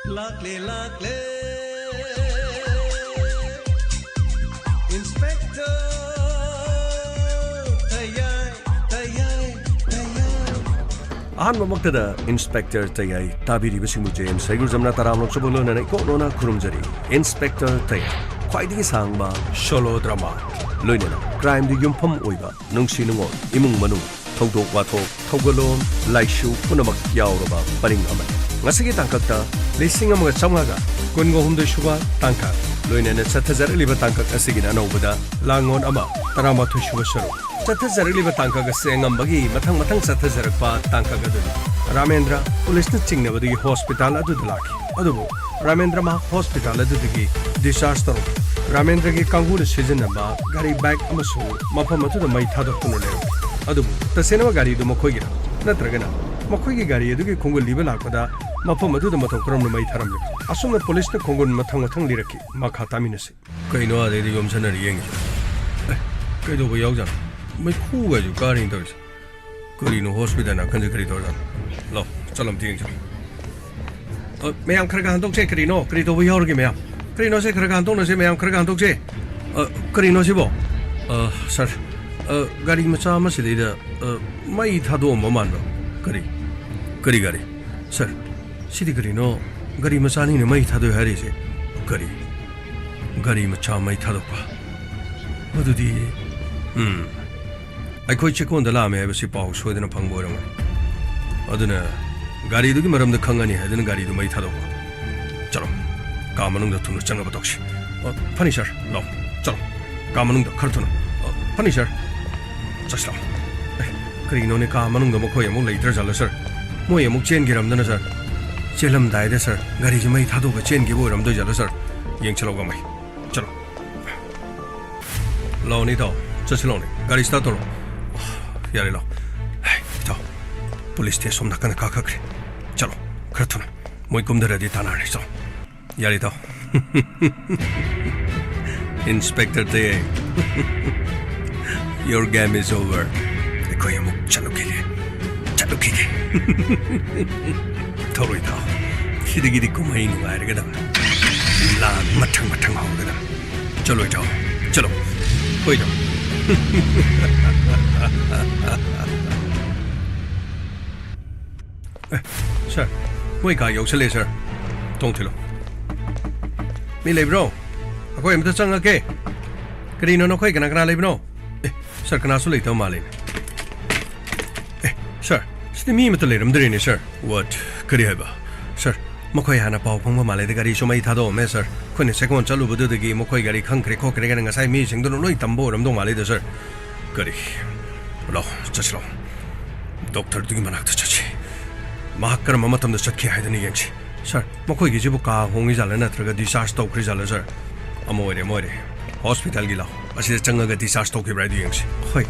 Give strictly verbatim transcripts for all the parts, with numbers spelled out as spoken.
ꯂꯥꯛꯂꯦ, ꯂꯥꯛꯂꯦ, Inspector ꯇꯌꯥꯏ, ꯇꯌꯥꯏ, ꯇꯌꯥꯏ꯫ ꯑꯍꯥꯟꯕꯃꯛꯇꯗ Inspector ꯇꯌꯥꯏ ꯇꯥꯕꯤꯔꯤꯕꯁꯤꯡꯕꯨ J M ꯁꯩꯒꯨꯖꯝꯅ ꯇꯔꯥꯝꯅ ꯑꯣꯛꯆꯕ ꯂꯣꯏꯅꯅ ꯏꯀꯣꯛ ꯂꯣꯟꯅ ꯈꯨꯔꯨꯝꯖꯔꯤ꯫ Inspector ꯇꯌꯥꯏ, ꯈ꯭ꯋꯥꯏꯗꯒꯤ ꯁꯥꯡꯕ solo drama, ꯂꯣꯏꯅꯅ crimeꯗ ꯌꯨꯝꯐꯝ ꯑꯣꯏꯕ ꯅꯨꯡꯁꯤ ꯅꯨꯡꯉꯣꯜ, ꯏꯃꯨꯡ ꯃꯅꯨꯡ, ꯊꯧꯗꯣꯛ ꯋꯥꯊꯣꯛ, ꯊꯧꯒꯜꯂꯣꯟ, ꯂꯥꯏꯁꯨ ꯄꯨꯝꯅꯃꯛ ꯌꯥꯎꯔꯕ ꯄꯔꯤꯡ ꯑꯃꯅꯤ꯫ ꯉꯁꯤꯒꯤ ꯇꯥꯡꯀꯛꯇ ꯂꯤꯁꯤꯡ ꯑꯃꯒ ꯆꯥꯝꯃꯉꯥꯒ ꯀꯨꯟꯒ ꯍꯨꯝꯗꯣꯏ ꯁꯨꯕ ꯇꯥꯡꯀꯛ, ꯂꯣꯏꯅꯅ ꯆꯠꯊꯖꯔꯛꯂꯤꯕ ꯇꯥꯡꯀꯛ ꯑꯁꯤꯒꯤꯅ ꯑꯅꯧꯕꯗ ꯂꯥꯡꯂꯣꯟ ꯑꯃ, ꯇꯔꯥꯃꯥꯊꯣꯏ ꯁꯨꯕ ꯁꯔꯨꯛ꯫ ꯆꯠꯊꯖꯔꯛꯂꯤꯕ ꯇꯥꯡꯀꯛ ꯑꯁꯤ ꯑꯉꯝꯕꯒꯤ ꯃꯊꯪ ꯃꯊꯪ ꯆꯠꯊꯖꯔꯛꯄ ꯇꯥꯡꯀꯛ ꯑꯗꯨꯅꯤ꯫ ꯔꯥꯃꯦꯟꯗ꯭ꯔ ꯄꯨꯂꯤꯁꯅ ꯆꯤꯡꯅꯕꯗꯒꯤ ꯍꯣꯁꯄꯤꯇꯥꯜ ꯑꯗꯨꯗ ꯂꯥꯛꯈꯤ꯫ ꯑꯗꯨꯕꯨ ꯔꯥꯃꯦꯟꯗ꯭ꯔ ꯃꯍꯥꯛ ꯍꯣꯁꯄꯤꯇꯥꯜ ꯑꯗꯨꯗꯒꯤ discharge ꯇꯧꯔꯛꯈꯤ꯫ ꯔꯥꯃꯦꯟꯗ꯭ꯔꯒꯤ ꯀꯥꯡꯕꯨꯅ ꯁꯤꯖꯤꯟꯅꯕ ꯒꯥꯔꯤ bag ꯑꯃꯁꯨ ꯃꯐꯝ ꯑꯗꯨꯗ ꯃꯩ ꯊꯥꯗꯣꯛꯇꯨꯅ ꯂꯩꯔꯝꯃꯤ꯫ ꯑꯗꯨꯕꯨ ꯇꯁꯦꯡꯅꯃꯛ ꯒꯥꯔꯤꯗꯨ ꯃꯈꯣꯏꯒꯤꯔ? ꯅꯠꯇ꯭ꯔꯒꯅ ꯃꯈꯣꯏꯒꯤ ꯒꯥꯔꯤ ꯑꯗꯨꯒꯤ ꯈꯣꯡꯒꯨꯜꯂꯤꯕ ꯂꯥꯛꯄꯗ ꯃꯐꯝ ꯑꯗꯨꯗ ꯃꯇꯧ ꯀꯔꯝꯅ ꯃꯩ ꯊꯥꯔꯝꯂꯤꯕ? ꯑꯁꯨꯝꯅ ꯄꯨꯂꯤꯁꯅ ꯈꯣꯡꯒꯨꯜ ꯃꯊꯪ ꯃꯊꯪ ꯂꯤꯔꯛꯈꯤ꯫ ꯃꯈꯥ ꯇꯥꯃꯤꯟꯅꯁꯤ꯫ ꯀꯩꯅꯣ ꯑꯥꯗꯩꯗ ꯌꯣꯝꯁꯟꯅꯔꯤ ꯌꯦꯡꯉꯤꯁꯦ? ꯑꯦ, ꯀꯩꯗꯧꯕ ꯌꯥꯎꯖꯥꯠꯅꯣ? ꯃꯩꯈꯨꯒꯁꯨ ꯀꯥꯔꯤꯅ ꯇꯧꯔꯤꯁꯦ꯫ ꯀꯔꯤꯅꯣ ꯍꯣꯁꯄꯤꯇꯥꯜ ꯅꯥꯀꯟꯁꯦ ꯀꯔꯤ ꯇꯧꯔꯖꯥꯠꯅꯣ? ꯂꯥꯎ, ꯆꯠꯂꯝ ꯊꯦꯡꯁꯦ꯫ ꯑ, ꯃꯌꯥꯝ ꯈꯔ ꯈꯔ ꯍꯟꯗꯣꯛꯁꯦ꯫ ꯀꯔꯤꯅꯣ? ꯀꯔꯤ ꯇꯧꯕ ꯌꯥꯎꯔꯒꯦ ꯃꯌꯥꯝ? ꯀꯔꯤꯅꯣꯁꯦ? ꯈꯔ ꯈꯔ ꯍꯟꯗꯣꯛꯅꯁꯦ ꯃꯌꯥꯝ, ꯈꯔ ꯈꯔ ꯍꯟꯗꯣꯛꯁꯦ꯫ ꯑ, ꯀꯔꯤꯅꯣ ꯁꯤꯕꯣ? ꯑ, ꯁꯥꯔ, ꯑ, ꯒꯥꯔꯤ ꯃꯆꯥ ꯑꯃ ꯁꯤꯗꯩꯗ, ꯑ, ꯃꯩ ꯊꯥꯗꯣꯛꯑꯝꯕ ꯃꯥꯟꯕ꯫ ꯀꯔꯤ? ꯀꯔꯤ ꯒꯥꯔꯤ? ꯁꯥꯔ, ꯁꯤꯗꯤ ꯀꯔꯤꯅꯣ? ꯒꯥꯔꯤ ꯃꯆꯥꯅꯤꯅ ꯃꯩ ꯊꯥꯗꯣꯛꯑꯦ ꯍꯥꯏꯔꯤꯁꯦ꯫ ꯀꯔꯤ? ꯒꯥꯔꯤ ꯃꯆꯥ ꯃꯩ ꯊꯥꯗꯣꯛꯄ? ꯑꯗꯨꯗꯤ, ꯎꯝ, ꯑꯩꯈꯣꯏ ꯆꯦꯛꯀꯣꯟꯗ ꯂꯥꯛꯑꯝꯃꯦ ꯍꯥꯏꯕꯁꯤ ꯄꯥꯎ ꯁꯣꯏꯗꯅ ꯐꯪꯕ ꯑꯣꯏꯔꯝꯒꯅꯤ꯫ ꯑꯗꯨꯅ ꯒꯥꯔꯤꯗꯨꯒꯤ ꯃꯔꯝꯗ ꯈꯪꯉꯅꯤ ꯍꯥꯏꯗꯨꯅ ꯒꯥꯔꯤꯗꯨ ꯃꯩ ꯊꯥꯗꯣꯛꯄ꯫ ꯆꯠꯂꯣ, ꯀꯥ ꯃꯅꯨꯡꯗ ꯊꯨꯅ ꯆꯪꯅꯕ ꯇꯧꯁꯤ꯫ ꯑ, ꯐꯅꯤ ꯁꯥꯔ, ꯂꯥꯎ, ꯆꯠꯂꯣ, ꯀꯥ ꯃꯅꯨꯡꯗ ꯈꯔ ꯊꯨꯅ꯫ ꯑ, ꯐꯅꯤ ꯁꯥꯔ, ꯆꯠꯁꯤ ꯂꯥꯎ꯫ ꯑꯦ, ꯀꯔꯤꯅꯣꯅꯦ, ꯀꯥ ꯃꯅꯨꯡꯗ ꯃꯈꯣꯏ ꯑꯃꯨꯛ ꯂꯩꯇ꯭ꯔꯖꯥꯠꯂꯣ ꯁꯥꯔ? ꯃꯣꯏ ꯑꯃꯨꯛ ꯆꯦꯟꯈꯤꯔꯝꯗꯅ ꯁꯥꯔ? ꯆꯦꯜꯂꯝꯗꯥꯏꯗ ꯁꯥꯔ, ꯒꯥꯔꯤꯁꯤ ꯃꯩ ꯊꯥꯗꯣꯛꯑꯒ ꯆꯦꯟꯈꯤꯕ ꯑꯣꯏꯔꯝꯗꯣꯏꯖꯥꯠꯂꯣ ꯁꯥꯔ? ꯌꯦꯡꯁꯤꯜꯂꯧ ꯀꯃꯥꯏ꯫ ꯆꯠꯂꯣ꯫ ꯂꯥꯎꯅꯦ ꯏꯇꯥꯎ, ꯆꯠꯁꯤ ꯂꯥꯎꯅꯦ꯫ ꯒꯥꯔꯤ start ꯇꯧꯔꯣ꯫ ꯌꯥꯔꯦ, ꯂꯥꯎ꯫ ꯍꯦ, ꯏꯇꯥꯎ, ꯄꯨꯂꯤꯁꯇꯤ ꯑꯁꯣꯝ ꯅꯥꯀꯟꯗ ꯀꯥꯈꯠꯈ꯭ꯔꯦ꯫ ꯆꯠꯂꯣ, ꯈꯔ ꯊꯨꯅ꯫ ꯃꯣꯏ ꯀꯨꯝꯊꯔꯗꯤ ꯇꯥꯟꯅꯔꯅꯤ, ꯆꯠꯂꯣ꯫ ꯌꯥꯔꯦ, ꯏꯇꯥꯎ꯫ Inspector ꯇꯌꯥꯏ, your game is over. ꯑꯩꯈꯣꯏ ꯑꯃꯨꯛ ꯆꯠꯂꯨꯈꯤꯒꯦ꯫ ꯆꯠꯂꯨꯈꯤꯒꯦ꯫ ꯊꯧꯔꯣꯏ ꯊꯥꯎ꯫ ꯁꯤꯗꯒꯤꯗꯤ ꯀꯨꯝꯍꯩ ꯅꯨꯡꯉꯥꯏꯔꯒꯗꯕꯅꯤ꯫ ꯂꯥꯟ ꯃꯊꯪ ꯃꯊꯪ ꯍꯧꯔꯒꯗꯕꯅꯤ꯫ ꯆꯠꯂꯣ ꯏꯇꯥꯎ, ꯆꯠꯂꯣ꯫ ꯍꯣꯏ ꯏꯇꯥꯎ꯫ ꯑꯦ, ꯁꯥꯔ, ꯃꯣꯏ ꯀꯥ ꯌꯧꯁꯜꯂꯦ, ꯁꯥꯔ꯫ ꯊꯣꯡ ꯊꯤꯜꯂꯣ꯫ ꯃꯤ ꯂꯩꯕ꯭ꯔꯣ? ꯑꯩꯈꯣꯏ ꯑꯝꯇ ꯆꯪꯉꯛꯀꯦ꯫ ꯀꯔꯤꯅꯣ, ꯅꯈꯣꯏ ꯀꯅꯥ ꯀꯅꯥ ꯂꯩꯕꯅꯣ? ꯑꯦ, ꯁꯥꯔ, ꯀꯅꯥꯁꯨ ꯂꯩꯇꯕ ꯃꯥꯜꯂꯦꯅꯦ꯫ ꯑꯦ, ꯁꯥꯔ, ꯁꯤꯗꯤ ꯃꯤ ꯑꯃꯠꯇ ꯂꯩꯔꯝꯗ꯭ꯔꯦꯅꯦ, ꯁꯥꯔ꯫ What? ꯀꯔꯤ ꯍꯥꯏꯕ? ꯁꯥꯔ, ꯃꯈꯣꯏ ꯍꯥꯟꯅ ꯄꯥꯎ ꯐꯪꯕ ꯃꯥꯜꯂꯦꯗ, ꯒꯥꯔꯤꯁꯨ ꯃꯩ ꯊꯥꯗꯣꯛꯑꯝꯃꯦ, ꯁꯥꯔ꯫ ꯑꯩꯈꯣꯏꯅ ꯆꯦꯛꯀꯣꯟ ꯆꯠꯂꯨꯕꯗꯨꯗꯒꯤ ꯃꯈꯣꯏ ꯒꯥꯔꯤ ꯈꯪꯈ꯭ꯔꯦ ꯈꯣꯠꯈ꯭ꯔꯦ ꯀꯥꯏꯅ ꯉꯁꯥꯏ ꯃꯤꯁꯤꯡꯗꯨꯅ ꯂꯣꯏ ꯇꯝꯕ ꯑꯣꯏꯔꯝꯗꯧ ꯃꯥꯜꯂꯤꯗ, ꯁꯥꯔ꯫ ꯀꯔꯤ? ꯂꯥꯎ, ꯆꯠꯁꯤ ꯂꯥꯎ꯫ ꯗꯣꯛꯇꯔꯗꯨꯒꯤ ꯃꯅꯥꯛꯇ ꯆꯠꯁꯤ꯫ ꯃꯍꯥꯛ ꯀꯔꯝꯕ ꯃꯇꯝꯗ ꯆꯠꯈꯤ ꯍꯥꯏꯗꯨꯅ ꯌꯦꯡꯁꯤ꯫ ꯁꯥꯔ, ꯃꯈꯣꯏꯒꯤꯁꯤꯕꯨ ꯀꯥ ꯍꯣꯡꯉꯤ ꯖꯥꯠꯂ ꯅꯠꯇ꯭ꯔꯒ discharge ꯇꯧꯈ꯭ꯔꯤ ꯖꯥꯠꯂ, ꯁꯥꯔ? ꯑꯃ ꯑꯣꯏꯔꯦ, ꯑꯃ ꯑꯣꯏꯔꯦ꯫ ꯍꯣꯁꯄꯤꯇꯥꯜꯒꯤ ꯂꯥꯎ꯫ ꯑꯁꯤꯗ ꯆꯪꯉꯒ discharge ꯇꯧꯈꯤꯕ꯭ꯔꯥ ꯍꯥꯏꯗꯨ ꯌꯦꯡꯁꯤ꯫ ꯍꯣꯏ꯫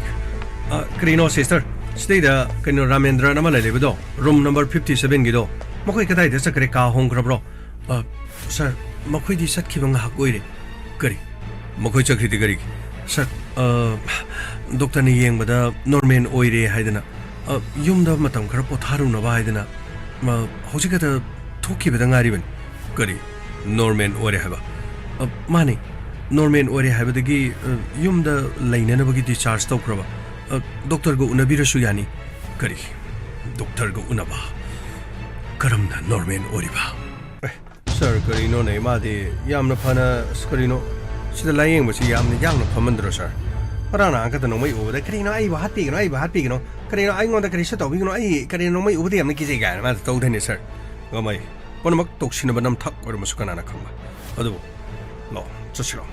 ꯑ, ꯀꯔꯤꯅꯣ, ꯁꯤꯁꯇꯔ? ꯁꯤꯗꯩꯗ ꯀꯩꯅꯣ ꯔꯥꯃꯦꯟꯗ꯭ꯔꯅ ꯑꯃ ꯂꯩꯔꯤꯕꯗꯣ, room number fifty sevenꯒꯤꯗꯣ, ꯃꯈꯣꯏ ꯀꯗꯥꯏꯗ ꯆꯠꯈ꯭ꯔꯦ? ꯀꯥ ꯍꯣꯡꯈ꯭ꯔꯕ꯭ꯔꯣ? ꯑ, ꯁꯥꯔ, ꯃꯈꯣꯏꯗꯤ ꯆꯠꯈꯤꯕ ꯉꯥꯏꯍꯥꯛ ꯑꯣꯏꯔꯦ꯫ ꯀꯔꯤ? ꯃꯈꯣꯏ ꯆꯠꯈ꯭ꯔꯤꯗꯤ ꯀꯔꯤꯒꯤ? ꯁꯥꯔ, ꯑ, ꯗꯣꯛꯇꯔꯅ ꯌꯦꯡꯕꯗ ꯅꯣꯔꯃꯦꯜ ꯑꯣꯏꯔꯦ ꯍꯥꯏꯗꯅ, ꯑ, ꯌꯨꯝꯗ ꯃꯇꯝ ꯈꯔ ꯄꯣꯊꯥꯔꯨꯅꯕ ꯍꯥꯏꯗꯅ, ꯑ, ꯍꯧꯖꯤꯛ ꯈꯛꯇ ꯊꯣꯛꯈꯤꯕꯗ ꯉꯥꯏꯔꯤꯕꯅꯤ꯫ ꯀꯔꯤ? ꯅꯣꯔꯃꯦꯜ ꯑꯣꯏꯔꯦ ꯍꯥꯏꯕ? ꯑ, ꯃꯥꯅꯤ, ꯅꯣꯔꯃꯦꯜ ꯑꯣꯏꯔꯦ ꯍꯥꯏꯕꯗꯒꯤ, ꯑ, ꯌꯨꯝꯗ ꯂꯩꯅꯅꯕꯒꯤ discharge ꯇꯧꯈ꯭ꯔꯕ꯫ ꯑ, ꯗꯣꯛꯇꯔꯒ ꯎꯅꯕꯤꯔꯁꯨ ꯌꯥꯅꯤ꯫ ꯀꯔꯤ? ꯗꯣꯛꯇꯔꯒ ꯎꯅꯕ? ꯀꯔꯝꯅ ꯅꯣꯔꯃꯦꯜ ꯑꯣꯏꯔꯤꯕ? ꯑꯦ, ꯁꯥꯔ, ꯀꯔꯤꯅꯣꯅꯦ? ꯃꯥꯗꯤ ꯌꯥꯝꯅ ꯐꯅ, ꯑꯁ, ꯀꯔꯤꯅꯣ? ꯁꯤꯗ ꯂꯥꯌꯦꯡꯕꯁꯤ ꯌꯥꯝꯅ ꯌꯥꯡꯅ ꯐꯝꯍꯟꯗ꯭ꯔꯣ, ꯁꯥꯔ? ꯉꯔꯥꯡ ꯅꯍꯥꯟ ꯈꯛꯇ ꯅꯣꯡꯃꯩ ꯎꯕꯗ, "ꯀꯔꯤꯅꯣ? ꯑꯩꯕꯨ ꯍꯥꯠꯄꯤꯒꯅꯣ, ꯑꯩꯕꯨ ꯍꯥꯠꯄꯤꯒꯅꯣ꯫ ꯀꯔꯤꯅꯣ? ꯑꯩꯉꯣꯟꯗ ꯀꯔꯤꯁꯨ ꯇꯧꯕꯤꯒꯅꯣ꯫ ꯑꯩ, ꯀꯔꯤꯅꯣ, ꯅꯣꯡꯃꯩ ꯎꯕꯗ ꯌꯥꯝꯅ ꯀꯤꯖꯩ" ꯀꯥꯏꯅ ꯃꯥꯗꯤ ꯇꯧꯗꯣꯏꯅꯦ, ꯁꯥꯔ꯫ ꯉꯝꯃꯩ꯫ ꯄꯨꯝꯅꯃꯛ ꯇꯧꯁꯤꯟꯅꯕ ꯅꯝꯊꯥꯛ ꯑꯣꯏꯔꯝꯃꯁꯨ ꯀꯅꯥꯅ ꯈꯪꯕ? ꯑꯗꯨꯕꯨ ꯂꯥꯛꯑꯣ, ꯆꯠꯁꯤꯔꯣ?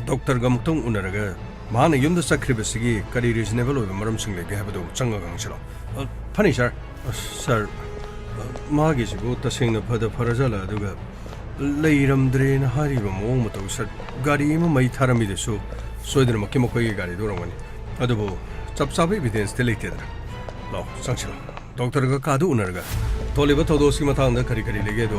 ꯗꯣꯛꯇꯔꯒ ꯑꯃꯨꯛꯇꯪ ꯎꯅꯔꯒ ꯃꯍꯥꯛꯅ ꯌꯨꯝꯗ ꯆꯠꯈ꯭ꯔꯤꯕꯁꯤꯒꯤ ꯀꯔꯤ reasonable ꯑꯣꯏꯕ ꯃꯔꯝꯁꯤꯡ ꯂꯩꯒꯦ ꯍꯥꯏꯕꯗꯨ ꯑꯃꯨꯛ ꯆꯪꯉꯒ ꯍꯪꯁꯤꯔꯣ? ꯑ, ꯐꯅꯤ, ꯁꯥꯔ꯫ ꯑ, ꯁꯥꯔ, ꯑ, ꯃꯥꯒꯤꯁꯤꯕꯨ ꯇꯁꯦꯡꯅ ꯐꯗ ꯐꯔꯖꯥꯠꯂ? ꯑꯗꯨꯒ ꯂꯩꯔꯝꯗ꯭ꯔꯦꯅ ꯍꯥꯏꯔꯤꯕ ꯃꯑꯣꯡ ꯃꯇꯧ, ꯁꯥꯔ꯫ ꯒꯥꯔꯤ ꯑꯃ ꯃꯩ ꯊꯥꯔꯝꯃꯤꯗꯨꯁꯨ ꯁꯣꯏꯗꯅꯃꯛꯀꯤ ꯃꯈꯣꯏꯒꯤ ꯒꯥꯔꯤꯗꯨ ꯑꯣꯏꯔꯝꯒꯅꯤ꯫ ꯑꯗꯨꯕꯨ ꯆꯞ ꯆꯥꯕ evidenceꯇꯤ ꯂꯩꯇꯦꯗꯅ꯫ ꯂꯥꯛꯑꯣ, ꯆꯪꯁꯤꯜꯂꯣ꯫ ꯗꯣꯛꯇꯔꯒ ꯀꯥꯗꯨ ꯎꯅꯔꯒ ꯊꯣꯛꯂꯤꯕ ꯊꯧꯗꯣꯛꯁꯤꯒꯤ ꯃꯇꯥꯡꯗ ꯀꯔꯤ ꯀꯔꯤ ꯂꯩꯒꯦꯗꯣ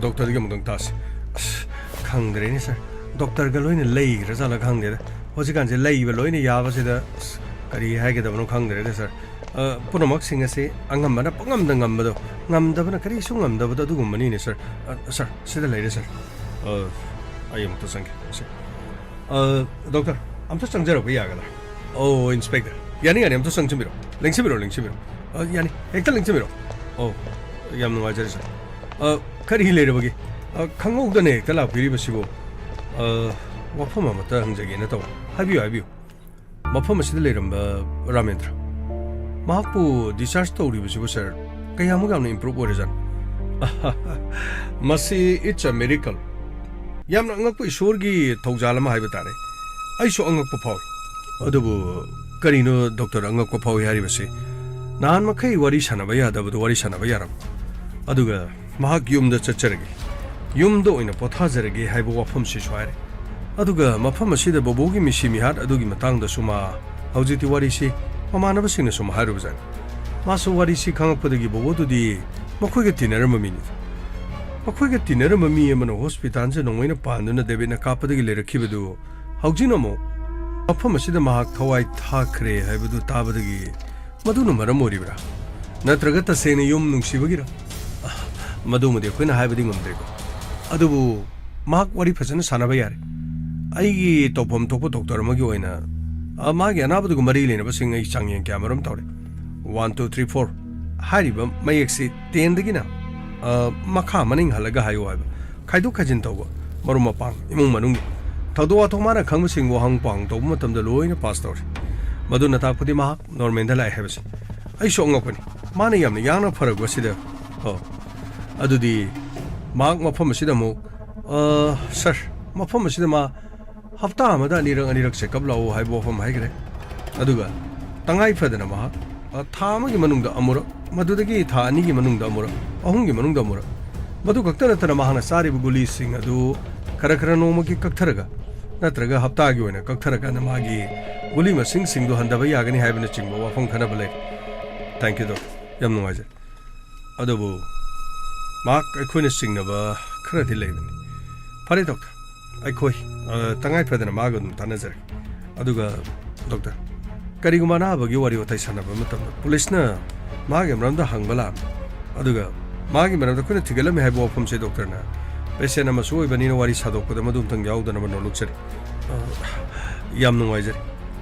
ꯗꯣꯛꯇꯔꯗꯒꯤ ꯑꯃꯨꯛꯇꯪ ꯇꯥꯁꯤ꯫ ꯑꯁ, ꯈꯪꯗ꯭ꯔꯦꯅꯦ, ꯁꯥꯔ꯫ ꯗꯣꯛꯇꯔꯒ ꯂꯣꯏꯅ ꯂꯩꯈ꯭ꯔꯖꯥꯠꯂ ꯈꯪꯗꯦꯗ꯫ ꯍꯧꯖꯤꯛꯀꯥꯟꯁꯦ ꯂꯩꯕ ꯂꯣꯏꯅ ꯌꯥꯕꯁꯤꯗ, ꯑꯁ, ꯀꯔꯤ ꯍꯥꯏꯒꯗꯕꯅꯣ ꯈꯪꯗ꯭ꯔꯦꯗ, ꯁꯥꯔ꯫ ꯑ, ꯄꯨꯝꯅꯃꯛꯁꯤꯡ ꯑꯁꯤ ꯑꯉꯝꯕꯅ ꯄꯉꯝꯗ ꯉꯝꯕꯗꯣ, ꯉꯝꯗꯕꯅ ꯀꯔꯤꯁꯨ ꯉꯝꯗꯕꯗꯣ, ꯑꯗꯨꯒꯨꯝꯕꯅꯤꯅꯦ, ꯁꯥꯔ꯫ ꯑ, ꯁꯥꯔ, ꯁꯤꯗ ꯂꯩꯔꯦ, ꯁꯥꯔ꯫ ꯑ, ꯑꯩ ꯑꯃꯨꯛꯇ ꯆꯪꯒꯦ꯫ ꯁꯤ, ꯑ, ꯗꯣꯛꯇꯔ, ꯑꯝꯇ ꯆꯪꯖꯔꯛꯄ ꯌꯥꯒꯗ꯭ꯔꯥ? ꯑꯣ, ꯏꯟꯁꯄꯦꯛꯇꯔ꯫ ꯌꯥꯅꯤ, ꯌꯥꯅꯤ, ꯑꯝꯇ ꯆꯪꯁꯤꯟꯕꯤꯔꯣ꯫ ꯂꯦꯡꯁꯤꯟꯕꯤꯔꯣ, ꯂꯦꯡꯁꯤꯟꯕꯤꯔꯣ꯫ ꯑ, ꯌꯥꯅꯤ, ꯍꯦꯛꯇ ꯂꯦꯡꯁꯤꯟꯕꯤꯔꯣ꯫ ꯑꯣ, ꯌꯥꯝ ꯅꯨꯡꯉꯥꯏꯖꯔꯦ, ꯁꯥꯔ꯫ ꯑ, ꯀꯔꯤ ꯂꯩꯔꯕꯒꯦ? ꯑ, ꯈꯪꯍꯧꯗꯅ ꯍꯦꯛꯇ ꯂꯥꯛꯄꯤꯔꯤꯕꯁꯤꯕꯨ? ꯑ, ꯋꯥꯐꯝ ꯑꯃꯇ ꯍꯪꯖꯒꯦꯅ ꯇꯧꯕ꯫ ꯍꯥꯏꯕꯤꯌꯨ, ꯍꯥꯏꯕꯤꯌꯨ꯫ ꯃꯐꯝ ꯑꯁꯤꯗ ꯂꯩꯔꯝꯕ ꯔꯥꯃꯦꯟꯗ꯭ꯔ, ꯃꯍꯥꯛꯄꯨ discharge ꯇꯧꯔꯤꯕꯁꯤꯕꯨ, ꯁꯥꯔ, ꯀꯌꯥꯃꯨꯛ ꯌꯥꯝꯅ improve ꯑꯣꯏꯔꯖꯥꯠꯅꯣ? ꯃꯁꯤ, it's a miracle꯫ ꯌꯥꯝꯅ ꯑꯉꯛꯄ ꯏꯁꯣꯔꯒꯤ ꯊꯧꯖꯥꯜ ꯑꯃ ꯍꯥꯏꯕ ꯇꯥꯔꯦ꯫ ꯑꯩꯁꯨ ꯑꯉꯛꯄ ꯐꯥꯎꯏ꯫ ꯑꯗꯨꯕꯨ ꯀꯔꯤꯅꯣ ꯗꯣꯛꯇꯔ ꯑꯉꯛꯄ ꯐꯥꯎꯏ ꯍꯥꯏꯔꯤꯕꯁꯤ? ꯅꯍꯥꯟ ꯃꯈꯩ ꯋꯥꯔꯤ ꯁꯥꯟꯅꯕ ꯌꯥꯗꯕꯗꯨ ꯋꯥꯔꯤ ꯁꯥꯟꯅꯕ ꯌꯥꯔꯕ? ꯑꯗꯨꯒ ꯃꯍꯥꯛ ꯌꯨꯝꯗ ꯆꯠꯆꯔꯒꯦ, ꯌꯨꯝꯗ ꯑꯣꯏꯅ ꯄꯣꯊꯥꯖꯔꯒꯦ ꯍꯥꯏꯕ ꯋꯥꯐꯝꯁꯤꯁꯨ ꯍꯥꯏꯔꯦ꯫ ꯑꯗꯨꯒ ꯃꯐꯝ ꯑꯁꯤꯗ ꯕꯣꯕꯣꯒꯤ ꯃꯤꯁꯤ ꯃꯤꯍꯥꯠ ꯑꯗꯨꯒꯤ ꯃꯇꯥꯡꯗꯁꯨ ꯃꯥ ꯍꯧꯖꯤꯛꯇꯤ ꯋꯥꯔꯤꯁꯤ ꯃꯃꯥꯟꯅꯕꯁꯤꯡꯅ ꯁꯨꯝ ꯍꯥꯏꯔꯨꯕꯖꯥꯠꯅꯤ꯫ ꯃꯥꯁꯨ ꯋꯥꯔꯤꯁꯤ ꯈꯪꯉꯛꯄꯗꯒꯤ ꯕꯣꯕꯣꯗꯨꯗꯤ ꯃꯈꯣꯏꯒ ꯇꯤꯟꯅꯔꯝꯕ ꯃꯤꯅꯤꯗ꯫ ꯃꯈꯣꯏꯒ ꯇꯤꯟꯅꯔꯝꯕ ꯃꯤ ꯑꯃꯅ ꯍꯣꯁꯄꯤꯇꯥꯜꯁꯦ ꯅꯣꯡꯃꯩꯅ ꯄꯥꯟꯗꯨꯅ ꯗꯦꯕꯤꯠꯅ ꯀꯥꯞꯄꯗꯒꯤ ꯂꯩꯔꯛꯈꯤꯕꯗꯨ ꯍꯧꯖꯤꯛꯅ ꯑꯃꯨꯛ ꯃꯐꯝ ꯑꯁꯤꯗ ꯃꯍꯥꯛ ꯊꯋꯥꯏ ꯊꯥꯈ꯭ꯔꯦ ꯍꯥꯏꯕꯗꯨ ꯇꯥꯕꯗꯒꯤ ꯃꯗꯨꯅ ꯃꯔꯝ ꯑꯣꯏꯔꯤꯕ꯭ꯔꯥ? ꯅꯠꯇ꯭ꯔꯒ ꯇꯁꯦꯡꯅ ꯌꯨꯝ ꯅꯨꯡꯁꯤꯕꯒꯤꯔ? ꯃꯗꯨꯃꯗꯤ ꯑꯩꯈꯣꯏꯅ ꯍꯥꯏꯕꯗꯤ ꯉꯝꯗ꯭ꯔꯦꯀꯣ꯫ ꯑꯗꯨꯕꯨ ꯃꯍꯥꯛ ꯋꯥꯔꯤ ꯐꯖꯅ ꯁꯥꯟꯅꯕ ꯌꯥꯔꯦ꯫ ꯑꯩꯒꯤ ꯇꯧꯐꯝ ꯊꯣꯛꯄ ꯗꯣꯛꯇꯔ ꯑꯃꯒꯤ ꯑꯣꯏꯅ, ꯑ, ꯃꯥꯒꯤ ꯑꯅꯥꯕꯗꯨꯒ ꯃꯔꯤ ꯂꯩꯅꯕꯁꯤꯡ ꯑꯩ ꯆꯥꯡꯌꯦꯡ ꯀꯌꯥꯃꯔꯨꯝ ꯇꯧꯔꯦ꯫ One, two, three, four ꯍꯥꯏꯔꯤꯕ ꯃꯌꯦꯛꯁꯤ tenꯗꯒꯤꯅ, ꯑ, ꯃꯈꯥ ꯃꯅꯤꯡ ꯍꯜꯂꯒ ꯍꯥꯏꯌꯨ ꯍꯥꯏꯕ꯫ ꯈꯥꯏꯗꯣꯛ ꯈꯥꯏꯖꯤꯟ ꯇꯧꯕ, ꯃꯔꯨꯞ ꯃꯄꯥꯡ, ꯏꯃꯨꯡ ꯃꯅꯨꯡꯒꯤ ꯊꯧꯗꯣꯛ ꯋꯥꯊꯣꯛ ꯃꯥꯅ ꯈꯪꯕꯁꯤꯡ ꯋꯥꯍꯪ ꯄꯥꯎꯍꯪ ꯇꯧꯕ ꯃꯇꯝꯗ ꯂꯣꯏꯅ pass ꯇꯧꯔꯦ꯫ ꯃꯗꯨꯅ ꯇꯥꯛꯄꯗꯤ ꯃꯍꯥꯛ normalꯗ ꯂꯥꯛꯑꯦ ꯍꯥꯏꯕꯁꯤ꯫ ꯑꯩꯁꯨ ꯑꯉꯛꯄꯅꯤ꯫ ꯃꯥꯅ ꯌꯥꯝꯅ ꯌꯥꯡꯅ ꯐꯔꯛꯄꯁꯤꯗ꯫ ꯑꯣ, ꯑꯗꯨꯗꯤ ꯃꯍꯥꯛ ꯃꯐꯝ ꯑꯁꯤꯗ ꯑꯃꯨꯛ, ꯑ, ꯁꯥꯔ, ꯃꯐꯝ ꯑꯁꯤꯗ ꯃꯥ ꯍꯞꯇꯥ ꯑꯃꯗ ꯑꯅꯤꯔꯛ, ꯑꯅꯤꯔꯛ check up ꯂꯥꯛꯎ ꯍꯥꯏꯕ ꯋꯥꯐꯝ ꯍꯥꯏꯈ꯭ꯔꯦ꯫ ꯑꯗꯨꯒ ꯇꯉꯥꯏ ꯐꯗꯅ ꯃꯍꯥꯛ, ꯑ, ꯊꯥ ꯑꯃꯒꯤ ꯃꯅꯨꯡꯗ ꯑꯃꯨꯔꯛ, ꯃꯗꯨꯗꯒꯤ ꯊꯥ ꯑꯅꯤꯒꯤ ꯃꯅꯨꯡꯗ ꯑꯃꯨꯔꯛ, ꯑꯍꯨꯝꯒꯤ ꯃꯅꯨꯡꯗ ꯑꯃꯨꯔꯛ, ꯃꯗꯨ ꯈꯛꯇ ꯅꯠꯇꯅ ꯃꯍꯥꯛꯅ ꯆꯥꯔꯤꯕ ꯒꯨꯂꯤꯁꯤꯡ ꯑꯗꯨ ꯈꯔ ꯈꯔ ꯅꯣꯡꯃꯒꯤ ꯀꯛꯊꯔꯒ ꯅꯠꯇ꯭ꯔꯒ ꯍꯞꯇꯥꯒꯤ ꯑꯣꯏꯅ ꯀꯛꯊꯔꯀꯥꯟꯗ ꯃꯥꯒꯤ ꯒꯨꯂꯤ ꯃꯁꯤꯡꯁꯤꯡꯗꯨ ꯍꯟꯊꯕ ꯌꯥꯒꯅꯤ ꯍꯥꯏꯕꯅꯆꯤꯡꯕ ꯋꯥꯐꯝ ꯈꯟꯅꯕ ꯂꯩ꯫ Thank you, doctor. ꯌꯥꯝ ꯅꯨꯡꯉꯥꯏꯖꯔꯦ꯫ ꯑꯗꯨꯕꯨ ꯃꯍꯥꯛ ꯑꯩꯈꯣꯏꯅ ꯆꯤꯡꯅꯕ ꯈꯔꯗꯤ ꯂꯩꯕꯅꯤ꯫ ꯐꯔꯦ, ꯗꯣꯛꯇꯔ꯫ ꯑꯩꯈꯣꯏ, ꯑ, ꯇꯉꯥꯏ ꯐꯗꯅ ꯃꯥꯒ ꯑꯗꯨꯝ ꯇꯥꯟꯅꯖꯔꯒꯦ꯫ ꯑꯗꯨꯒ, ꯗꯣꯛꯇꯔ, ꯀꯔꯤꯒꯨꯝꯕ ꯑꯅꯥꯕꯒꯤ ꯋꯥꯔꯤ ꯋꯥꯇꯥꯏ ꯁꯥꯟꯅꯕ ꯃꯇꯝꯗ ꯄꯨꯂꯤꯁꯅ ꯃꯥꯒꯤ ꯃꯔꯝꯗ ꯍꯪꯕ ꯂꯥꯛꯑꯝꯃꯤ, ꯑꯗꯨꯒ ꯃꯥꯒꯤ ꯃꯔꯝꯗ ꯑꯩꯈꯣꯏꯅ ꯊꯤꯒꯠꯂꯝꯃꯤ ꯍꯥꯏꯕ ꯋꯥꯐꯝꯁꯦ ꯗꯣꯛꯇꯔꯅ ꯄꯦꯁꯦꯟ ꯑꯃꯁꯨ ꯑꯣꯏꯕꯅꯤꯅ ꯋꯥꯔꯤ ꯁꯥꯗꯣꯛꯄꯗ ꯃꯗꯨ ꯑꯃꯇꯪ ꯌꯥꯎꯗꯅꯕ ꯅꯣꯂꯨꯛꯆꯔꯤ꯫ ꯑ, ꯌꯥꯝ ꯅꯨꯡꯉꯥꯏꯖꯔꯦ꯫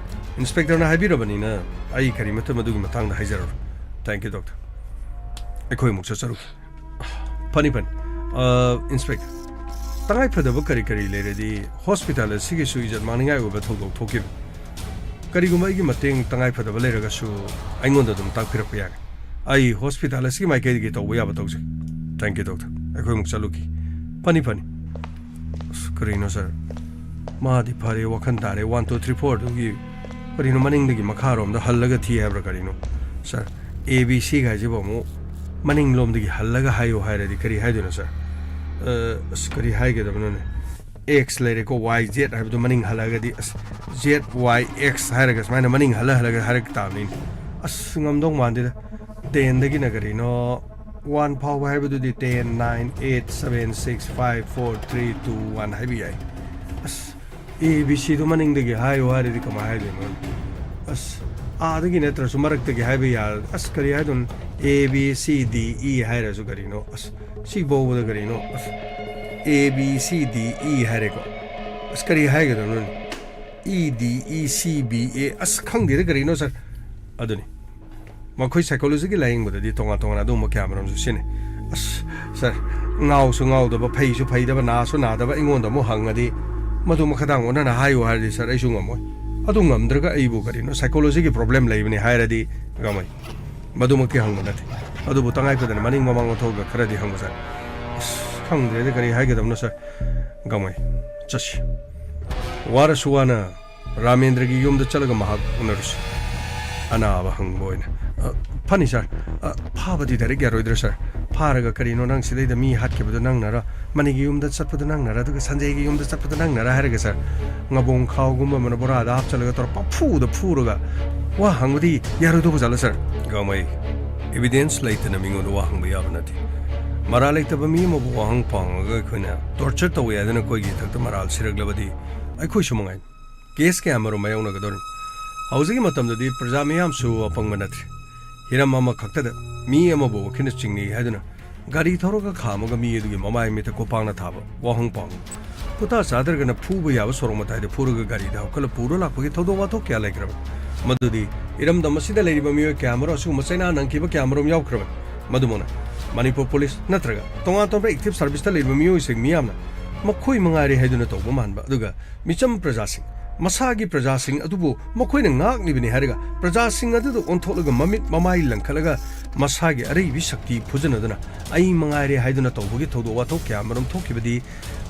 ꯏꯟꯁꯄꯦꯛꯇꯔꯅ ꯍꯥꯏꯕꯤꯔꯕꯅꯤꯅ ꯑꯩ ꯀꯔꯤꯃꯠꯇ ꯃꯗꯨꯒꯤ ꯃꯇꯥꯡꯗ ꯍꯥꯏꯖꯔꯔꯣꯏ꯫ Thank you, doctor. ꯑꯩꯈꯣꯏ ꯑꯃꯨꯛ ꯆꯠꯆꯔꯨꯒꯦ꯫ ꯐꯅꯤ, ꯐꯅꯤ꯫ ꯑ, ꯏꯟꯁꯄꯦꯛꯇꯔ, ꯇꯉꯥꯏ ꯐꯗꯕ ꯀꯔꯤ ꯀꯔꯤ ꯂꯩꯔꯗꯤ ꯍꯣꯁꯄꯤꯇꯥꯜ ꯑꯁꯤꯒꯤꯁꯨ ꯏꯖꯠ ꯃꯥꯡꯅꯤꯡꯉꯥꯏ ꯑꯣꯏꯕ ꯊꯧꯗꯣꯛ ꯊꯣꯛꯈꯤꯕ, ꯀꯔꯤꯒꯨꯝꯕ ꯑꯩꯒꯤ ꯃꯇꯦꯡ ꯇꯉꯥꯏ ꯐꯗꯕ ꯂꯩꯔꯒꯁꯨ ꯑꯩꯉꯣꯟꯗ ꯑꯗꯨꯝ ꯇꯥꯛꯄꯤꯔꯛꯄ ꯌꯥꯒꯅꯤ꯫ ꯑꯩ ꯍꯣꯁꯄꯤꯇꯥꯜ ꯑꯁꯤꯒꯤ ꯃꯥꯏꯀꯩꯗꯒꯤ ꯇꯧꯕ ꯌꯥꯕ ꯇꯧꯖꯩ꯫ Thank you, doctor. ꯑꯩꯈꯣꯏ ꯑꯃꯨꯛ ꯆꯠꯂꯨꯈꯤ꯫ ꯐꯅꯤ, ꯐꯅꯤ꯫ ꯑꯁ, ꯀꯔꯤꯅꯣ ꯁꯥꯔ? ꯃꯥꯗꯤ ꯐꯔꯦ, ꯋꯥꯈꯜ ꯇꯥꯔꯦ꯫ One, two, three, four ꯗꯨꯒꯤ ꯀꯔꯤꯅꯣ ꯃꯅꯤꯡꯗꯒꯤ ꯃꯈꯥꯔꯣꯝꯗ ꯍꯜꯂꯒ ꯊꯤ ꯍꯥꯏꯕ꯭ꯔꯥ ꯀꯔꯤꯅꯣ? ꯁꯥꯔ, A B C ꯒꯥꯏꯁꯤꯕꯨ ꯑꯃꯨꯛ ꯃꯅꯤꯡꯂꯣꯝꯗꯒꯤ ꯍꯜꯂꯒ ꯍꯥꯏꯌꯨ ꯍꯥꯏꯔꯗꯤ ꯀꯔꯤ ꯍꯥꯏꯗꯣꯏꯅꯣ ꯁꯥꯔ? ꯑ, ꯑꯁ, ꯀꯔꯤ ꯍꯥꯏꯒꯗꯕꯅꯣꯅꯦ? X ꯂꯩꯔꯦꯀꯣ, Y Z ꯍꯥꯏꯕꯗꯣ ꯃꯅꯤꯡ ꯍꯜꯂꯛꯑꯒꯗꯤ, ꯑꯁ, Z Y X ꯍꯥꯏꯔꯒ ꯁꯨꯃꯥꯏꯅ ꯃꯅꯤꯡ ꯍꯜꯂ ꯍꯜꯂꯒ ꯍꯥꯏꯔꯛ ꯇꯥꯕꯅꯤꯅꯦ꯫ ꯑꯁ, ꯉꯝꯗꯧ ꯃꯥꯟꯗꯦꯗ꯫ Ten ꯗꯒꯤꯅ ꯀꯔꯤꯅꯣ, one ꯐꯥꯎꯕ ꯍꯥꯏꯕꯗꯨꯗꯤ ten, nine, eight, seven, six, five, four, three, two, one ꯍꯥꯏꯕ ꯌꯥꯏ꯫ ꯑꯁ, A B C ꯗꯨ ꯃꯅꯤꯡꯗꯒꯤ ꯍꯥꯏꯌꯨ ꯍꯥꯏꯔꯗꯤ ꯀꯃꯥꯏ ꯍꯥꯏꯗꯣꯏꯅꯣ? ꯑꯁ, ꯑꯥꯗꯒꯤ ꯅꯠꯇ꯭ꯔꯁꯨ ꯃꯔꯛꯇꯒꯤ ꯍꯥꯏꯕ ꯌꯥ-, ꯑꯁ, ꯀꯔꯤ ꯍꯥꯏꯗꯣꯏꯅꯣ? A B C D E ꯍꯥꯏꯔꯁꯨ ꯀꯔꯤꯅꯣ? ꯑꯁ, ꯁꯤ ꯐꯥꯎꯕꯗ ꯀꯔꯤꯅꯣ? ꯑꯁ, A B C D E ꯍꯥꯏꯔꯦꯀꯣ꯫ ꯑꯁ, ꯀꯔꯤ ꯍꯥꯏꯒꯗꯕꯅꯣꯅꯦ? E D E C B A, ꯑꯁ, ꯈꯪꯗꯦꯗ ꯀꯔꯤꯅꯣ, ꯁꯥꯔ꯫ ꯑꯗꯨꯅꯤ꯫ ꯃꯈꯣꯏ psychology ꯒꯤ ꯂꯥꯌꯦꯡꯕꯗꯗꯤ ꯇꯣꯉꯥꯟ ꯇꯣꯉꯥꯟꯅ ꯑꯗꯨꯒꯨꯝꯕ ꯀꯌꯥ ꯃꯔꯨꯝꯁꯨ ꯁꯤꯖꯤꯟꯅꯩ꯫ ꯑꯁ, ꯁꯥꯔ, ꯉꯥꯎꯁꯨ ꯉꯥꯎꯗꯕ, ꯐꯩꯁꯨ ꯐꯩꯗꯕ, ꯅꯥꯁꯨ ꯅꯥꯗꯕ, ꯑꯩꯉꯣꯟꯗ ꯑꯃꯨꯛ ꯍꯪꯉꯗꯤ, "ꯃꯗꯨ ꯃꯈꯥꯗꯥꯡ ꯑꯣꯟꯅꯅ ꯍꯥꯏꯌꯨ" ꯍꯥꯏꯔꯗꯤ, ꯁꯥꯔ, ꯑꯩꯁꯨ ꯉꯝꯃꯣꯏ꯫ ꯑꯗꯨ ꯉꯝꯗ꯭ꯔꯒ ꯑꯩꯕꯨ ꯀꯔꯤꯅꯣ, psychology ꯒꯤ problem ꯂꯩꯕꯅꯤ ꯍꯥꯏꯔꯗꯤ ꯉꯝꯃꯣꯏ꯫ ꯃꯗꯨꯃꯛꯇꯤ ꯍꯪꯕ ꯅꯠꯇꯦ꯫ ꯑꯗꯨꯕꯨ ꯇꯉꯥꯏ ꯐꯗꯅ ꯃꯅꯤꯡ ꯃꯃꯥꯡ ꯑꯣꯟꯊꯣꯛꯑꯒ ꯈꯔꯗꯤ ꯍꯪꯕ ꯖꯥꯠꯅꯤ꯫ ꯑꯁ, ꯈꯪꯗ꯭ꯔꯦꯗ, ꯀꯔꯤ ꯍꯥꯏꯒꯗꯕꯅꯣ, ꯁꯥꯔ꯫ ꯒꯃꯩ, ꯆꯠꯁꯤ꯫ ꯋꯥꯔꯁꯨ ꯋꯥꯅ ꯔꯥꯃꯦꯟꯗ꯭ꯔꯒꯤ ꯌꯨꯝꯗ ꯆꯠꯂꯒ ꯃꯍꯥꯛ ꯎꯅꯔꯨꯁꯤ꯫ ꯑꯅꯥꯕ ꯍꯪꯕ ꯑꯣꯏꯅ꯫ ꯑ, ꯐꯅꯤ, ꯁꯥꯔ꯫ ꯑ, ꯐꯥꯕꯗꯤ direct ꯌꯥꯔꯣꯏꯗ꯭ꯔꯥ, ꯁꯥꯔ? ꯐꯥꯔꯒ ꯀꯔꯤꯅꯣ, ꯅꯪ ꯁꯤꯗꯩꯗ ꯃꯤ ꯍꯥꯠꯈꯤꯕꯗꯣ ꯅꯪꯅꯔ? ꯃꯅꯤꯒꯤ ꯌꯨꯝꯗ ꯆꯠꯄꯗꯣ ꯅꯪꯅꯔ? ꯑꯗꯨꯒ ꯁꯟꯖꯦꯒꯤ ꯌꯨꯝꯗ ꯆꯠꯄꯗꯣ ꯅꯪꯅꯔ ꯍꯥꯏꯔꯒ, ꯁꯥꯔ, ꯉꯕꯣꯡ ꯈꯥꯎꯒꯨꯝꯕ ꯑꯃꯅ ꯕꯣꯔꯥꯗ ꯍꯥꯞꯆꯜꯂꯒ ꯇꯧꯔ ꯄꯐꯨꯗ ꯐꯨꯔꯒ ꯋꯥ ꯍꯪꯕꯗꯤ ꯌꯥꯔꯣꯏꯗꯧꯕ ꯖꯥꯠꯂ, ꯁꯥꯔ? ꯒꯃꯩ, evidence ꯂꯩꯇꯅ ꯃꯤꯉꯣꯟꯗ ꯋꯥ ꯍꯪꯕ ꯌꯥꯕ ꯅꯠꯇꯦ꯫ ꯃꯔꯥꯜ ꯂꯩꯇꯕ ꯃꯤ ꯑꯃꯕꯨ ꯋꯥꯍꯪ ꯄꯥꯡꯉꯒ ꯑꯩꯈꯣꯏꯅ torture ꯇꯧꯋꯦ ꯍꯥꯏꯗꯨꯅ ꯑꯩꯈꯣꯏꯒꯤ ꯏꯊꯛꯇ ꯃꯔꯥꯜ ꯁꯤꯔꯛꯂꯕꯗꯤ ꯑꯩꯈꯣꯏꯁꯨ ꯃꯉꯥꯏ꯫ Case ꯀꯌꯥ ꯑꯃꯔꯣꯝ ꯃꯥꯌꯣꯛꯅꯒꯗꯧꯔꯤꯕꯅꯤ꯫ ꯍꯧꯖꯤꯛꯀꯤ ꯃꯇꯝꯗꯗꯤ ꯄ꯭ꯔꯖꯥ ꯃꯤꯌꯥꯝꯁꯨ ꯑꯄꯪꯕ ꯅꯠꯇ꯭ꯔꯦ꯫ ꯍꯤꯔꯝ ꯑꯃꯈꯛꯇꯗ ꯃꯤ ꯑꯃꯕꯨ ꯋꯥꯈꯜꯅ ꯆꯤꯡꯅꯩ ꯍꯥꯏꯗꯨꯅ ꯒꯥꯔꯤ ꯊꯧꯔꯒ ꯈꯥꯝꯃꯒ ꯃꯤ ꯑꯗꯨꯒꯤ ꯃꯃꯥꯏ ꯃꯤꯠꯇ ꯀꯣꯄꯥꯛꯅ ꯊꯥꯕ, ꯋꯥꯍꯣꯡ ꯄꯥꯎꯍꯣꯡ, ꯈꯨꯇꯥ ꯆꯥꯗ꯭ꯔꯒꯅ ꯐꯨꯕ ꯌꯥꯕ ꯁꯣꯔꯣꯛ ꯃꯇꯥꯏꯗ ꯐꯨꯔꯒ ꯒꯥꯔꯤꯗ ꯍꯥꯞꯀꯠꯂ ꯄꯨꯔ ꯂꯥꯛꯄꯒꯤ ꯊꯧꯗꯣꯛ ꯋꯥꯊꯣꯛ ꯀꯌꯥ ꯂꯩꯈ꯭ꯔꯕꯅꯤ꯫ ꯃꯗꯨꯗꯤ ꯏꯔꯝꯗꯝ ꯑꯁꯤꯗ ꯂꯩꯔꯤꯕ ꯃꯤꯑꯣꯏ ꯀꯌꯥ ꯑꯃꯔꯣꯝ ꯑꯁꯤꯒꯨꯝꯕ ꯆꯩꯅꯥ ꯅꯪꯈꯤꯕ ꯀꯌꯥ ꯑꯃꯔꯣꯝ ꯌꯥꯎꯈ꯭ꯔꯕꯅꯤ꯫ ꯃꯗꯨꯃꯛꯅ ꯃꯅꯤꯄꯨꯔ ꯄꯨꯂꯤꯁ ꯅꯠꯇ꯭ꯔꯒ ꯇꯣꯉꯥꯟ ꯇꯣꯉꯥꯟꯕ ꯑꯦꯛꯇꯤꯚ ꯁꯥꯔꯚꯤꯁꯇ ꯂꯩꯔꯤꯕ ꯃꯤꯑꯣꯏꯁꯤꯡ ꯃꯤꯌꯥꯝꯅ ꯃꯈꯣꯏ ꯃꯉꯥꯏꯔꯦ ꯍꯥꯏꯗꯨꯅ ꯇꯧꯕ ꯃꯥꯟꯕ, ꯑꯗꯨꯒ ꯃꯤꯆꯝ ꯄ꯭ꯔꯖꯥꯁꯤꯡ, ꯃꯁꯥꯒꯤ ꯄ꯭ꯔꯖꯥꯁꯤꯡ ꯑꯗꯨꯕꯨ ꯃꯈꯣꯏꯅ ꯉꯥꯛꯂꯤꯕꯅꯤ ꯍꯥꯏꯔꯒ ꯄ꯭ꯔꯖꯥꯁꯤꯡ ꯑꯗꯨꯗ ꯑꯣꯟꯊꯣꯛꯂꯒ ꯃꯃꯤꯠ ꯃꯃꯥꯏ ꯂꯪꯈꯠꯂꯒ ꯃꯁꯥꯒꯤ ꯑꯔꯩꯕꯤ ꯁꯛꯇꯤ ꯐꯨꯖꯅꯗꯨꯅ ꯑꯩ ꯃꯉꯥꯏꯔꯦ ꯍꯥꯏꯗꯨꯅ ꯇꯧꯕꯒꯤ ꯊꯧꯗꯣꯛ ꯋꯥꯊꯣꯛ ꯀꯌꯥ ꯑꯃꯔꯣꯝ ꯊꯣꯛꯈꯤꯕꯗꯤ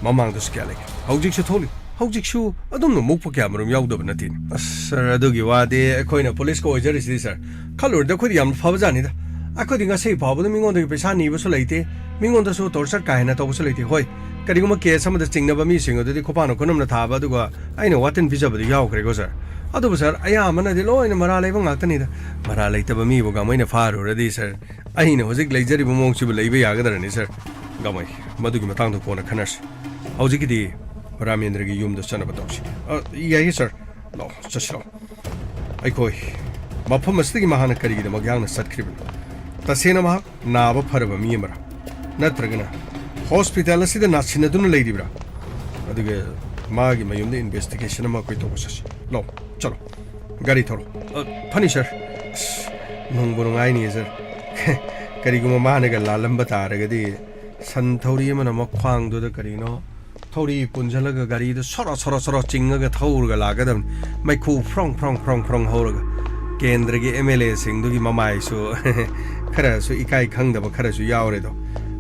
ꯃꯃꯥꯡꯗꯁꯨ ꯀꯌꯥ ꯂꯩꯈ꯭ꯔꯦ꯫ ꯍꯧꯖꯤꯛꯁꯨ ꯊꯣꯛꯂꯤ꯫ ꯍꯧꯖꯤꯛꯁꯨ ꯑꯗꯨꯝꯅ ꯃꯨꯛꯄ ꯀꯌꯥ ꯑꯃꯔꯣꯝ ꯌꯥꯎꯗꯕ ꯅꯠꯇꯦ꯫ ꯑꯁ, ꯁꯥꯔ, ꯑꯗꯨꯒꯤ ꯋꯥꯗꯤ ꯑꯩꯈꯣꯏꯅ ꯄꯨꯂꯤꯁꯀ ꯑꯣꯏꯖꯔꯤꯁꯤꯗꯤ, ꯁꯥꯔ꯫ ꯈꯜꯂꯨꯔꯗꯤ ꯑꯩꯈꯣꯏꯗꯤ ꯌꯥꯝꯅ ꯐꯕꯖꯥꯠꯅꯤꯗ꯫ ꯑꯩꯈꯣꯏꯗꯤ ꯉꯁꯤ ꯐꯥꯎꯕꯗ ꯃꯤꯉꯣꯟꯗꯒꯤ ꯄꯩꯁꯥ ꯅꯤꯕꯁꯨ ꯂꯩꯇꯦ, ꯃꯤꯉꯣꯟꯗꯁꯨ ꯇꯣꯔꯆꯔ ꯀꯥ ꯍꯦꯟꯅ ꯇꯧꯕꯁꯨ ꯂꯩꯇꯦ꯫ ꯍꯣꯏ, ꯀꯔꯤꯒꯨꯝꯕ ꯀꯦꯁ ꯑꯃꯗ ꯆꯤꯡꯅꯕ ꯃꯤꯁꯤꯡ ꯑꯗꯨꯗꯤ ꯈꯨꯄꯥꯛꯅ ꯈꯨꯅꯝꯅ ꯊꯥꯕ, ꯑꯗꯨꯒ ꯑꯩꯅ ꯋꯥꯇꯤꯟ ꯄꯤꯖꯕꯗꯤ ꯌꯥꯎꯈ꯭ꯔꯦꯀꯣ, ꯁꯥꯔ꯫ ꯑꯗꯨꯕꯨ, ꯁꯥꯔ, ꯑꯌꯥꯝꯕꯅꯗꯤ ꯂꯣꯏꯅ ꯃꯔꯥꯜ ꯂꯩꯕ ꯉꯥꯛꯇꯅꯤꯗ꯫ ꯃꯔꯥꯜ ꯂꯩꯇꯕ ꯃꯤꯕꯨ ꯒꯥꯡꯃꯩꯅ ꯐꯥꯔꯨꯔꯗꯤ, ꯁꯥꯔ, ꯑꯩꯅ ꯍꯧꯖꯤꯛ ꯂꯩꯖꯔꯤꯕ ꯃꯑꯣꯡꯁꯤꯕꯨ ꯂꯩꯕ ꯌꯥꯒꯗ꯭ꯔꯅꯤ, ꯁꯥꯔ? ꯒꯥꯡꯃꯩ, ꯃꯗꯨꯒꯤ ꯃꯇꯥꯡꯗ ꯀꯣꯟꯅ ꯈꯟꯅꯔꯁꯤ꯫ ꯍꯧꯖꯤꯛꯀꯤꯗꯤ ꯔꯥꯃꯦꯟꯗ꯭ꯔꯒꯤ ꯌꯨꯝꯗ ꯆꯠꯅꯕ ꯇꯧꯁꯤ꯫ ꯑ, ꯌꯥꯏꯌꯦ, ꯁꯥꯔ꯫ ꯂꯥꯛꯑꯣ, ꯆꯠꯁꯤ ꯂꯥꯛꯑꯣ꯫ ꯑꯩꯈꯣꯏ ꯃꯐꯝ ꯑꯁꯤꯗꯒꯤ ꯃꯍꯥꯛꯅ ꯀꯔꯤꯒꯤꯗꯃꯛ ꯌꯥꯡꯅ ꯆꯠꯈ꯭ꯔꯤꯕꯅꯣ? ꯇꯁꯦꯡꯅ ꯃꯍꯥꯛ ꯅꯥꯕ ꯐꯔꯕ ꯃꯤ ꯑꯃꯔꯥ? ꯅꯠꯇ꯭ꯔꯒꯅ ꯍꯣꯁꯄꯤꯇꯥꯜ ꯑꯁꯤꯗ ꯅꯥꯁꯤꯟꯅꯗꯨꯅ ꯂꯩꯔꯤꯕ꯭ꯔꯥ? ꯑꯗꯨꯒ ꯃꯥꯒꯤ ꯃꯌꯨꯝꯗ ꯏꯟꯚꯦꯁꯇꯤꯒꯦꯁꯟ ꯑꯃ ꯑꯩꯈꯣꯏ ꯇꯧꯕ ꯆꯠꯁꯤ꯫ ꯂꯥꯛꯑꯣ, ꯆꯠꯂꯣ꯫ ꯒꯥꯔꯤ ꯊꯧꯔꯣ꯫ ꯑ, ꯐꯅꯤ, ꯁꯥꯔ꯫ ꯑꯁ, ꯅꯨꯡꯕꯨ ꯅꯨꯡꯉꯥꯏꯅꯤꯌꯦ, ꯁꯥꯔ꯫ ꯀꯔꯤꯒꯨꯝꯕ ꯃꯥꯅꯒ ꯂꯥꯜꯂꯝꯕ ꯇꯥꯔꯒꯗꯤ, ꯁꯟ ꯊꯧꯔꯤ ꯑꯃꯅ ꯃꯈ꯭ꯋꯥꯡꯗꯨꯗ ꯀꯔꯤꯅꯣ ꯊꯧꯔꯤ ꯄꯨꯟꯁꯤꯜꯂꯒ ꯒꯥꯔꯤꯗꯨ ꯁꯣꯔꯣ ꯁꯣꯔꯣ ꯁꯣꯔꯣ ꯆꯤꯡꯉꯒ ꯊꯧꯔꯒ ꯂꯥꯛꯀꯗꯕꯅꯤ꯫ ꯃꯩꯈꯨ ꯐ꯭ꯔꯣꯡ ꯐ꯭ꯔꯣꯡ ꯐ꯭ꯔꯣꯡ ꯐ꯭ꯔꯣꯡ ꯍꯧꯔꯒ꯫ ꯀꯦꯟꯗ꯭ꯔꯒꯤ ꯑꯦꯝ ꯑꯦꯜ ꯑꯦꯁꯤꯡꯗꯨꯒꯤ ꯃꯃꯥꯏꯁꯨ ꯈꯔꯁꯨ ꯏꯀꯥꯏ ꯈꯪꯗꯕ ꯈꯔꯁꯨ ꯌꯥꯎꯔꯦꯗꯣ꯫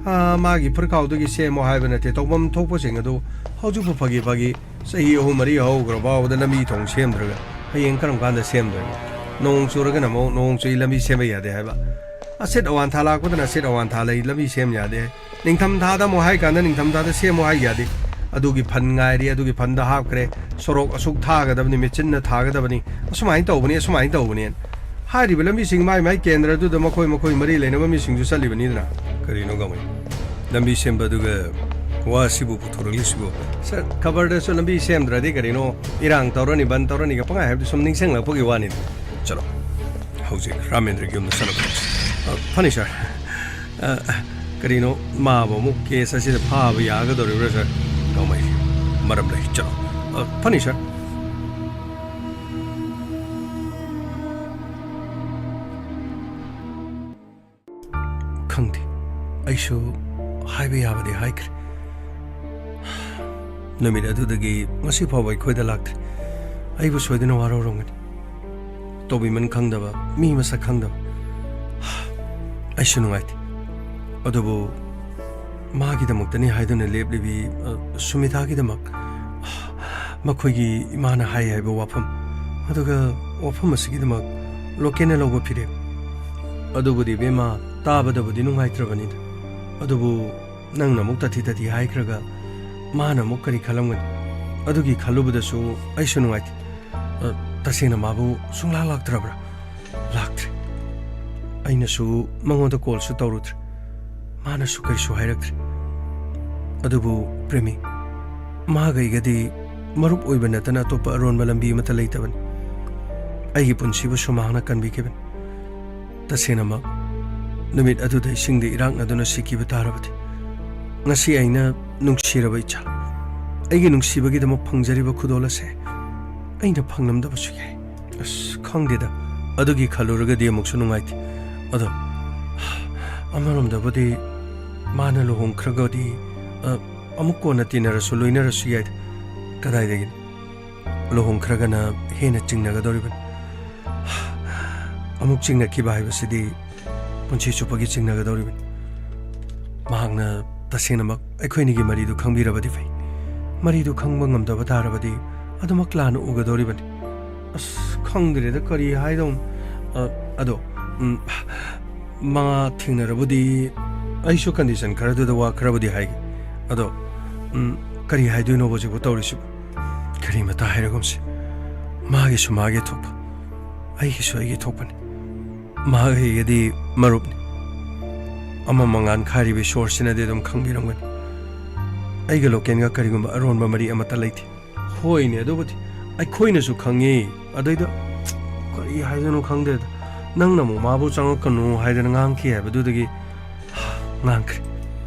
ꯑꯥ, ꯃꯥꯒꯤ ꯐꯨꯔꯤꯠꯈꯥꯎꯗꯒꯤ ꯁꯦꯝꯃꯣ ꯍꯥꯏꯕ ꯅꯠꯇꯦ, ꯇꯧꯐꯝ ꯊꯣꯛꯄꯁꯤꯡ ꯑꯗꯨ ꯍꯧꯖꯤꯛꯄꯨ ꯐꯥꯒꯤ ꯐꯥꯒꯤ ꯆꯍꯤ ꯑꯍꯨꯝ ꯃꯔꯤ ꯍꯧꯈ꯭ꯔ ꯐꯥꯎꯕꯗ ꯂꯝꯕꯤ ꯊꯣꯡ ꯁꯦꯝꯗ꯭ꯔꯒ ꯍꯌꯦꯡ ꯀꯔꯝ ꯀꯥꯟꯗ ꯁꯦꯝꯗꯣꯏꯅꯣ? ꯅꯣꯡ ꯆꯨꯔꯒꯅ ꯑꯃꯨꯛ ꯅꯣꯡ ꯆꯨꯏ, ꯂꯝꯕꯤ ꯁꯦꯝꯕ ꯌꯥꯗꯦ ꯍꯥꯏꯕ꯫ ꯑꯁꯤꯠ ꯑꯋꯥꯟꯊꯥ ꯂꯥꯛꯄꯗꯅ ꯑꯁꯤꯠ ꯑꯋꯥꯟꯊꯥ ꯂꯩ, ꯂꯝꯕꯤ ꯁꯦꯝ ꯌꯥꯗꯦ꯫ ꯅꯤꯡꯊꯝꯊꯥꯗ ꯑꯃꯨꯛ ꯍꯥꯏ ꯀꯥꯟꯗ ꯅꯤꯡꯊꯝꯊꯥꯗ ꯁꯦꯝꯃꯨ ꯍꯥꯏ ꯌꯥꯗꯦ꯫ ꯑꯗꯨꯒꯤ ꯐꯟ ꯉꯥꯏꯔꯤ, ꯑꯗꯨꯒꯤ ꯐꯟꯗ ꯍꯥꯞꯈ꯭ꯔꯦ, ꯁꯣꯔꯣꯛ ꯑꯁꯨꯛ ꯊꯥꯒꯗꯕꯅꯤ, ꯃꯦꯆꯤꯟꯅ ꯊꯥꯒꯗꯕꯅꯤ, ꯑꯁꯨꯃꯥꯏꯅ ꯇꯧꯕꯅꯤ, ꯑꯁꯨꯃꯥꯏꯅ ꯇꯧꯕꯅꯤ꯫ ꯍꯥꯏꯔꯤꯕ ꯂꯝꯕꯤꯁꯤꯡ ꯃꯥꯏ ꯃꯥꯏ ꯀꯦꯟꯗ꯭ꯔꯗꯨꯗ ꯃꯈꯣꯏ ꯃꯈꯣꯏ ꯃꯔꯤ ꯂꯩꯅꯕ ꯃꯤꯁꯤꯡꯁꯨ ꯆꯠꯂꯤꯕꯅꯤꯗꯅ꯫ ꯀꯔꯤꯅꯣ ꯒꯥꯡꯃꯩ? ꯂꯝꯕꯤ ꯁꯦꯝꯕ ꯑꯗꯨꯒ ꯋꯥꯁꯤꯕꯨ ꯄꯨꯊꯣꯔꯛꯂꯤꯁꯤꯕꯨ? ꯁꯥꯔ, ꯈꯕꯔꯗꯁꯨ ꯂꯝꯕꯤ ꯁꯦꯝꯗ꯭ꯔꯗꯤ ꯀꯔꯤꯅꯣ, ꯏꯔꯥꯡ ꯇꯧꯔꯅꯤ, ꯕꯟ ꯇꯧꯔꯅꯤꯒ ꯄꯪꯍꯥꯏ ꯍꯥꯏꯕꯗꯨ ꯁꯨꯝ ꯅꯤꯡꯁꯤꯡꯂꯛꯄꯒꯤ ꯋꯥꯅꯤꯗ꯫ ꯆꯠꯂꯣ, ꯍꯧꯖꯤꯛ ꯔꯥꯃꯦꯟꯗ꯭ꯔꯒꯤ ꯌꯨꯝꯗ ꯆꯠꯂꯣ꯫ ꯑ, ꯐꯅꯤ ꯁꯥꯔ꯫ ꯑ, ꯀꯔꯤꯅꯣ, ꯃꯥꯕꯨ ꯑꯃꯨꯛ ꯀꯦꯁ ꯑꯁꯤꯗ ꯐꯥꯕ ꯌꯥꯒꯗꯧꯔꯤꯕ꯭ꯔꯥ ꯁꯥꯔ? ꯀꯃꯥꯏ? ꯃꯔꯝ ꯂꯩ, ꯆꯠꯂꯣ꯫ ꯑ, ꯐꯅꯤ ꯁꯥꯔ꯫ ꯈꯪꯗꯦ, ꯑꯩꯁꯨ ꯍꯥꯏꯕ ꯌꯥꯕꯗꯤ ꯍꯥꯏꯈ꯭ꯔꯦ꯫ ꯅꯨꯃꯤꯠ ꯑꯗꯨꯗꯒꯤ ꯉꯁꯤ ꯐꯥꯎꯕ ꯑꯩꯈꯣꯏꯗ ꯂꯥꯛꯇ꯭ꯔꯤ꯫ ꯑꯩꯕꯨ ꯁꯣꯏꯗꯅ ꯋꯥꯔꯧꯔꯝꯒꯅꯤ꯫ ꯇꯧꯕꯤꯃꯟ ꯈꯪꯗꯕ, ꯃꯤ ꯃꯁꯛ ꯈꯪꯗꯕ꯫ ꯑꯩꯁꯨ ꯅꯨꯡꯉꯥꯏꯇꯦ꯫ ꯑꯗꯨꯕꯨ ꯃꯥꯒꯤꯗꯃꯛꯇꯅꯤ ꯍꯥꯏꯗꯨꯅ ꯂꯦꯞꯂꯤꯕꯤ, ꯑ, ꯁꯨꯃꯤꯇꯥꯒꯤꯗꯃꯛ ꯃꯈꯣꯏꯒꯤ ꯏꯃꯥꯅ ꯍꯥꯏ ꯍꯥꯏꯕ ꯋꯥꯐꯝ, ꯑꯗꯨꯒ ꯋꯥꯐꯝ ꯑꯁꯤꯒꯤꯗꯃꯛ ꯂꯣꯀꯦꯟꯅ ꯂꯧꯕ ꯐꯤꯔꯦꯞ꯫ ꯑꯗꯨꯕꯨꯗꯤ ꯏꯕꯦꯝꯃ, ꯇꯥꯕꯗꯕꯨꯗꯤ ꯅꯨꯡꯉꯥꯏꯇ꯭ꯔꯕꯅꯤꯗ꯫ ꯑꯗꯨꯕꯨ ꯅꯪꯅ ꯑꯃꯨꯛ ꯇꯥꯊꯤ ꯇꯥꯊꯤ ꯍꯥꯏꯈ꯭ꯔꯒ ꯃꯥꯅ ꯑꯃꯨꯛ ꯀꯔꯤ ꯈꯜꯂꯝꯒꯅꯤ? ꯑꯗꯨꯒꯤ ꯈꯜꯂꯨꯕꯗꯁꯨ ꯑꯩꯁꯨ ꯅꯨꯡꯉꯥꯏꯇꯦ꯫ ꯑ, ꯇꯁꯦꯡꯅ ꯃꯥꯕꯨ ꯁꯨꯡꯂꯥꯛ ꯂꯥꯛꯇ꯭ꯔꯕ꯭ꯔꯥ? ꯂꯥꯛꯇ꯭ꯔꯦ꯫ ꯑꯩꯅꯁꯨ ꯃꯉꯣꯟꯗ ꯀꯣꯜꯁꯨ ꯇꯧꯔꯨꯗ꯭ꯔꯦ꯫ ꯃꯥꯅꯁꯨ ꯀꯔꯤꯁꯨ ꯍꯥꯏꯔꯛꯇ꯭ꯔꯦ꯫ ꯑꯗꯨꯕꯨ ꯄ꯭ꯔꯦꯃꯤ, ꯃꯥꯒ ꯑꯩꯒꯗꯤ ꯃꯔꯨꯞ ꯑꯣꯏꯕ ꯅꯠꯇꯅ ꯑꯇꯣꯞꯄ ꯑꯔꯣꯟꯕ ꯂꯝꯕꯤ ꯑꯃꯠꯇ ꯂꯩꯇꯕꯅꯤ꯫ ꯑꯩꯒꯤ ꯄꯨꯟꯁꯤꯕꯨ ꯁꯨꯃꯥꯡꯅ ꯀꯟꯕꯤꯈꯤꯕꯅꯤ꯫ ꯇꯁꯦꯡꯅꯃꯛ, ꯅꯨꯃꯤꯠ ꯑꯗꯨꯗ ꯏꯁꯤꯡꯗ ꯏꯔꯥꯛꯅꯗꯨꯅ ꯁꯤꯈꯤꯕ ꯇꯥꯔꯕꯗꯤ, ꯉꯁꯤ ꯑꯩꯅ ꯅꯨꯡꯁꯤꯔꯕ ꯏꯆꯥ, ꯑꯩꯒꯤ ꯅꯨꯡꯁꯤꯕꯒꯤꯗꯃꯛ ꯐꯪꯖꯔꯤꯕ ꯈꯨꯗꯣꯜ ꯑꯁꯦ ꯑꯩꯅ ꯐꯪꯂꯝꯗꯕꯁꯨ ꯌꯥꯏ꯫ ꯑꯁ, ꯈꯪꯗꯦꯗ, ꯑꯗꯨꯒꯤ ꯈꯜꯂꯨꯔꯒꯗꯤ ꯑꯃꯨꯛꯁꯨ ꯅꯨꯡꯉꯥꯏꯇꯦ꯫ ꯑꯗꯣ, ꯑꯃꯔꯣꯝꯗꯕꯨꯗꯤ ꯃꯥꯅ ꯂꯨꯍꯣꯡꯈ꯭ꯔꯒꯗꯤ, ꯑ, ꯑꯃꯨꯛ ꯀꯣꯟꯅ ꯇꯤꯟꯅꯔꯁꯨ ꯂꯣꯏꯅꯔꯁꯨ ꯌꯥꯏꯗ꯫ ꯀꯗꯥꯏꯗꯒꯤꯅꯣ? ꯂꯨꯍꯣꯡꯈ꯭ꯔꯒꯅ ꯍꯦꯟꯅ ꯆꯤꯡꯅꯒꯗꯧꯔꯤꯕꯅꯤ꯫ ꯑꯃꯨꯛ ꯆꯤꯡꯅꯈꯤꯕ ꯍꯥꯏꯕꯁꯤꯗꯤ ꯄꯨꯟꯁꯤ ꯆꯨꯞꯄꯒꯤ ꯆꯤꯡꯅꯒꯗꯧꯔꯤꯕꯅꯤ꯫ ꯃꯍꯥꯛꯅ ꯇꯁꯦꯡꯅꯃꯛ ꯑꯩꯈꯣꯏꯅꯤꯒꯤ ꯃꯔꯤꯗꯨ ꯈꯪꯕꯤꯔꯕꯗꯤ ꯐꯩ꯫ ꯃꯔꯤꯗꯨ ꯈꯪꯕ ꯉꯝꯗꯕ ꯇꯥꯔꯕꯗꯤ ꯑꯗꯨꯃꯛ ꯂꯥꯟꯅ ꯎꯒꯗꯧꯔꯤꯕꯅꯤ꯫ ꯑꯁ, ꯈꯪꯗ꯭ꯔꯦꯗ, ꯀꯔꯤ ꯍꯥꯏꯗꯧꯅꯣ꯫ ꯑ, ꯑꯗꯣ, ꯎꯝ, ꯃꯥ ꯊꯦꯡꯅꯔꯕꯨꯗꯤ ꯑꯩꯁꯨ ꯀꯟꯗꯤꯁꯟ ꯈꯔꯗꯨꯗ ꯋꯥ ꯈꯔꯕꯨꯗꯤ ꯍꯥꯏꯒꯦ꯫ ꯑꯗꯣ, ꯎꯝ, ꯀꯔꯤ ꯍꯥꯏꯗꯣꯏꯅꯣꯕ ꯍꯧꯖꯤꯛꯄꯨ ꯇꯧꯔꯤꯁꯤꯕꯨ? ꯀꯔꯤ ꯃꯇꯥ ꯍꯥꯏꯔꯒꯨꯝꯁꯤ? ꯃꯥꯒꯤꯁꯨ ꯃꯥꯒꯤ ꯊꯣꯛꯄ, ꯑꯩꯒꯤꯁꯨ ꯑꯩꯒꯤ ꯊꯣꯛꯄꯅꯤ꯫ ꯃꯍꯥꯛ ꯑꯩꯒꯗꯤ ꯃꯔꯨꯞꯅꯤ꯫ ꯑꯃ ꯃꯉꯥꯟ ꯈꯥꯏꯔꯤꯕ ꯏꯁꯣꯔꯁꯤꯅꯗꯤ ꯑꯗꯨꯝ ꯈꯪꯕꯤꯔꯝꯒꯅꯤ꯫ ꯑꯩꯒ ꯂꯣꯀꯦꯟꯒ ꯀꯔꯤꯒꯨꯝꯕ ꯑꯔꯣꯟꯕ ꯃꯔꯤ ꯑꯃꯠꯇ ꯂꯩꯇꯦ꯫ ꯍꯣꯏꯅꯦ, ꯑꯗꯨꯕꯨꯗꯤ ꯑꯩꯈꯣꯏꯅꯁꯨ ꯈꯪꯉꯤ꯫ ꯑꯗꯩꯗ ꯀꯔꯤ ꯍꯥꯏꯗꯣꯏꯅꯣ ꯈꯪꯗ꯭ꯔꯦꯗ꯫ ꯅꯪꯅ ꯑꯃꯨꯛ ꯃꯥꯕꯨ ꯆꯪꯉꯛꯀꯅꯨ ꯍꯥꯏꯗꯅ ꯉꯥꯡꯈꯤ ꯍꯥꯏꯕꯗꯨꯗꯒꯤ ꯉꯥꯡꯈ꯭ꯔꯦ꯫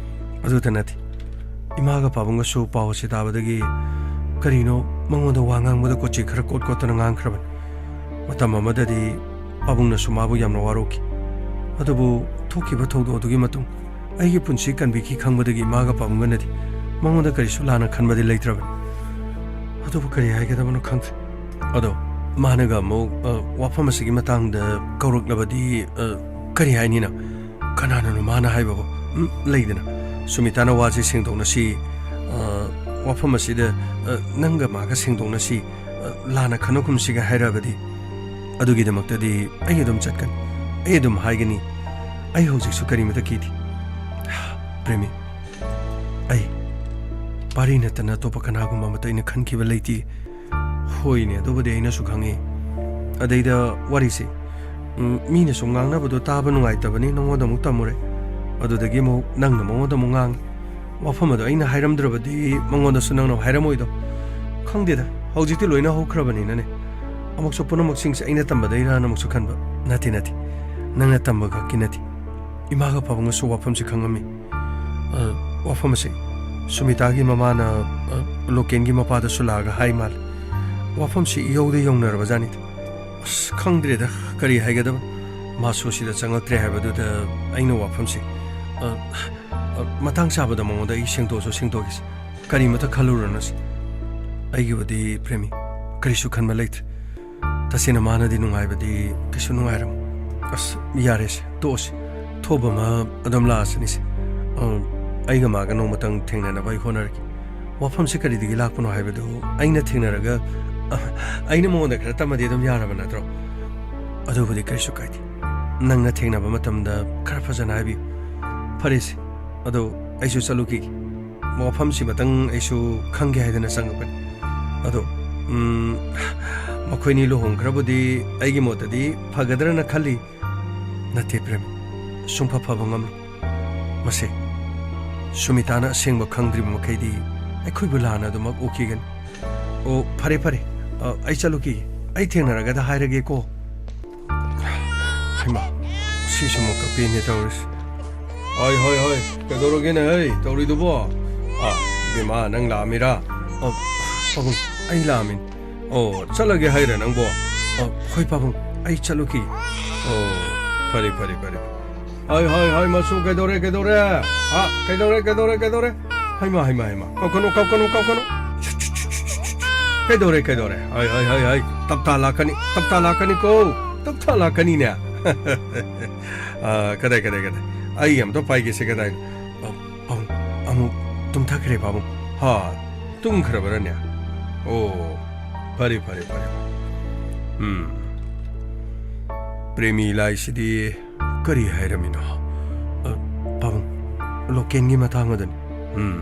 ꯑꯗꯨꯇ ꯅꯠꯇꯦ, ꯏꯃꯥꯒ ꯄꯥꯕꯨꯡꯒꯁꯨ ꯄꯥꯎ ꯑꯁꯤ ꯇꯥꯕꯗꯒꯤ ꯀꯔꯤꯅꯣ ꯃꯉꯣꯟꯗ ꯋꯥ ꯉꯥꯡꯕꯗ ꯀꯣꯆꯤ ꯈꯔ ꯀꯣꯠ ꯀꯣꯠꯇꯅ ꯉꯥꯡꯈ꯭ꯔꯕꯅꯤ꯫ ꯃꯇꯝ ꯑꯃꯗꯗꯤ ꯄꯥꯕꯨꯡꯅꯁꯨ ꯃꯥꯕꯨ ꯌꯥꯝꯅ ꯋꯥꯔꯧꯈꯤ꯫ ꯑꯗꯨꯕꯨ ꯊꯣꯛꯈꯤꯕ ꯊꯧꯗꯣꯛ ꯑꯗꯨꯒꯤ ꯃꯇꯨꯡ ꯑꯩꯒꯤ ꯄꯨꯟꯁꯤ ꯀꯟꯕꯤꯈꯤ ꯈꯪꯕꯗꯒꯤ ꯏꯃꯥꯒ ꯄꯥꯕꯨꯡꯒꯅꯗꯤ ꯃꯉꯣꯟꯗ ꯀꯔꯤꯁꯨ ꯂꯥꯟꯅ ꯈꯟꯕꯗꯤ ꯂꯩꯇ꯭ꯔꯕꯅꯤ꯫ ꯑꯗꯨꯕꯨ ꯀꯔꯤ ꯍꯥꯏꯒꯗꯕꯅꯣ ꯈꯪꯗ꯭ꯔꯦ꯫ ꯑꯗꯣ ꯃꯥꯅꯒ ꯑꯃꯨꯛ, ꯑ, ꯋꯥꯐꯝ ꯑꯁꯤꯒꯤ ꯃꯇꯥꯡꯗ ꯀꯧꯔꯛꯂꯕꯗꯤ, ꯑ, ꯀꯔꯤ ꯍꯥꯏꯅꯤ ꯅꯪ? ꯀꯅꯥꯅꯅꯣ ꯃꯥꯅ ꯍꯥꯏꯕꯕꯨ? ꯎꯝ, ꯂꯩꯗꯅ, ꯁꯨꯃꯤꯇꯥꯅ ꯋꯥꯁꯤ ꯁꯦꯡꯗꯣꯛꯅꯁꯤ, ꯑ, ꯋꯥꯐꯝ ꯑꯁꯤꯗ, ꯑ, ꯅꯪꯒ ꯃꯥꯒ ꯁꯦꯡꯗꯣꯛꯅꯁꯤ, ꯑ, ꯂꯥꯟꯅ ꯈꯟꯅꯈꯨꯝꯁꯤꯒ ꯍꯥꯏꯔꯛꯑꯕꯗꯤ? ꯑꯗꯨꯒꯤꯗꯃꯛꯇꯗꯤ ꯑꯩ ꯑꯗꯨꯝ ꯆꯠꯀꯅꯤ, ꯑꯩ ꯑꯗꯨꯝ ꯍꯥꯏꯒꯅꯤ꯫ ꯑꯩ ꯍꯧꯖꯤꯛꯁꯨ ꯀꯔꯤꯃꯇ ꯀꯤꯗꯦ꯫ ꯄ꯭ꯔꯦꯃꯤ, ꯑꯩ ꯄꯥꯔꯤ ꯅꯠꯇꯅ ꯑꯇꯣꯞꯄ ꯀꯅꯥꯒꯨꯝꯕ ꯑꯃꯠꯇ ꯑꯩꯅ ꯈꯟꯈꯤꯕ ꯂꯩꯇꯦ꯫ ꯍꯣꯏꯅꯦ, ꯑꯗꯨꯕꯨꯗꯤ ꯑꯩꯅꯁꯨ ꯈꯪꯉꯤ꯫ ꯑꯗꯩꯗ ꯋꯥꯔꯤꯁꯦ, ꯎꯝ, ꯃꯤꯅ ꯁꯨꯝ ꯉꯥꯡꯅꯕꯗꯣ ꯇꯥꯕ ꯅꯨꯡꯉꯥꯏꯇꯕꯅꯤ, ꯅꯉꯣꯟꯗ ꯑꯃꯨꯛ ꯇꯝꯃꯨꯔꯦ꯫ ꯑꯗꯨꯗꯒꯤ ꯑꯃꯨꯛ ꯅꯪꯅ ꯃꯉꯣꯟꯗ ꯑꯃꯨꯛ ꯉꯥꯡꯉꯤ꯫ ꯋꯥꯐꯝ ꯑꯗꯣ ꯑꯩꯅ ꯍꯥꯏꯔꯝꯗ꯭ꯔꯕꯗꯤ ꯃꯉꯣꯟꯗꯁꯨ ꯅꯪꯅ ꯍꯥꯏꯔꯝꯃꯣꯏꯗꯣ꯫ ꯈꯪꯗꯦꯗ, ꯍꯧꯖꯤꯛꯇꯤ ꯂꯣꯏꯅ ꯍꯧꯈ꯭ꯔꯕꯅꯤꯅꯅꯦ, ꯑꯃꯨꯛꯁꯨ ꯄꯨꯝꯅꯃꯛꯁꯤꯡꯁꯦ ꯑꯩꯅ ꯇꯝꯕꯗꯩꯔꯥꯅ ꯑꯃꯨꯛꯁꯨ ꯈꯟꯕ꯫ ꯅꯠꯇꯦ, ꯅꯠꯇꯦ, ꯅꯪꯅ ꯇꯝꯕ ꯈꯛꯀꯤ ꯅꯠꯇꯦ꯫ ꯏꯃꯥꯒ ꯄꯥꯕꯨꯡꯒꯁꯨ ꯋꯥꯐꯝꯁꯤ ꯈꯪꯉꯝꯃꯤ꯫ ꯑ, ꯋꯥꯐꯝ ꯑꯁꯤ ꯁꯨꯃꯤꯇꯥꯒꯤ ꯃꯃꯥꯅ, ꯑ, ꯂꯣꯀꯦꯟꯒꯤ ꯃꯄꯥꯗꯁꯨ ꯂꯥꯛꯑꯒ ꯍꯥꯏ ꯃꯥꯜꯂꯦ꯫ ꯋꯥꯐꯝꯁꯤ ꯏꯌꯧꯗ ꯌꯧꯅꯔꯕ ꯖꯥꯠꯅꯤꯗ꯫ ꯑꯁ, ꯈꯪꯗ꯭ꯔꯦꯗ, ꯀꯔꯤ ꯍꯥꯏꯒꯗꯕ꯫ ꯃꯥꯁꯨ ꯁꯤꯗ ꯆꯪꯉꯛꯇ꯭ꯔꯦ ꯍꯥꯏꯕꯗꯨꯗ ꯑꯩꯅ ꯋꯥꯐꯝꯁꯤ, ꯑ, ꯑ, ꯃꯇꯥꯡ ꯆꯥꯕꯗ ꯃꯉꯣꯟꯗ ꯑꯩ ꯁꯦꯡꯗꯣꯛꯑꯁꯨ ꯁꯦꯡꯗꯣꯛꯈꯤꯁꯤ꯫ ꯀꯔꯤꯃꯇ ꯈꯜꯂꯨꯔꯅꯨꯁꯤ꯫ ꯑꯩꯒꯤꯕꯨꯗꯤ, ꯄ꯭ꯔꯦꯃꯤ, ꯀꯔꯤꯁꯨ ꯈꯟꯕ ꯂꯩꯇ꯭ꯔꯦ꯫ ꯇꯁꯦꯡꯅ ꯃꯥꯅꯗꯤ ꯅꯨꯡꯉꯥꯏꯕꯗꯤ ꯀꯩꯁꯨ ꯅꯨꯡꯉꯥꯏꯔꯝꯃꯣꯏ꯫ ꯑꯁ, ꯌꯥꯔꯦꯁꯦ, ꯇꯣꯛꯑꯁꯤ꯫ ꯊꯣꯛꯄ ꯑꯃ ꯑꯗꯨꯝ ꯂꯥꯛꯑꯁꯤꯅꯤꯁꯦ꯫ ꯑ, ꯑꯩꯒ ꯃꯥꯒ ꯅꯣꯡꯃꯇꯪ ꯊꯦꯡꯅꯅꯕ ꯑꯩ ꯍꯣꯠꯅꯔꯒꯦ꯫ ꯋꯥꯐꯝꯁꯦ ꯀꯔꯤꯗꯒꯤ ꯂꯥꯛꯄꯅꯣ ꯍꯥꯏꯕꯗꯨ ꯑꯩꯅ ꯊꯦꯡꯅꯔꯒ, ꯑ, ꯑꯩꯅ ꯃꯉꯣꯟꯗ ꯈꯔ ꯇꯝꯃꯗꯤ ꯑꯗꯨꯝ ꯌꯥꯔꯕ ꯅꯠꯇ꯭ꯔꯣ? ꯑꯗꯨꯕꯨꯗꯤ ꯀꯔꯤꯁꯨ ꯀꯥꯏꯗꯦ꯫ ꯅꯪꯅ ꯊꯦꯡꯅꯕ ꯃꯇꯝꯗ ꯈꯔ ꯐꯖꯅ ꯍꯥꯏꯕꯤꯌꯨ꯫ ꯐꯔꯦꯁꯦ, ꯑꯗꯣ ꯑꯩꯁꯨ ꯆꯠꯂꯨꯈꯤꯒꯦ꯫ ꯋꯥꯐꯝꯁꯤꯃꯇꯪ ꯑꯩꯁꯨ ꯈꯪꯒꯦ ꯍꯥꯏꯗꯅ ꯆꯪꯉꯛꯄꯅꯤ꯫ ꯑꯗꯣ, ꯎꯝ, ꯃꯈꯣꯏꯅꯤ ꯂꯨꯍꯣꯡꯈ꯭ꯔꯕꯨꯗꯤ ꯑꯩꯒꯤ ꯃꯣꯠꯇꯗꯤ ꯐꯒꯗ꯭ꯔꯅ ꯈꯜꯂꯤ꯫ ꯅꯠꯇꯦ ꯄ꯭ꯔꯦꯝ, ꯁꯨꯡꯐ ꯐꯕ ꯉꯝꯂꯣꯏ꯫ ꯃꯁꯦ ꯁꯨꯃꯤꯇꯥꯅ ꯑꯁꯦꯡꯕ ꯈꯪꯗ꯭ꯔꯤꯕ ꯃꯈꯩꯗꯤ ꯑꯩꯈꯣꯏꯕꯨ ꯂꯥꯟꯅ ꯑꯗꯨꯃꯛ ꯎꯈꯤꯒꯅꯤ꯫ ꯑꯣ, ꯐꯔꯦ, ꯐꯔꯦ꯫ ꯑ, ꯑꯩ ꯆꯠꯂꯨꯈꯤꯒꯦ꯫ ꯑꯩ ꯊꯦꯡꯅꯔꯒꯗ ꯍꯥꯏꯔꯒꯦꯀꯣ꯫ ꯍꯩꯃꯥ, ꯁꯤꯁꯨ ꯑꯃꯨꯛ ꯀꯞꯄꯦꯅꯦ ꯇꯧꯔꯤꯁꯦ꯫ ꯍꯣꯏ, ꯍꯣꯏ, ꯍꯣꯏ꯫ ꯀꯩꯗꯧꯔꯒꯦꯅꯦ, ꯍꯩ? ꯇꯧꯔꯤꯗꯨꯕꯣ? ꯑ, ꯏꯕꯦꯝꯃ, ꯅꯪ ꯂꯥꯛꯑꯝꯃꯤꯔꯥ? ꯑ, ꯄꯥꯕꯨꯡ, ꯑꯩ ꯂꯥꯛꯑꯝꯃꯤꯅꯤ꯫ ꯑꯣ, ꯆꯠꯂꯒꯦ ꯍꯥꯏꯔ ꯅꯪꯕꯣ? ꯑ, ꯍꯣꯏ ꯄꯥꯕꯨꯡ, ꯑꯩ ꯆꯠꯂꯨꯈꯤ꯫ ꯑꯣ, ꯐꯔꯦ, ꯐꯔꯦ, ꯐꯔꯦ꯫ ꯍꯣꯏ, ꯍꯣꯏ, ꯍꯣꯏ, ꯃꯁꯨ ꯀꯩꯗꯧꯔꯦ, ꯀꯩꯗꯧꯔꯦ? ꯍꯥ, ꯀꯩꯗꯧꯔꯦ, ꯀꯩꯗꯧꯔꯦ, ꯀꯩꯗꯧꯔꯦ? ꯍꯩꯃꯥ, ꯍꯩꯃꯥ, ꯍꯩꯃꯥ, ꯀꯞꯀꯅꯨ, ꯀꯞꯀꯅꯨ, ꯀꯞꯀꯅꯨ꯫ ꯁꯨꯠ, ꯁꯨꯠ, ꯁꯨꯠ, ꯁꯨꯠ, ꯁꯨꯠ, ꯁꯨꯠ꯫ ꯀꯩꯗꯧꯔꯦ, ꯀꯩꯗꯧꯔꯦ? ꯍꯣꯏ, ꯍꯣꯏ, ꯍꯣꯏ, ꯍꯣꯏ, ꯇꯞꯇꯥ ꯂꯥꯛꯀꯅꯤ, ꯇꯞꯇꯥ ꯂꯥꯛꯀꯅꯤꯀꯣ, ꯇꯞꯇꯥ ꯂꯥꯛꯀꯅꯤꯅꯦ꯫ ꯑ, ꯀꯗꯥꯏ, ꯀꯗꯥꯏ, ꯀꯗꯥꯏ? ꯑꯩ ꯑꯝꯇ ꯄꯥꯏꯒꯦꯁꯦ, ꯀꯗꯥꯏꯅꯣ? ꯑ, ꯄꯥꯕꯨꯡ, ꯑꯃꯨꯛ ꯇꯨꯝꯊꯈ꯭ꯔꯦ, ꯄꯥꯕꯨꯡ꯫ ꯍꯥ, ꯇꯨꯝꯈ꯭ꯔꯕꯔꯅꯦ? ꯑꯣ, ꯐꯔꯦ, ꯐꯔꯦ, ꯐꯔꯦ꯫ ꯎꯝ꯫ ꯄ꯭ꯔꯦꯃꯤ ꯂꯥꯏꯁꯤꯗꯤ ꯀꯔꯤ ꯍꯥꯏꯔꯝꯃꯤꯅꯣ? ꯑ, ꯄꯥꯕꯨꯡ, ꯂꯣꯀꯦꯟꯒꯤ ꯃꯇꯥꯡ ꯑꯗꯨꯅꯤ꯫ ꯎꯝ꯫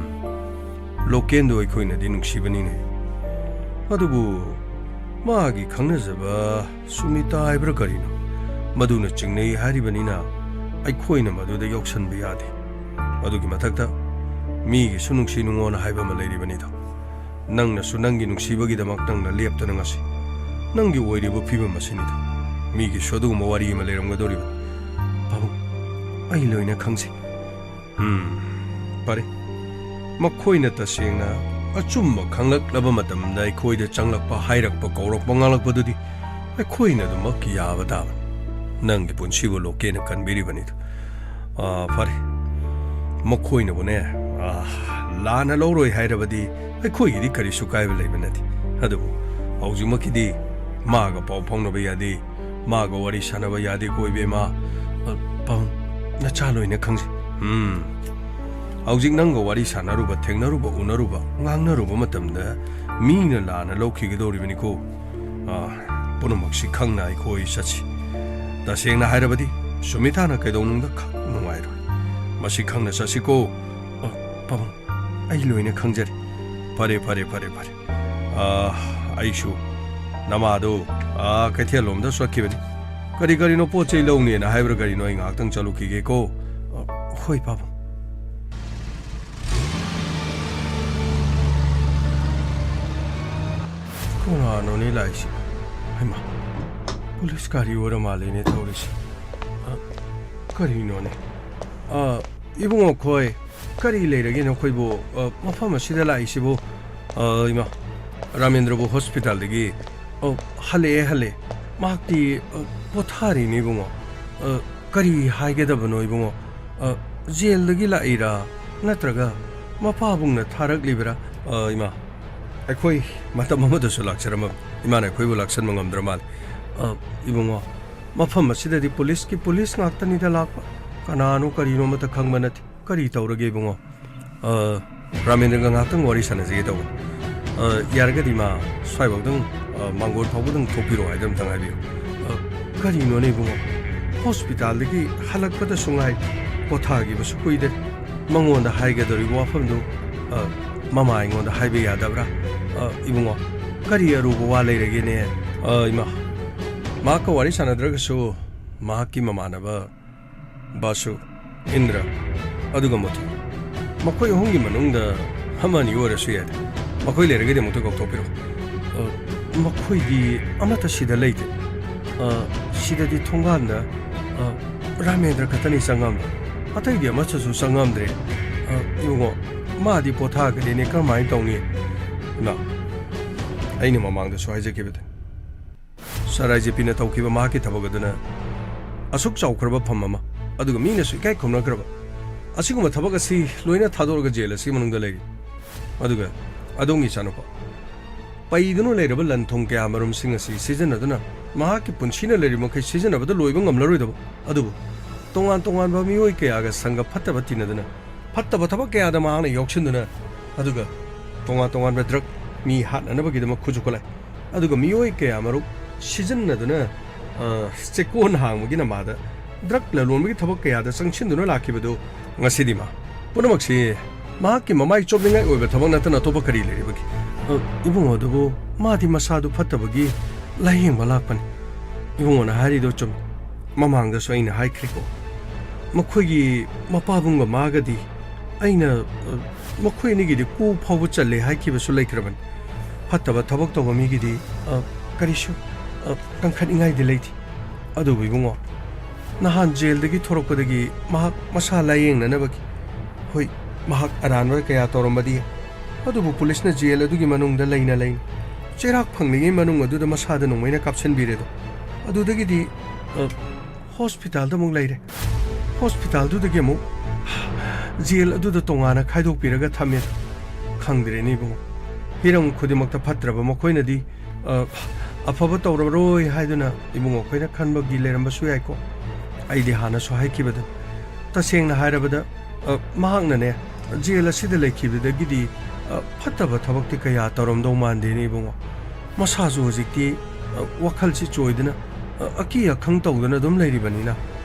ꯂꯣꯀꯦꯟꯗꯨ ꯑꯩꯈꯣꯏꯅꯗꯤ ꯅꯨꯡꯁꯤꯕꯅꯤꯅꯦ꯫ ꯑꯗꯨꯕꯨ ꯃꯥꯒꯤ ꯈꯪꯅꯖꯕ ꯁꯨꯃꯤꯇꯥ ꯍꯥꯏꯕ꯭ꯔꯥ ꯀꯔꯤꯅꯣ, ꯃꯗꯨꯅ ꯆꯤꯡꯅꯩ ꯍꯥꯏꯔꯤꯕꯅꯤꯅ ꯑꯩꯈꯣꯏꯅ ꯃꯗꯨꯗ ꯌꯥꯎꯁꯟꯕ ꯌꯥꯗꯦ꯫ ꯑꯗꯨꯒꯤ ꯃꯊꯛꯇ ꯃꯤꯒꯤꯁꯨ ꯅꯨꯡꯁꯤ ꯅꯨꯡꯉꯣꯟ ꯍꯥꯏꯕ ꯑꯃ ꯂꯩꯔꯤꯕꯅꯤꯗꯣ꯫ ꯅꯪꯅꯁꯨ ꯅꯪꯒꯤ ꯅꯨꯡꯁꯤꯕꯒꯤꯗꯃꯛ ꯅꯪꯅ ꯂꯦꯞꯇꯅ ꯉꯁꯤ ꯅꯪꯒꯤ ꯑꯣꯏꯔꯤꯕ ꯐꯤꯕꯝ ꯑꯁꯤꯅꯤꯗꯣ꯫ ꯃꯤꯒꯤꯁꯨ ꯑꯗꯨꯒꯨꯝꯕ ꯋꯥꯔꯤ ꯑꯃ ꯂꯩꯔꯝꯒꯗꯧꯔꯤꯕꯅꯤ꯫ ꯄꯥꯕꯨꯡ, ꯑꯩ ꯂꯣꯏꯅ ꯈꯪꯖꯩ꯫ ꯎꯝ, ꯐꯔꯦ꯫ ꯃꯈꯣꯏꯅ ꯇꯁꯦꯡꯅ ꯑꯆꯨꯝꯕ ꯈꯪꯂꯛꯂꯕ ꯃꯇꯝꯗ ꯑꯩꯈꯣꯏꯗ ꯆꯪꯂꯛꯄ, ꯍꯥꯏꯔꯛꯄ, ꯀꯧꯔꯛꯄ, ꯉꯥꯡꯂꯛꯄꯗꯨꯗꯤ ꯑꯩꯈꯣꯏꯅ ꯑꯗꯨꯃꯛ ꯌꯥꯕ ꯇꯥꯕꯅꯤ꯫ ꯅꯪꯒꯤ ꯄꯨꯟꯁꯤꯕꯨ ꯂꯣꯀꯦꯅ ꯀꯟꯕꯤꯔꯤꯕꯅꯤꯗꯣ꯫ ꯑꯥ, ꯐꯔꯦ꯫ ꯃꯈꯣꯏꯅꯕꯨꯅꯦ, ꯑꯥ, ꯂꯥꯟꯅ ꯂꯧꯔꯣꯏ ꯍꯥꯏꯔꯕꯗꯤ ꯑꯩꯈꯣꯏꯒꯤꯗꯤ ꯀꯔꯤꯁꯨ ꯀꯥꯏꯕ ꯂꯩꯕ ꯅꯠꯇꯦ꯫ ꯑꯗꯨꯕꯨ ꯍꯧꯖꯤꯛꯃꯛꯀꯤꯗꯤ ꯃꯥꯒ ꯄꯥꯎ ꯐꯥꯎꯅꯕ ꯌꯥꯗꯦ, ꯃꯥꯒ ꯋꯥꯔꯤ ꯁꯥꯟꯅꯕ ꯌꯥꯗꯦꯀꯣ, ꯏꯕꯦꯝꯃ꯫ ꯑ, ꯄꯥꯕꯨꯡ, ꯅꯆꯥ ꯂꯣꯏꯅ ꯈꯪꯖꯩ꯫ ꯎꯝ꯫ ꯍꯧꯖꯤꯛ ꯅꯪꯒ ꯋꯥꯔꯤ ꯁꯥꯟꯅꯔꯨꯕ, ꯊꯦꯡꯅꯔꯨꯕ, ꯎꯅꯔꯨꯕ, ꯉꯥꯡꯅꯔꯨꯕ ꯃꯇꯝꯗ ꯃꯤꯅ ꯂꯥꯟꯅ ꯂꯧꯈꯤꯒꯗꯧꯔꯤꯕꯅꯤꯀꯣ꯫ ꯑ, ꯄꯨꯝꯅꯃꯛꯁꯤ ꯈꯪꯅ ꯑꯩꯈꯣꯏ ꯆꯠꯁꯤ꯫ ꯇꯁꯦꯡꯅ ꯍꯥꯏꯔꯕꯗꯤ ꯁꯨꯃꯤꯇꯥꯅ ꯀꯩꯗꯧꯅꯨꯡꯗ ꯈꯛ ꯅꯨꯡꯉꯥꯏꯔꯣꯏ꯫ ꯃꯁꯤ ꯈꯪꯅ ꯆꯠꯁꯤꯀꯣ꯫ ꯑ, ꯄꯥꯕꯨꯡ, ꯑꯩ ꯂꯣꯏꯅ ꯈꯪꯖꯔꯦ꯫ ꯐꯔꯦ, ꯐꯔꯦ, ꯐꯔꯦ, ꯐꯔꯦ꯫ ꯑ, ꯑꯩꯁꯨ ꯅꯃꯥꯗꯣ, ꯑ, ꯀꯩꯊꯦꯜꯂꯣꯝꯗ ꯆꯠꯈꯤꯕꯅꯤ꯫ ꯀꯔꯤ ꯀꯔꯤꯅꯣ ꯄꯣꯠ ꯆꯩ ꯂꯧꯅꯦꯅ ꯍꯥꯏꯕ꯭ꯔꯥ ꯀꯔꯤꯅꯣ, ꯑꯩ ꯉꯥꯏꯍꯥꯛꯇꯪ ꯆꯠꯂꯨꯈꯤꯒꯦꯀꯣ꯫ ꯑ, ꯍꯣꯏ, ꯄꯥꯕꯨꯡ꯫ ꯀꯅꯥꯅꯣꯅꯦ ꯂꯥꯛꯏꯁꯤ? ꯍꯩꯃꯥ, ꯄꯨꯂꯤꯁ ꯒꯥꯔꯤ ꯑꯣꯏꯔ ꯃꯥꯜꯂꯦꯅꯦ ꯇꯧꯔꯤꯁꯤ꯫ ꯑ, ꯀꯔꯤꯅꯣꯅꯦ? ꯑ, ꯏꯕꯨꯡꯉꯣ ꯈꯣꯏ, ꯀꯔꯤ ꯂꯩꯔꯒꯦ ꯅꯈꯣꯏꯕꯨ, ꯑ, ꯃꯐꯝ ꯑꯁꯤꯗ ꯂꯥꯛꯏꯁꯤꯕꯨ? ꯑ, ꯏꯃꯥ, ꯔꯥꯃꯦꯟꯗ꯭ꯔꯕꯨ ꯍꯣꯁꯄꯤꯇꯥꯜꯗꯒꯤ, ꯑ, ꯍꯜꯂꯛꯑꯦ, ꯍꯜꯂꯦ꯫ ꯃꯍꯥꯛꯇꯤ, ꯑ, ꯄꯣꯊꯥꯔꯤꯅꯦ ꯏꯕꯨꯡꯉꯣ꯫ ꯑ, ꯀꯔꯤ ꯍꯥꯏꯒꯗꯕꯅꯣ ꯏꯕꯨꯡꯉꯣ? ꯑ, ꯖꯦꯜꯗꯒꯤ ꯂꯥꯛꯏꯔꯥ? ꯅꯠꯇ꯭ꯔꯒ ꯃꯄꯥꯕꯨꯡꯅ ꯊꯥꯔꯛꯂꯤꯕꯔꯥ? ꯑ, ꯏꯃꯥ, ꯑꯩꯈꯣꯏ ꯃꯇꯝ ꯑꯃꯗꯁꯨ ꯂꯥꯛꯆꯔꯝꯃꯕꯅꯤ꯫ ꯏꯃꯥꯅ ꯑꯩꯈꯣꯏꯕꯨ ꯂꯥꯛꯁꯟꯕ ꯉꯝꯗ꯭ꯔ ꯃꯥꯜꯂꯦ꯫ ꯑ, ꯏꯕꯨꯡꯉꯣ, ꯃꯐꯝ ꯑꯁꯤꯗꯗꯤ ꯄꯨꯂꯤꯁꯀꯤ ꯄꯨꯂꯤꯁ ꯉꯥꯛꯇꯅꯤꯗ ꯂꯥꯛꯄ꯫ ꯀꯅꯥꯅꯣ ꯀꯔꯤꯅꯣ ꯑꯃꯠꯇ ꯈꯪꯕ ꯅꯠꯇꯦ꯫ ꯀꯔꯤ ꯇꯧꯔꯒꯦ ꯏꯕꯨꯡꯉꯣ? ꯑ, ꯔꯥꯃꯦꯟꯗ꯭ꯔꯒ ꯉꯥꯏꯍꯥꯛꯇꯪ ꯋꯥꯔꯤ ꯁꯥꯟꯅꯖꯒꯦ ꯇꯧꯕ꯫ ꯑ, ꯌꯥꯔꯒꯗꯤ ꯃꯥ ꯁ꯭ꯋꯥꯏꯐꯥꯎꯗꯪ, ꯑ, ꯃꯥꯡꯒꯣꯜ ꯐꯥꯎꯕꯗꯪ ꯊꯣꯛꯄꯤꯔꯛꯑꯣ ꯍꯥꯏꯗꯨ ꯑꯝꯇꯪ ꯍꯥꯏꯕꯤꯌꯨ꯫ ꯑ, ꯀꯔꯤꯅꯣꯅꯦ ꯏꯕꯨꯡꯉꯣ? ꯍꯣꯁꯄꯤꯇꯥꯜꯗꯒꯤ ꯍꯜꯂꯛꯄꯗꯁꯨ ꯉꯥꯏ, ꯄꯣꯊꯥꯈꯤꯕꯁꯨ ꯀꯨꯏꯗꯦ꯫ ꯃꯉꯣꯟꯗ ꯍꯥꯏꯒꯗꯧꯔꯤꯕ ꯋꯥꯐꯝꯗꯨ, ꯑ, ꯃꯃꯥ ꯑꯩꯉꯣꯟꯗ ꯍꯥꯏꯕ ꯌꯥꯗꯕ꯭ꯔꯥ? ꯑ, ꯏꯕꯨꯡꯉꯣ, ꯀꯔꯤ ꯑꯔꯨꯕ ꯋꯥ ꯂꯩꯔꯒꯦꯅꯦ? ꯑ, ꯏꯃꯥ, ꯃꯍꯥꯛꯀ ꯋꯥꯔꯤ ꯁꯥꯟꯅꯗ꯭ꯔꯒꯁꯨ ꯃꯍꯥꯛꯀꯤ ꯃꯃꯥꯟꯅꯕ ꯕꯥꯁꯨ, ꯏꯟꯗ꯭ꯔ, ꯑꯗꯨꯒ ꯃꯣꯇꯤ, ꯃꯈꯣꯏ ꯑꯍꯨꯝꯒꯤ ꯃꯅꯨꯡꯗ ꯑꯃ ꯑꯅꯤ ꯑꯣꯏꯔꯁꯨ ꯌꯥꯏ꯫ ꯃꯈꯣꯏ ꯂꯩꯔꯒꯗꯤ ꯑꯃꯨꯛꯇ ꯀꯧꯊꯣꯛꯄꯤꯔꯣ꯫ ꯑ, ꯃꯈꯣꯏꯗꯤ ꯑꯃꯠꯇ ꯁꯤꯗ ꯂꯩꯇꯦ꯫ ꯑ, ꯁꯤꯗꯗꯤ ꯊꯣꯡꯒꯥꯟꯗ, ꯑ, ꯔꯥꯃꯦꯟꯗ꯭ꯔ ꯈꯛꯇꯅꯤ ꯆꯪꯉꯝꯕ꯫ ꯑꯇꯩꯗꯤ ꯑꯃꯠꯇꯁꯨ ꯆꯪꯉꯝꯗ꯭ꯔꯦ꯫ ꯑ, ꯏꯕꯨꯡꯉꯣ, ꯃꯥꯗꯤ ꯄꯣꯊꯥꯈ꯭ꯔꯦꯅꯦ, ꯀꯔꯝꯍꯥꯏꯅ ꯇꯧꯅꯤ? ꯏꯃꯥ, ꯑꯩꯅ ꯃꯃꯥꯡꯗꯁꯨ ꯍꯥꯏꯖꯈꯤꯕꯗꯨꯅꯤ꯫ ꯁꯥꯔ ꯑꯥꯏ ꯖꯦ ꯄꯤꯅ ꯇꯧꯈꯤꯕ ꯃꯍꯥꯛꯀꯤ ꯊꯕꯛ ꯑꯗꯨꯅ ꯑꯁꯨꯛ ꯆꯥꯎꯈ꯭ꯔꯕ ꯐꯝ ꯑꯃ, ꯑꯗꯨꯒ ꯃꯤꯅꯁꯨ ꯏꯀꯥꯏ ꯈꯨꯝꯅꯈ꯭ꯔꯕ ꯑꯁꯤꯒꯨꯝꯕ ꯊꯕꯛ ꯑꯁꯤ ꯂꯣꯏꯅ ꯊꯥꯗꯣꯛꯂꯒ ꯖꯦꯜ ꯑꯁꯤꯒꯤ ꯃꯅꯨꯡꯗ ꯂꯩꯔꯤ꯫ ꯑꯗꯨꯒ ꯑꯗꯣꯝꯒꯤ ꯏꯆꯥꯅꯨꯄꯥ, ꯄꯩꯗꯨꯅ ꯂꯩꯔꯕ ꯂꯟ ꯊꯨꯝ ꯀꯌꯥ ꯃꯔꯨꯝꯁꯤꯡ ꯑꯁꯤ ꯁꯤꯖꯤꯟꯅꯗꯨꯅ ꯃꯍꯥꯛꯀꯤ ꯄꯨꯟꯁꯤꯅ ꯂꯩꯔꯤꯕ ꯃꯈꯩ ꯁꯤꯖꯤꯟꯅꯕꯗ ꯂꯣꯏꯕ ꯉꯝꯂꯔꯣꯏꯗꯕ, ꯑꯗꯨꯕꯨ ꯇꯣꯉꯥꯟ ꯇꯣꯉꯥꯟꯕ ꯃꯤꯑꯣꯏ ꯀꯌꯥꯒ ꯁꯪꯒ ꯐꯠꯇꯕ ꯇꯤꯟꯅꯗꯨꯅ ꯐꯠꯇꯕ ꯊꯕꯛ ꯀꯌꯥꯗ ꯃꯍꯥꯛꯅ ꯌꯥꯎꯁꯤꯟꯗꯨꯅ, ꯑꯗꯨꯒ ꯇꯣꯉꯥꯟ ꯇꯣꯉꯥꯟꯕ ꯗ꯭ꯔꯒ ꯃꯤ ꯍꯥꯠꯅꯅꯕꯒꯤꯗꯃꯛ ꯈꯨꯠꯁꯨ ꯈꯨꯠꯂꯥꯏ, ꯑꯗꯨꯒ ꯃꯤꯑꯣꯏ ꯀꯌꯥ ꯃꯔꯨꯞ ꯁꯤꯖꯤꯟꯅꯗꯨꯅ, ꯑ, ꯆꯦꯛꯀꯣꯟ ꯍꯥꯡꯕꯒꯤ ꯅꯃꯥꯗ ꯗ꯭ꯔꯒ ꯂꯂꯣꯟꯕꯒꯤ ꯊꯕꯛ ꯀꯌꯥꯗ ꯆꯪꯁꯤꯟꯗꯨꯅ ꯂꯥꯛꯈꯤꯕꯗꯨ ꯉꯁꯤꯗꯤ ꯃꯥ ꯄꯨꯝꯅꯃꯛꯁꯤ ꯃꯍꯥꯛꯀꯤ ꯃꯃꯥꯏ ꯆꯣꯞꯅꯤꯡꯉꯥꯏ ꯑꯣꯏꯕ ꯊꯕꯛ ꯅꯠꯇꯅ ꯑꯇꯣꯞꯄ ꯀꯔꯤ ꯂꯩꯔꯤꯕꯒꯦ? ꯑ, ꯏꯕꯨꯡꯉꯣ ꯑꯗꯨꯕꯨ ꯃꯥꯗꯤ ꯃꯁꯥꯗꯨ ꯐꯠꯇꯕꯒꯤ ꯂꯥꯌꯦꯡꯕ ꯂꯥꯛꯄꯅꯤ꯫ ꯏꯕꯨꯡꯉꯣꯅ ꯍꯥꯏꯔꯤꯗꯣ ꯆꯨꯝꯃꯤ꯫ ꯃꯃꯥꯡꯗꯁꯨ ꯑꯩꯅ ꯍꯥꯏꯈ꯭ꯔꯦꯀꯣ꯫ ꯃꯈꯣꯏꯒꯤ ꯃꯄꯥꯕꯨꯡꯒ ꯃꯥꯒꯗꯤ ꯑꯩꯅ, ꯑ, ꯃꯈꯣꯏ ꯑꯅꯤꯒꯤꯗꯤ ꯀꯣꯛ ꯐꯥꯎꯕ ꯆꯜꯂꯦ ꯍꯥꯏꯈꯤꯕꯁꯨ ꯂꯩꯈ꯭ꯔꯕꯅꯤ꯫ ꯐꯠꯇꯕ ꯊꯕꯛ ꯇꯧꯕ ꯃꯤꯒꯤꯗꯤ, ꯑ, ꯀꯔꯤꯁꯨ, ꯑ, ꯀꯟꯈꯠꯅꯤꯡꯉꯥꯏꯗꯤ ꯂꯩꯇꯦ꯫ ꯑꯗꯨꯕꯨ ꯏꯕꯨꯡꯉꯣ, ꯅꯍꯥꯟ ꯖꯦꯜꯗꯒꯤ ꯊꯣꯔꯛꯄꯗꯒꯤ ꯃꯍꯥꯛ ꯃꯁꯥ ꯂꯥꯌꯦꯡꯅꯅꯕꯒꯤ, ꯍꯣꯏ, ꯃꯍꯥꯛ ꯑꯔꯥꯟꯕ ꯀꯌꯥ ꯇꯧꯔꯝꯕꯗꯤ ꯌꯥꯏ꯫ ꯑꯗꯨꯕꯨ ꯄꯨꯂꯤꯁꯅ ꯖꯦꯜ ꯑꯗꯨꯒꯤ ꯃꯅꯨꯡꯗ ꯂꯩꯅ ꯂꯩꯅ ꯆꯩꯔꯥꯛ ꯐꯪꯂꯤꯉꯩ ꯃꯅꯨꯡ ꯑꯗꯨꯗ ꯃꯁꯥꯗ ꯅꯣꯡꯃꯩꯅ ꯀꯥꯞꯁꯤꯟꯕꯤꯔꯦꯗꯣ꯫ ꯑꯗꯨꯗꯒꯤꯗꯤ, ꯑ, ꯍꯣꯁꯄꯤꯇꯥꯜꯗ ꯑꯃꯨꯛ ꯂꯩꯔꯦ꯫ ꯍꯣꯁꯄꯤꯇꯥꯜꯗꯨꯗꯒꯤ ꯑꯃꯨꯛ ꯖꯦꯜ ꯑꯗꯨꯗ ꯇꯣꯉꯥꯟꯅ ꯈꯥꯏꯗꯣꯛꯄꯤꯔꯒ ꯊꯝꯃꯦ꯫ ꯈꯪꯗ꯭ꯔꯦꯅꯦ ꯏꯕꯨꯡꯉꯣ꯫ ꯍꯤꯔꯝ ꯈꯨꯗꯤꯡꯃꯛꯇ ꯐꯠꯇ꯭ꯔꯕ ꯃꯈꯣꯏꯅꯗꯤ, ꯑ, ꯑꯐꯕ ꯇꯧꯔꯔꯣꯏ ꯍꯥꯏꯗꯨꯅ ꯏꯕꯨꯡꯉꯣ ꯑꯩꯈꯣꯏꯅ ꯈꯟꯕꯒꯤ ꯂꯩꯔꯝꯕꯁꯨ ꯌꯥꯏꯀꯣ꯫ ꯑꯩꯗꯤ ꯍꯥꯟꯅꯁꯨ ꯍꯥꯏꯈꯤꯕꯗꯨꯅꯤ꯫ ꯇꯁꯦꯡꯅ ꯍꯥꯏꯔꯕꯗ, ꯑ, ꯃꯍꯥꯛꯅꯅꯦ, ꯖꯦꯜ ꯑꯁꯤꯗ ꯂꯩꯈꯤꯕꯗꯒꯤꯗꯤ, ꯑ, ꯐꯠꯇꯕ ꯊꯕꯛꯇꯤ ꯀꯌꯥ ꯇꯧꯔꯝꯗꯧ ꯃꯥꯟꯗꯦꯅꯦ ꯏꯕꯨꯡꯉꯣ꯫ ꯃꯁꯥꯁꯨ ꯍꯧꯖꯤꯛꯇꯤ, ꯑ, ꯋꯥꯈꯜꯁꯤ ꯆꯣꯏꯗꯅ, ꯑ, ꯑꯀꯤ ꯑꯈꯪ ꯇꯧꯗꯅ ꯑꯗꯨꯝ ꯂꯩꯔꯤꯕꯅꯤꯅ,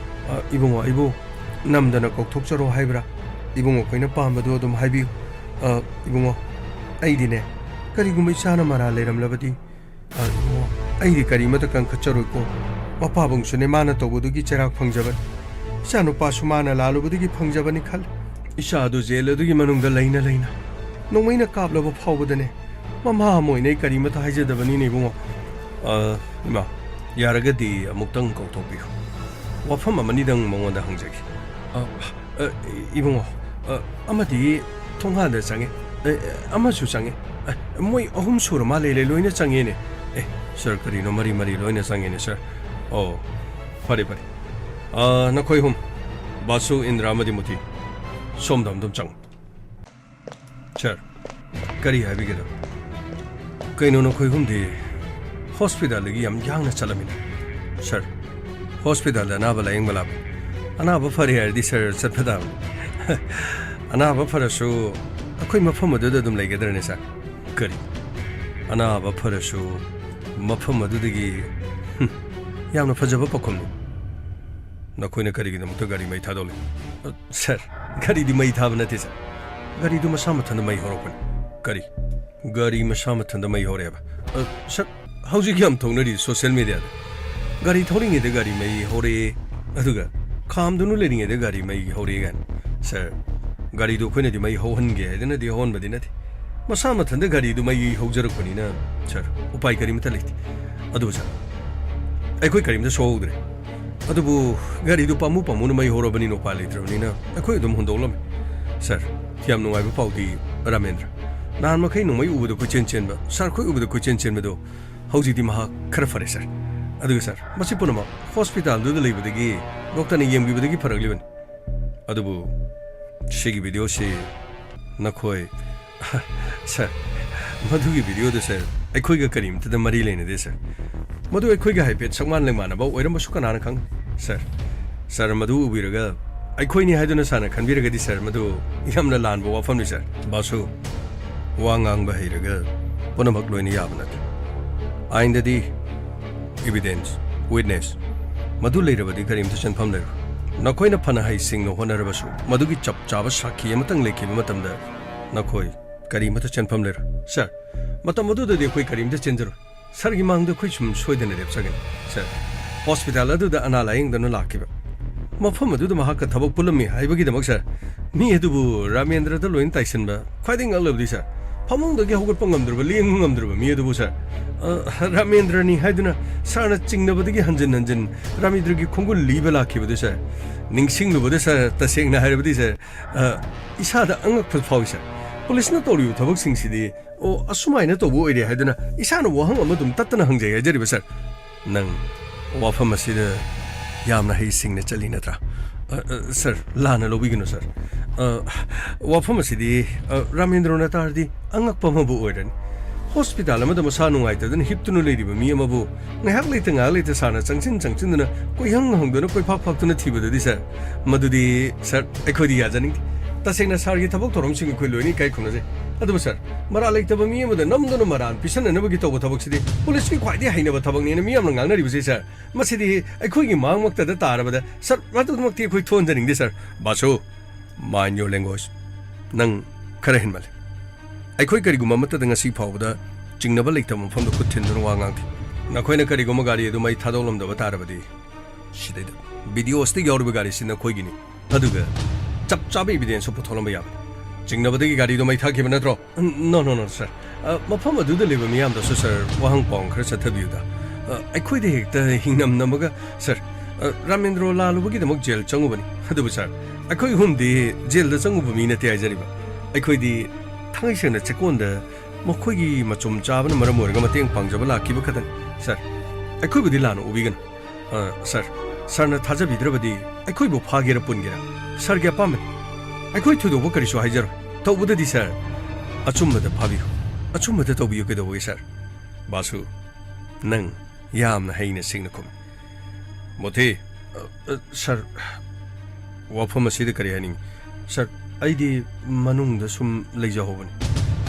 ꯑ, ꯏꯕꯨꯡꯉꯣ, ꯑꯩꯕꯨ ꯅꯝꯗꯅ ꯀꯧꯊꯣꯛꯆꯔꯣ ꯍꯥꯏꯕ꯭ꯔꯥ? ꯏꯕꯨꯡꯉꯣ ꯑꯩꯈꯣꯏꯅ ꯄꯥꯝꯕꯗꯨ ꯑꯗꯨꯝ ꯍꯥꯏꯕꯤꯌꯨ꯫ ꯑ, ꯏꯕꯨꯡꯉꯣ, ꯑꯩꯗꯤꯅꯦ, ꯀꯔꯤꯒꯨꯝꯕ ꯏꯆꯥꯅ ꯃꯔꯥꯜ ꯂꯩꯔꯝꯂꯕꯗꯤ, ꯑ, ꯏꯕꯨꯡꯉꯣ, ꯑꯩꯗꯤ ꯀꯔꯤꯃꯇ ꯀꯟꯈꯠꯆꯔꯣꯏꯀꯣ꯫ ꯃꯄꯥꯕꯨꯡꯁꯨꯅꯦ ꯃꯥꯅ ꯇꯧꯕꯗꯨꯒꯤ ꯆꯩꯔꯥꯛ ꯐꯪꯖꯕꯅꯤ꯫ ꯏꯆꯥꯅꯨꯄꯥꯁꯨ ꯃꯥꯅ ꯂꯥꯜꯂꯨꯕꯗꯒꯤ ꯐꯪꯖꯕꯅꯤ ꯈꯜꯂꯤ꯫ ꯏꯆꯥ ꯑꯗꯨ ꯖꯦꯜ ꯑꯗꯨꯒꯤ ꯃꯅꯨꯡꯗ ꯂꯩꯅ ꯂꯩꯅ ꯅꯣꯡꯃꯩꯅ ꯀꯥꯞꯂꯕ ꯐꯥꯎꯕꯗꯅꯦ ꯃꯃꯥ ꯑꯃ ꯑꯣꯏꯅ ꯑꯩ ꯀꯔꯤꯃꯇ ꯍꯥꯏꯖꯗꯕꯅꯤꯅꯦ ꯏꯕꯨꯡꯉꯣ꯫ ꯑ, ꯏꯃꯥ, ꯌꯥꯔꯒꯗꯤ ꯑꯃꯨꯛꯇꯪ ꯀꯧꯊꯣꯛꯄꯤꯌꯨ꯫ ꯋꯥꯐꯝ ꯑꯃꯅꯤꯗꯪ ꯃꯉꯣꯟꯗ ꯍꯪꯖꯒꯦ꯫ ꯑ, ꯑ, ꯏꯕꯨꯡꯉꯣ, ꯑ, ꯑꯃꯗꯤ ꯊꯣꯡꯒꯥꯟꯗ ꯆꯪꯉꯦ꯫ ꯑ, ꯑꯃꯁꯨ ꯆꯪꯉꯦ꯫ ꯑ, ꯃꯣꯏ ꯑꯍꯨꯝ ꯁꯨꯔ ꯃꯥꯜꯂꯦ, ꯂꯣꯏꯅ ꯆꯪꯉꯦꯅꯦ꯫ ꯑꯦ, ꯁꯥꯔ, ꯀꯔꯤꯅꯣ ꯃꯔꯤ ꯃꯔꯤ ꯂꯣꯏꯅ ꯆꯪꯉꯦꯅꯦ, ꯁꯥꯔ? ꯑꯣ, ꯐꯔꯦ, ꯐꯔꯦ꯫ ꯑ, ꯅꯈꯣꯏ ꯑꯍꯨꯝ, ꯕꯥꯁꯨ, ꯏꯟꯗ꯭ꯔꯥ ꯑꯃꯗꯤ ꯃꯨꯊꯤ, ꯁꯣꯝꯗ ꯑꯝꯇꯪ ꯆꯪꯉꯨ꯫ ꯁꯥꯔ, ꯀꯔꯤ ꯍꯥꯏꯕꯤꯒꯗꯕ? ꯀꯩꯅꯣ ꯅꯈꯣꯏ ꯑꯍꯨꯝꯗꯤ ꯍꯣꯁꯄꯤꯇꯥꯜꯗꯒꯤ ꯌꯥꯝ ꯌꯥꯡꯅ ꯆꯠꯂꯝꯃꯤꯅ? ꯁꯥꯔ, ꯍꯣꯁꯄꯤꯇꯥꯜꯗ ꯑꯅꯥꯕ ꯂꯥꯌꯦꯡꯕ ꯂꯥꯛꯄ꯫ ꯑꯅꯥꯕ ꯐꯔꯦ ꯍꯥꯏꯔꯗꯤ ꯁꯥꯔ ꯆꯠꯄ ꯇꯥꯕꯅꯤ꯫ ꯑꯅꯥꯕ ꯐꯔꯁꯨ ꯑꯩꯈꯣꯏ ꯃꯐꯝ ꯑꯗꯨꯗ ꯑꯗꯨꯝ ꯂꯩꯒꯗ꯭ꯔꯅꯦ ꯁꯥꯔ? ꯀꯔꯤ? ꯑꯅꯥꯕ ꯐꯔꯁꯨ ꯃꯐꯝ ꯑꯗꯨꯗꯒꯤ? ꯍꯨꯝ, ꯌꯥꯝꯅ ꯐꯖꯕ ꯄꯥꯎꯈꯨꯝꯅꯤ꯫ ꯅꯈꯣꯏꯅ ꯀꯔꯤꯒꯤꯗꯃꯛꯇ ꯒꯥꯔꯤ ꯃꯩ ꯊꯥꯗꯣꯛꯂꯤ? ꯑ, ꯁꯥꯔ, ꯒꯥꯔꯤꯗꯤ ꯃꯩ ꯊꯥꯕ ꯅꯠꯇꯦ, ꯁꯥꯔ꯫ ꯒꯥꯔꯤꯗꯨ ꯃꯁꯥ ꯃꯊꯟꯇ ꯃꯩ ꯍꯧꯔꯛꯄꯅꯤ꯫ ꯀꯔꯤ? ꯒꯥꯔꯤ ꯃꯁꯥ ꯃꯊꯟꯇ ꯃꯩ ꯍꯧꯔꯛꯑꯦꯕ? ꯑ, ꯁꯥꯔ, ꯍꯧꯖꯤꯛ ꯌꯥꯝ ꯊꯧꯅꯔꯤ ꯁꯣꯁꯤꯌꯦꯜ ꯃꯦꯗꯤꯌꯥꯗ꯫ ꯒꯥꯔꯤ ꯊꯧꯔꯤꯉꯩꯗ ꯒꯥꯔꯤ ꯃꯩ ꯍꯧꯔꯛꯑꯦ, ꯑꯗꯨꯒ ꯈꯥꯝꯗꯨꯅ ꯂꯩꯔꯤꯉꯩꯗ ꯒꯥꯔꯤ ꯃꯩ ꯍꯧꯔꯛꯑꯦ ꯀꯥꯏꯅ꯫ ꯁꯥꯔ, ꯒꯥꯔꯤꯗꯨ ꯑꯩꯈꯣꯏꯅꯗꯤ ꯃꯩ ꯍꯧꯍꯟꯒꯦ ꯍꯥꯏꯗꯅꯗꯤ ꯍꯧꯍꯟꯕꯗꯤ ꯅꯠꯇꯦ꯫ ꯃꯁꯥ ꯃꯊꯟꯇ ꯒꯥꯔꯤꯗꯨ ꯃꯩ ꯍꯧꯖꯔꯛꯄꯅꯤꯅ, ꯁꯥꯔ, ꯎꯄꯥꯏ ꯀꯔꯤꯃꯇ ꯂꯩꯇꯦ꯫ ꯑꯗꯨꯕꯨ ꯁꯥꯔ, ꯑꯩꯈꯣꯏ ꯀꯔꯤꯝꯇ ꯁꯣꯛꯍꯧꯗ꯭ꯔꯦ꯫ ꯑꯗꯨꯕꯨ ꯒꯥꯔꯤꯗꯨ ꯄꯥꯝꯃꯨ ꯄꯥꯝꯃꯨꯅ ꯃꯩ ꯍꯧꯔꯕꯅꯤꯅ ꯎꯄꯥꯏ ꯂꯩꯇ꯭ꯔꯕꯅꯤꯅ ꯑꯩꯈꯣꯏ ꯑꯗꯨꯝ ꯍꯨꯟꯗꯣꯛꯂꯝꯃꯦ꯫ ꯁꯥꯔ, ꯌꯥꯝ ꯅꯨꯡꯉꯥꯏꯕ ꯄꯥꯎꯗꯤ, ꯔꯥꯃꯦꯟꯗ꯭ꯔ, ꯅꯍꯥꯟ ꯃꯈꯩ ꯅꯣꯡꯃꯩ ꯎꯕꯗ ꯀꯣꯏꯆꯦꯟ ꯆꯦꯟꯕ, ꯁꯥꯔ ꯈꯣꯏ ꯎꯕꯗ ꯀꯣꯏꯆꯦꯟ ꯆꯦꯟꯕꯗꯣ ꯍꯧꯖꯤꯛꯇꯤ ꯃꯍꯥꯛ ꯈꯔ ꯐꯔꯦ, ꯁꯥꯔ꯫ ꯑꯗꯨꯒ ꯁꯥꯔ, ꯃꯁꯤ ꯄꯨꯝꯅꯃꯛ ꯍꯣꯁꯄꯤꯇꯥꯜꯗꯨꯗ ꯂꯩꯕꯗꯒꯤ, ꯗꯣꯛꯇꯔꯅ ꯌꯦꯡꯕꯤꯕꯗꯒꯤ ꯐꯔꯛꯂꯤꯕꯅꯤ꯫ ꯑꯗꯨꯕꯨ ꯁꯤꯒꯤ ꯚꯤꯗꯤꯑꯣꯁꯤ ꯅꯈꯣꯏ, ꯁꯥꯔ, ꯃꯗꯨꯒꯤ ꯚꯤꯗꯤꯑꯣꯗꯨ, ꯁꯥꯔ, ꯑꯩꯈꯣꯏꯒ ꯀꯔꯤꯝꯇꯗ ꯃꯔꯤ ꯂꯩꯅꯗꯦ, ꯁꯥꯔ꯫ ꯃꯗꯨ ꯑꯩꯈꯣꯏꯒ ꯍꯥꯏꯐꯦꯠ ꯁꯛꯃꯥꯟ ꯂꯩꯃꯥꯟꯅꯕ ꯑꯣꯏꯔꯝꯕꯁꯨ ꯀꯅꯥꯅ ꯈꯪ, ꯁꯥꯔ꯫ ꯁꯥꯔ, ꯃꯗꯨ ꯎꯕꯤꯔꯒ ꯑꯩꯈꯣꯏꯅꯤ ꯍꯥꯏꯗꯨꯅ ꯁꯥꯔꯅ ꯈꯟꯕꯤꯔꯒꯗꯤ, ꯁꯥꯔ, ꯃꯗꯨ ꯌꯥꯝꯅ ꯂꯥꯟꯕ ꯋꯥꯐꯝꯅꯤ, ꯁꯥꯔ꯫ ꯕꯥꯁꯨ, ꯋꯥ ꯉꯥꯡꯕ ꯍꯩꯔꯒ ꯄꯨꯝꯅꯃꯛ ꯂꯣꯏꯅ ꯌꯥꯕ ꯅꯠꯇꯦ꯫ ꯑꯥꯏꯟꯗꯗꯤ evidence, witness, ꯃꯗꯨ ꯂꯩꯔꯕꯗꯤ ꯀꯔꯤꯝꯇ ꯆꯦꯟꯐꯝ ꯂꯩꯔꯣꯏ꯫ ꯅꯈꯣꯏꯅ ꯐꯅ ꯍꯩꯁꯤꯡꯅ ꯍꯣꯠꯅꯔꯕꯁꯨ, ꯃꯗꯨꯒꯤ ꯆꯞ ꯆꯥꯕ ꯁꯥꯈꯤ ꯑꯃꯇꯪ ꯂꯩꯈꯤꯕ ꯃꯇꯝꯗ ꯅꯈꯣꯏ ꯀꯔꯤꯃꯇ ꯆꯦꯟꯐꯝ ꯂꯩꯔꯣꯏ꯫ ꯁꯥꯔ, ꯃꯇꯝ ꯑꯗꯨꯗꯗꯤ ꯑꯩꯈꯣꯏ ꯀꯔꯤꯝꯇ ꯆꯦꯟꯖꯔꯣꯏ꯫ ꯁꯥꯔꯒꯤ ꯃꯥꯡꯗ ꯑꯩꯈꯣꯏ ꯁꯨꯝ ꯁꯣꯏꯗꯅ ꯂꯦꯞꯆꯒꯅꯤ, ꯁꯥꯔ꯫ ꯍꯣꯁꯄꯤꯇꯥꯜ ꯑꯗꯨꯗ ꯑꯅꯥ ꯂꯥꯌꯦꯡꯗꯨꯅ ꯂꯥꯛꯈꯤꯕ, ꯃꯐꯝ ꯑꯗꯨꯗ ꯃꯍꯥꯛꯀ ꯊꯕꯛ ꯄꯨꯜꯂꯝꯃꯤ ꯍꯥꯏꯕꯒꯤꯗꯃꯛ, ꯁꯥꯔ, ꯃꯤ ꯑꯗꯨꯕꯨ ꯔꯥꯃꯦꯟꯗ꯭ꯔꯗ ꯂꯣꯏꯅ ꯇꯥꯏꯁꯤꯟꯕ꯫ ꯈ꯭ꯋꯥꯏꯗꯒꯤ ꯉꯛꯂꯕꯗꯤ, ꯁꯥꯔ, ꯐꯃꯨꯡꯗꯒꯤ ꯍꯧꯒꯠꯄ ꯉꯝꯗ꯭ꯔꯕ, ꯂꯦꯡꯕ ꯉꯝꯗ꯭ꯔꯕ ꯃꯤ ꯑꯗꯨꯕꯨ, ꯁꯥꯔ, ꯑ, ꯔꯥꯃꯦꯟꯗ꯭ꯔꯅꯤ ꯍꯥꯏꯗꯨꯅ ꯁꯥꯔꯅ ꯆꯤꯡꯅꯕꯗꯒꯤ ꯍꯟꯖꯤꯟ ꯍꯟꯖꯤꯟ ꯔꯥꯃꯦꯟꯗ꯭ꯔꯒꯤ ꯈꯣꯡꯒꯨꯜ ꯂꯤꯕ ꯂꯥꯛꯈꯤꯕꯗꯨ, ꯁꯥꯔ, ꯅꯤꯡꯁꯤꯡꯂꯨꯕꯗ, ꯁꯥꯔ, ꯇꯁꯦꯡꯅ ꯍꯥꯏꯔꯕꯗꯤ, ꯁꯥꯔ, ꯑ, ꯏꯁꯥꯗ ꯑꯉꯛꯄ ꯐꯥꯎꯏ, ꯁꯥꯔ꯫ ꯄꯨꯂꯤꯁꯅ ꯇꯧꯔꯤꯕ ꯊꯕꯛꯁꯤꯡꯁꯤꯗꯤ, ꯑꯣ, ꯑꯁꯨꯃꯥꯏꯅ ꯇꯧꯕ ꯑꯣꯏꯔꯦ ꯍꯥꯏꯗꯨꯅ ꯏꯁꯥꯅ ꯋꯥꯍꯪ ꯑꯃ ꯑꯗꯨꯝ ꯇꯠꯇꯅ ꯍꯪꯖꯩ ꯍꯥꯏꯖꯔꯤꯕ, ꯁꯥꯔ꯫ ꯅꯪ ꯋꯥꯐꯝ ꯑꯁꯤꯗ ꯌꯥꯝꯅ ꯍꯩꯁꯤꯡꯅ ꯆꯠꯂꯤ ꯅꯠꯇ꯭ꯔꯥ? ꯑ, ꯑ, ꯁꯥꯔ, ꯂꯥꯟꯅ ꯂꯧꯕꯤꯒꯅꯨ, ꯁꯥꯔ꯫ ꯑ, ꯋꯥꯐꯝ ꯑꯁꯤꯗꯤ, ꯑ, ꯔꯥꯃꯦꯟꯗ꯭ꯔꯣꯅ ꯇꯥꯔꯗꯤ ꯑꯉꯛꯄ ꯑꯃꯕꯨ ꯑꯣꯏꯔꯅꯤ꯫ ꯍꯣꯁꯄꯤꯇꯥꯜ ꯑꯃꯗ ꯃꯁꯥ ꯅꯨꯡꯉꯥꯏꯇꯗꯨꯅ ꯍꯤꯞꯇꯨꯅ ꯂꯩꯔꯤꯕ ꯃꯤ ꯑꯃꯕꯨ ꯉꯥꯏꯍꯥꯛ ꯂꯩꯇ ꯉꯥꯏꯍꯥꯛ ꯂꯩꯇ ꯁꯥꯔꯅ ꯆꯪꯁꯤꯟ ꯆꯪꯁꯤꯟꯗꯨꯅ ꯀꯣꯏꯍꯪ ꯍꯪꯗꯨꯅ ꯀꯣꯏꯐꯥꯛ ꯐꯥꯛꯇꯨꯅ ꯊꯤꯕꯗꯨꯗꯤ, ꯁꯥꯔ, ꯃꯗꯨꯗꯤ, ꯁꯥꯔ, ꯑꯩꯈꯣꯏꯗꯤ ꯌꯥꯖꯅꯤꯡꯗꯦ꯫ ꯇꯁꯦꯡꯅ ꯁꯥꯔꯒꯤ ꯊꯕꯛ ꯊꯧꯔꯝꯁꯤꯡ ꯑꯩꯈꯣꯏ ꯂꯣꯏꯅ ꯏꯀꯥꯏ ꯈꯨꯝꯅꯖꯩ꯫ ꯑꯗꯨꯕꯨ, ꯁꯥꯔ, ꯃꯔꯥꯜ ꯂꯩꯇꯕ ꯃꯤ ꯑꯃꯗ ꯅꯝꯗꯨꯅ ꯃꯔꯥꯟ ꯄꯤꯁꯟꯅꯅꯕꯒꯤ ꯇꯧꯕ ꯊꯕꯛꯁꯤꯗꯤ ꯄꯨꯂꯤꯁꯀꯤ ꯈ꯭ꯋꯥꯏꯗꯒꯤ ꯍꯩꯅꯕ ꯊꯕꯛꯅꯦꯅ ꯃꯤꯌꯥꯝꯅ ꯉꯥꯡꯅꯔꯤꯕꯁꯤ, ꯁꯥꯔ, ꯃꯁꯤꯗꯤ ꯑꯩꯈꯣꯏꯒꯤ ꯃꯥꯡꯃꯛꯇꯗ ꯇꯥꯔꯕꯗ, ꯁꯥꯔ, ꯃꯗꯨꯃꯛꯇꯤ ꯑꯩꯈꯣꯏ ꯊꯣꯟꯖꯅꯤꯡꯗꯦ, ꯁꯥꯔ꯫ ꯕꯥꯁꯨ, mind your language꯫ ꯅꯪ ꯈꯔ ꯍꯦꯟꯃꯜꯂꯦ꯫ ꯑꯩꯈꯣꯏ ꯀꯔꯤꯒꯨꯝꯕ ꯑꯃꯠꯇꯗ ꯉꯁꯤ ꯐꯥꯎꯕꯗ ꯆꯤꯡꯅꯕ ꯂꯩꯇꯕ ꯃꯐꯝꯗ ꯈꯨꯠ ꯊꯤꯟꯗꯨꯅ ꯋꯥ ꯉꯥꯡꯗꯦ꯫ ꯅꯈꯣꯏꯅ ꯀꯔꯤꯒꯨꯝꯕ ꯒꯥꯔꯤ ꯑꯗꯨ ꯃꯩ ꯊꯥꯗꯣꯛꯂꯝꯗꯕ ꯇꯥꯔꯕꯗꯤ, ꯁꯤꯗꯩꯗ ꯚꯤꯗꯤꯑꯣ ꯑꯁꯤꯗ ꯌꯥꯎꯔꯤꯕ ꯒꯥꯔꯤꯁꯤ ꯅꯈꯣꯏꯒꯤꯅꯤ꯫ ꯑꯗꯨꯒ ꯆꯞ ꯆꯥꯕ evidence ꯄꯨꯊꯣꯛꯂꯝꯕ ꯌꯥꯕꯅꯤ꯫ ꯆꯤꯡꯅꯕꯗꯒꯤ ꯒꯥꯔꯤꯗꯣ ꯃꯩ ꯊꯥꯈꯤꯕ ꯅꯠꯇ꯭ꯔꯣ? ꯅꯣ, ꯅꯣ, ꯅꯣ, ꯁꯔ꯫ ꯑ, ꯃꯐꯝ ꯑꯗꯨꯗ ꯂꯩꯕ ꯃꯤꯌꯥꯝꯗꯁꯨ, ꯁꯔ, ꯋꯥꯍꯪ ꯄꯥꯎꯍꯪ ꯈꯔ ꯆꯠꯊꯕꯤꯌꯨꯗ꯫ ꯑ, ꯑꯩꯈꯣꯏꯗ ꯍꯦꯛꯇ ꯍꯤꯡꯅꯝ ꯅꯝꯃꯒ, ꯁꯔ, ꯑ, ꯔꯥꯃꯦꯟꯗ꯭ꯔꯣ ꯂꯥꯜꯂꯨꯕꯒꯤꯗꯃꯛ ꯖꯦꯜ ꯆꯪꯉꯨꯕꯅꯤ꯫ ꯑꯗꯨꯕꯨ, ꯁꯔ, ꯑꯩꯈꯣꯏ ꯑꯍꯨꯝꯗꯤ ꯖꯦꯜꯗ ꯆꯪꯉꯨꯕ ꯃꯤ ꯅꯠꯇꯦ ꯍꯥꯏꯖꯔꯤꯕ꯫ ꯑꯩꯈꯣꯏꯗꯤ ꯊꯥꯡꯒꯩ ꯁꯦꯡꯅ ꯆꯦꯛꯀꯣꯟꯗ ꯃꯈꯣꯏꯒꯤ ꯃꯆꯨꯝ ꯆꯥꯕꯅ ꯃꯔꯝ ꯑꯣꯏꯔꯒ ꯃꯇꯦꯡ ꯄꯥꯡꯖꯕ ꯂꯥꯛꯈꯤꯕ ꯈꯛꯇꯅꯤ꯫ ꯁꯔ, ꯑꯩꯈꯣꯏꯕꯨꯗꯤ ꯂꯥꯟꯅ ꯎꯕꯤꯒꯅꯨ꯫ ꯑ, ꯁꯔ, ꯁꯔꯅ ꯊꯥꯖꯕꯤꯗ꯭ꯔꯕꯗꯤ ꯑꯩꯈꯣꯏꯕꯨ ꯐꯥꯒꯦꯔꯥ ꯄꯨꯟꯒꯦꯔꯥ ꯁꯔꯒꯤ ꯑꯄꯥꯝꯕꯅꯤ꯫ ꯑꯩꯈꯣꯏ ꯊꯣꯏꯗꯣꯛꯄ ꯀꯔꯤꯁꯨ ꯍꯥꯏꯖꯔꯣꯏ꯫ ꯇꯧꯕꯗꯗꯤ, ꯁꯔ, ꯑꯆꯨꯝꯕꯗ ꯐꯥꯕꯤꯌꯨ꯫ ꯑꯆꯨꯝꯕꯗ ꯇꯧꯕꯤꯌꯨ꯫ ꯀꯩꯗꯧꯕꯒꯤ, ꯁꯔ? ꯕꯥꯁꯨ, ꯅꯪ ꯌꯥꯝꯅ ꯍꯩꯅ ꯁꯤꯡꯅ ꯈꯨꯝꯃꯤ꯫ ꯃꯣꯊꯤ꯫ ꯑ, ꯑ, ꯁꯔ, ꯋꯥꯐꯝ ꯑꯁꯤꯗ ꯀꯔꯤ ꯍꯥꯏꯅꯤꯡꯉꯤ? ꯁꯔ, ꯑꯩꯗꯤ ꯃꯅꯨꯡꯗ ꯁꯨꯝ ꯂꯩꯖꯍꯧꯕꯅꯤ꯫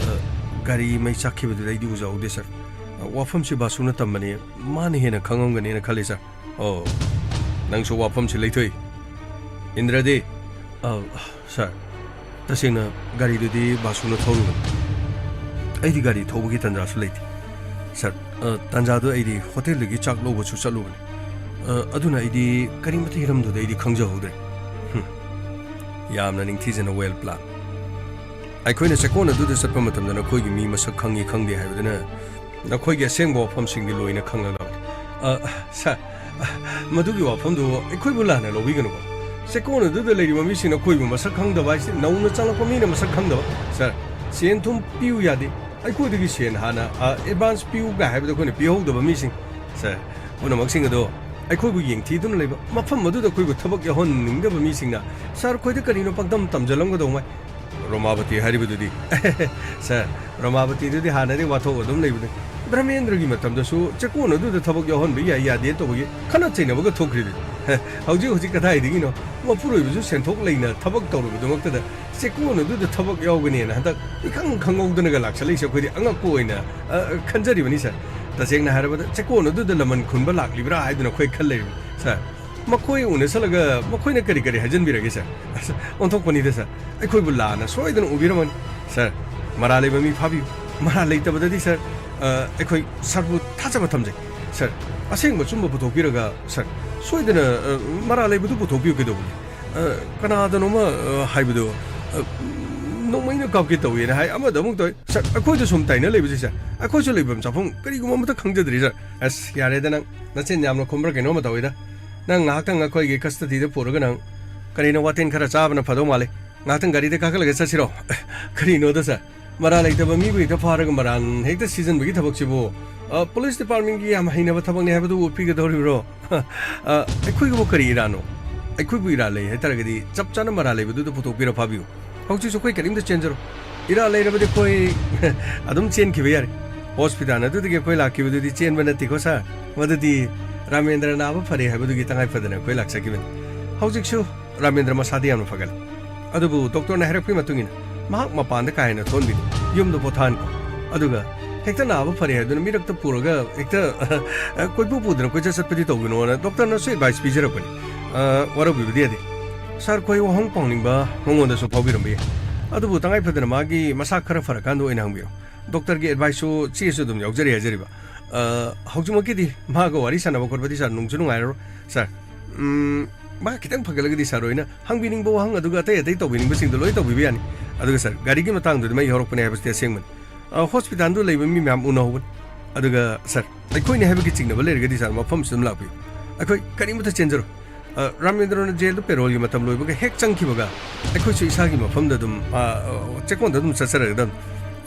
ꯑ, ꯒꯥꯔꯤ ꯃꯩ ꯆꯥꯛꯈꯤꯕꯗꯨꯗ ꯑꯩꯗꯤ ꯎꯖꯍꯧꯗꯦ, ꯁꯔ꯫ ꯑ, ꯋꯥꯐꯝꯁꯤ ꯕꯥꯁꯨꯅ ꯇꯝꯕꯅꯤ, ꯃꯥꯅ ꯍꯦꯟꯅ ꯈꯪꯉꯝꯒꯅꯤꯅ ꯈꯜꯂꯤ, ꯁꯔ꯫ ꯑꯣ, ꯅꯪꯁꯨ ꯋꯥꯐꯝꯁꯤ ꯂꯩꯊꯣꯛꯏ꯫ ꯏꯟꯗ꯭ꯔꯗꯤ? ꯑ, ꯁꯔ, ꯇꯁꯦꯡꯅ ꯒꯥꯔꯤꯗꯨꯗꯤ ꯕꯥꯁꯨꯅ ꯊꯧꯔꯨꯕꯅꯤ꯫ ꯑꯩꯗꯤ ꯒꯥꯔꯤ ꯊꯧꯕꯒꯤ ꯇꯟꯖꯥꯁꯨ ꯂꯩꯇꯦ꯫ ꯁꯔ, ꯑ, ꯇꯟꯖꯥꯗꯨ ꯑꯩꯗꯤ ꯍꯣꯇꯦꯜꯗꯒꯤ ꯆꯥꯛ ꯂꯧꯕꯁꯨ ꯆꯠꯂꯨꯕꯅꯤ꯫ ꯑ, ꯑꯗꯨꯅ ꯑꯩꯗꯤ ꯀꯔꯤꯃꯠꯇ ꯍꯤꯔꯝꯗꯨꯗ ꯑꯩꯗꯤ ꯈꯪꯖꯍꯧꯗ꯭ꯔꯦ꯫ ꯍꯨꯝ꯫ ꯌꯥꯝꯅ ꯅꯤꯡꯊꯤꯖꯅ, well plan꯫ ꯑꯩꯈꯣꯏꯅ ꯆꯦꯛꯀꯣꯟ ꯑꯗꯨꯗ ꯆꯠꯄ ꯃꯇꯝꯗ ꯅꯈꯣꯏꯒꯤ ꯃꯤ ꯃꯁꯛ ꯈꯪꯉꯤ ꯈꯪꯗꯦ ꯍꯥꯏꯕꯗꯨꯅ ꯅꯈꯣꯏꯒꯤ ꯑꯁꯦꯡꯕ ꯋꯥꯐꯝꯁꯤꯡꯗꯤ ꯂꯣꯏꯅ ꯈꯪꯂꯒ꯫ ꯑ, ꯁꯔ, ꯃꯗꯨꯒꯤ ꯋꯥꯐꯝꯗꯨ ꯑꯩꯈꯣꯏꯕꯨ ꯂꯥꯟꯅ ꯂꯧꯕꯤꯒꯅꯨꯀꯣ꯫ ꯆꯦꯛꯀꯣꯟ ꯑꯗꯨꯗ ꯂꯩꯔꯤꯕ ꯃꯤꯁꯤꯡꯅ ꯑꯩꯈꯣꯏꯕꯨ ꯃꯁꯛ ꯈꯪꯗꯕ ꯍꯥꯏꯁꯤ ꯅꯧꯅ ꯆꯪꯂꯛꯄ ꯃꯤꯅ ꯃꯁꯛ ꯈꯪꯗꯕ꯫ ꯁꯔ, ꯁꯦꯟ ꯊꯨꯝ ꯄꯤꯌꯨ ꯌꯥꯗꯦ꯫ ꯑꯩꯈꯣꯏꯗꯒꯤ ꯁꯦꯟ ꯍꯥꯟꯅ, ꯑ, advance ꯄꯤꯌꯨ ꯀꯥꯏ ꯍꯥꯏꯕꯗꯣ ꯑꯩꯈꯣꯏꯅ ꯄꯤꯍꯧꯗꯕ ꯃꯤꯁꯤꯡ꯫ ꯁꯔ, ꯄꯨꯝꯅꯃꯛꯁꯤꯡ ꯑꯗꯣ ꯑꯩꯈꯣꯏꯕꯨ ꯌꯦꯡꯊꯤꯗꯨꯅ ꯂꯩꯕ, ꯃꯐꯝ ꯑꯗꯨꯗ ꯑꯩꯈꯣꯏꯕꯨ ꯊꯕꯛ ꯌꯥꯎꯍꯟꯅꯤꯡꯗꯕ ꯃꯤꯁꯤꯡꯅ ꯁꯔ ꯑꯩꯈꯣꯏꯗ ꯀꯔꯤꯅꯣ ꯄꯪꯇꯝ ꯇꯝꯖꯜꯂꯝꯒꯗꯧꯉꯥꯏ꯫ ꯔꯣꯃꯥꯕꯇꯤ ꯍꯥꯏꯔꯤꯕꯗꯨꯗꯤ? ꯁꯔ, ꯔꯣꯃꯥꯕꯇꯤꯗꯨꯗꯤ ꯍꯥꯟꯅꯗꯤ ꯋꯥꯊꯣꯛ ꯑꯗꯨꯝ ꯂꯩꯕꯅꯤ꯫ ꯙꯔꯃꯦꯟꯗ꯭ꯔꯒꯤ ꯃꯇꯝꯗꯁꯨ ꯆꯦꯛꯀꯣꯟ ꯑꯗꯨꯗ ꯊꯕꯛ ꯌꯥꯎꯍꯟꯕ ꯌꯥꯏ ꯌꯥꯗꯦ ꯇꯧꯕꯒꯤ ꯈꯠꯅ ꯆꯩꯅꯕꯒ ꯊꯣꯛꯈ꯭ꯔꯤꯗꯨꯗꯤ꯫ ꯍꯧꯖꯤꯛ ꯍꯧꯖꯤꯛ ꯀꯗꯥꯏꯗꯒꯤꯅꯣ? ꯃꯄꯨꯔꯣꯏꯕꯁꯨ ꯁꯦꯟꯊꯣꯛ ꯂꯩꯅ ꯊꯕꯛ ꯇꯧꯔꯕꯗꯨꯃꯛꯇꯗ ꯆꯦꯛꯀꯣꯟ ꯑꯗꯨꯗ ꯊꯕꯛ ꯌꯥꯎꯒꯅꯦꯅ ꯍꯟꯗꯛ ꯏꯈꯪ ꯈꯪꯍꯧꯗꯅꯒ ꯂꯥꯛꯁꯜꯂꯛꯏꯁꯦ ꯑꯩꯈꯣꯏꯗꯤ ꯑꯉꯛꯄ ꯑꯣꯏꯅ, ꯑ, ꯑ, ꯈꯟꯖꯔꯤꯕꯅꯤ, ꯁꯔ꯫ ꯇꯁꯦꯡꯅ ꯍꯥꯏꯔꯕꯗ ꯆꯦꯛꯀꯣꯟ ꯑꯗꯨꯗ ꯂꯃꯟ ꯈꯨꯝꯕ ꯂꯥꯛꯂꯤꯕ꯭ꯔꯥ ꯍꯥꯏꯗꯨꯅ ꯑꯩꯈꯣꯏ ꯈꯜ ꯂꯩꯔꯤꯕꯅꯤ, ꯁꯔ꯫ ꯃꯈꯣꯏ ꯎꯅꯁꯜꯂꯒ ꯃꯈꯣꯏꯅ ꯀꯔꯤ ꯀꯔꯤ ꯍꯥꯏꯖꯟꯕꯤꯔꯒꯦ, ꯁꯔ? ꯑꯁ, ꯑꯣꯟꯊꯣꯛꯄꯅꯤꯗ, ꯁꯔ꯫ ꯑꯩꯈꯣꯏꯕꯨ ꯂꯥꯟꯅ ꯁꯣꯏꯗꯅ ꯎꯕꯤꯔꯝꯃꯅꯤ꯫ ꯁꯔ, ꯃꯔꯥꯜ ꯂꯩꯕ ꯃꯤ ꯐꯥꯕꯤꯌꯨ꯫ ꯃꯔꯥꯜ ꯂꯩꯇꯕꯗꯗꯤ, ꯁꯔ, ꯑ, ꯑꯩꯈꯣꯏ ꯁꯔꯕꯨ ꯊꯥꯖꯕ ꯊꯝꯖꯩ꯫ ꯁꯔ, ꯑꯁꯦꯡꯕ ꯑꯆꯨꯝꯕ ꯄꯨꯊꯣꯛꯄꯤꯔꯒ, ꯁꯔ, ꯁꯣꯏꯗꯅ, ꯑ, ꯃꯔꯥꯜ ꯂꯩꯕꯗꯨ ꯄꯨꯊꯣꯛꯄꯤꯌꯨ꯫ ꯀꯩꯗꯧꯕꯒꯦ? ꯑ, ꯀꯅꯥꯗꯅꯣꯃ, ꯑ, ꯍꯥꯏꯕꯗꯨ, ꯑ, ꯅꯣꯡꯃꯩꯅ ꯀꯥꯞꯀꯦ ꯇꯧꯏꯅ ꯍꯥꯏ, ꯑꯃꯗ ꯑꯃꯨꯛ ꯇꯧꯏ꯫ ꯁꯥꯔ, ꯑꯩꯈꯣꯏꯗ ꯁꯨꯝ ꯇꯥꯏꯅ ꯂꯩꯕꯁꯤ, ꯁꯥꯔ, ꯑꯩꯈꯣꯏꯁꯨ ꯂꯩꯐꯝ ꯆꯥꯐꯝ ꯀꯔꯤꯒꯨꯝꯕ ꯑꯃꯇ ꯈꯪꯖꯗ꯭ꯔꯤ, ꯁꯥꯔ꯫ ꯑꯁ, ꯌꯥꯔꯦꯗ ꯅꯪ, ꯅꯆꯤꯟ ꯌꯥꯝꯅ ꯈꯨꯝꯕ꯭ꯔꯥ ꯀꯩꯅꯣꯝꯃ ꯇꯧꯏꯗ꯫ ꯅꯪ ꯉꯥꯏꯍꯥꯛꯇꯪ ꯑꯩꯈꯣꯏꯒꯤ ꯀꯁꯇꯗꯤꯗ ꯄꯨꯔꯒ ꯅꯪ ꯀꯔꯤꯅꯣ ꯋꯥꯇꯦꯟ ꯈꯔ ꯆꯥꯕꯅ ꯐꯗꯧ ꯃꯥꯜꯂꯤ꯫ ꯉꯥꯏꯍꯥꯛꯇꯪ ꯒꯥꯔꯤꯗ ꯀꯥꯈꯠꯂꯒ ꯆꯠꯁꯤꯔꯣ? ꯀꯔꯤꯅꯣꯗ, ꯁꯥꯔ? ꯃꯔꯥꯜ ꯂꯩꯇꯕ ꯃꯤꯕꯨ ꯍꯦꯛꯇ ꯐꯥꯔꯒ ꯃꯔꯥꯜ ꯍꯦꯛꯇ ꯁꯤꯖꯤꯟꯕꯒꯤ ꯊꯕꯛꯁꯤꯕꯨ, ꯑ, ꯄꯨꯂꯤꯁ ꯗꯤꯄꯥꯔꯠꯃꯦꯟꯒꯤ ꯌꯥꯝ ꯍꯩꯅꯕ ꯊꯕꯛꯅꯤ ꯍꯥꯏꯕꯗꯨ ꯎꯠꯄꯤꯒꯗꯧꯔꯤꯕ꯭ꯔꯣ? ꯑ, ꯑꯩꯈꯣꯏꯒꯤꯕꯨ ꯀꯔꯤ ꯏꯔꯥꯟꯅꯣ? ꯑꯩꯈꯣꯏꯕꯨ ꯏꯔꯥꯟ ꯂꯩ ꯍꯥꯏꯇꯥꯔꯒꯗꯤ ꯆꯞ ꯆꯥꯅ ꯃꯔꯥꯜ ꯂꯩꯕꯗꯨꯗ ꯄꯨꯊꯣꯛꯄꯤꯔ ꯐꯥꯕꯤꯌꯨ꯫ ꯍꯧꯖꯤꯛꯁꯨ ꯑꯩꯈꯣꯏ ꯀꯔꯤꯝꯇ ꯆꯦꯟꯖꯔꯣꯏ꯫ ꯏꯔꯥꯜ ꯂꯩꯔꯕꯗꯤ ꯑꯩꯈꯣꯏ ꯑꯗꯨꯝ ꯆꯦꯟꯈꯤꯕ ꯌꯥꯔꯦ꯫ ꯍꯣꯁꯄꯤꯇꯥꯜ ꯑꯗꯨꯗꯒꯤ ꯑꯩꯈꯣꯏ ꯂꯥꯛꯈꯤꯕꯗꯨꯗꯤ ꯆꯦꯟꯕ ꯅꯠꯇꯦꯀꯣ, ꯁꯥꯔ꯫ ꯃꯗꯨꯗꯤ ꯔꯥꯃꯦꯟꯗ꯭ꯔ ꯅꯥꯕ ꯐꯔꯦ ꯍꯥꯏꯕꯗꯨꯒꯤ ꯇꯉꯥꯏ ꯐꯗꯅ ꯑꯩꯈꯣꯏ ꯂꯥꯛꯆꯈꯤꯕꯅꯤ꯫ ꯍꯧꯖꯤꯛꯁꯨ ꯔꯥꯃꯦꯟꯗ꯭ꯔ ꯃꯁꯥꯗꯤ ꯌꯥꯝꯅ ꯐꯒꯠꯂꯦ꯫ ꯑꯗꯨꯕꯨ ꯗꯣꯛꯇꯔꯅ ꯍꯥꯏꯔꯛꯄꯒꯤ ꯃꯇꯨꯡ ꯏꯟꯅ ꯃꯍꯥꯛ ꯃꯄꯥꯟꯗ ꯀꯥ ꯍꯦꯟꯅ ꯊꯣꯛꯍꯟꯕꯤꯅꯨ, ꯌꯨꯝꯗ ꯄꯣꯊꯥꯍꯟꯈꯣ꯫ ꯑꯗꯨꯒ ꯍꯦꯛꯇ ꯅꯥꯕ ꯐꯔꯦ ꯍꯥꯏꯗꯨꯅ ꯃꯤꯔꯛꯇ ꯄꯨꯔꯒ ꯍꯦꯛꯇ ꯀꯣꯏꯄꯨ ꯄꯨꯗꯅ ꯀꯣꯏꯆꯠ ꯆꯠꯄꯗꯤ ꯇꯧꯒꯅꯣꯅ ꯗꯣꯛꯇꯔꯅꯁꯨ ꯑꯦꯗꯚꯥꯏꯁ ꯄꯤꯖꯔꯛꯄꯅꯤ꯫ ꯑ, ꯋꯥꯔꯧꯕꯤꯕꯗꯤ ꯌꯥꯗꯦ꯫ ꯁꯥꯔ, ꯑꯩꯈꯣꯏ ꯋꯥꯍꯪ ꯄꯥꯎꯅꯤꯡꯕ ꯃꯉꯣꯟꯗꯁꯨ ꯐꯥꯎꯕꯤꯔꯝꯕ ꯌꯥꯏ꯫ ꯑꯗꯨꯕꯨ ꯇꯉꯥꯏ ꯐꯗꯅ ꯃꯥꯒꯤ ꯃꯁꯥ ꯈꯔ ꯐꯔꯀꯥꯟꯗ ꯑꯣꯏꯅ ꯍꯪꯕꯤꯔꯣ꯫ ꯗꯣꯛꯇꯔꯒꯤ ꯑꯦꯗꯚꯥꯏꯁꯁꯨ ꯆꯦꯁꯨ ꯑꯗꯨꯝ ꯌꯥꯎꯖꯔꯤ ꯍꯥꯏꯖꯔꯤꯕ꯫ ꯑ, ꯍꯧꯖꯤꯛꯃꯛꯀꯤꯗꯤ ꯃꯥꯒ ꯋꯥꯔꯤ ꯁꯥꯟꯅꯕ ꯈꯣꯠꯄꯗꯤ ꯁꯥꯔ ꯅꯨꯡꯁꯨ ꯅꯨꯡꯉꯥꯏꯔꯔꯣꯏ꯫ ꯁꯥꯔ, ꯎꯝ, ꯃꯥ ꯈꯤꯇꯪ ꯐꯒꯠꯂꯒꯗꯤ ꯁꯥꯔ ꯍꯣꯏꯅ ꯍꯪꯕꯤꯅꯤꯡꯕ ꯋꯥꯍꯪ ꯑꯗꯨꯒ ꯑꯇꯩ ꯑꯇꯩ ꯇꯧꯕꯤꯅꯤꯡꯕꯁꯤꯡꯗꯣ ꯂꯣꯏ ꯇꯧꯕꯤꯕ ꯌꯥꯅꯤ꯫ ꯑꯗꯨꯒ ꯁꯥꯔ, ꯒꯥꯔꯤꯒꯤ ꯃꯇꯥꯡꯗꯨꯗꯤ ꯃꯩ ꯍꯧꯔꯛꯄꯅꯦ ꯍꯥꯏꯕꯁꯤꯗꯤ ꯑꯁꯦꯡꯕꯅꯤ꯫ ꯑ, ꯍꯣꯁꯄꯤꯇꯥꯜꯗꯨ ꯂꯩꯕ ꯃꯤ ꯃꯌꯥꯝ ꯎꯅꯍꯧꯕꯅꯤ꯫ ꯑꯗꯨꯒ ꯁꯥꯔ, ꯑꯩꯈꯣꯏꯅꯤ ꯍꯥꯏꯕꯒꯤ ꯆꯤꯡꯅꯕ ꯂꯩꯔꯒꯗꯤ ꯁꯥꯔ, ꯃꯐꯝꯁꯤꯗ ꯑꯗꯨꯝ ꯂꯥꯛꯄꯤꯌꯨ꯫ ꯑꯩꯈꯣꯏ ꯀꯔꯤꯃꯇ ꯆꯦꯟꯖꯔꯣꯏ꯫ ꯑ, ꯔꯥꯃꯦꯟꯗ꯭ꯔꯅ ꯖꯦꯜꯗꯨ ꯄꯦꯔꯣꯜꯒꯤ ꯃꯇꯝ ꯂꯣꯏꯕꯒ ꯍꯦꯛ ꯆꯪꯈꯤꯕꯒ ꯑꯩꯈꯣꯏꯁꯨ ꯏꯁꯥꯒꯤ ꯃꯐꯝꯗ ꯑꯗꯨꯝ, ꯑ, ꯑ, ꯆꯦꯛꯀꯣꯟꯗ ꯑꯗꯨꯝ ꯆꯠꯆꯔꯒꯗꯕꯅꯤ꯫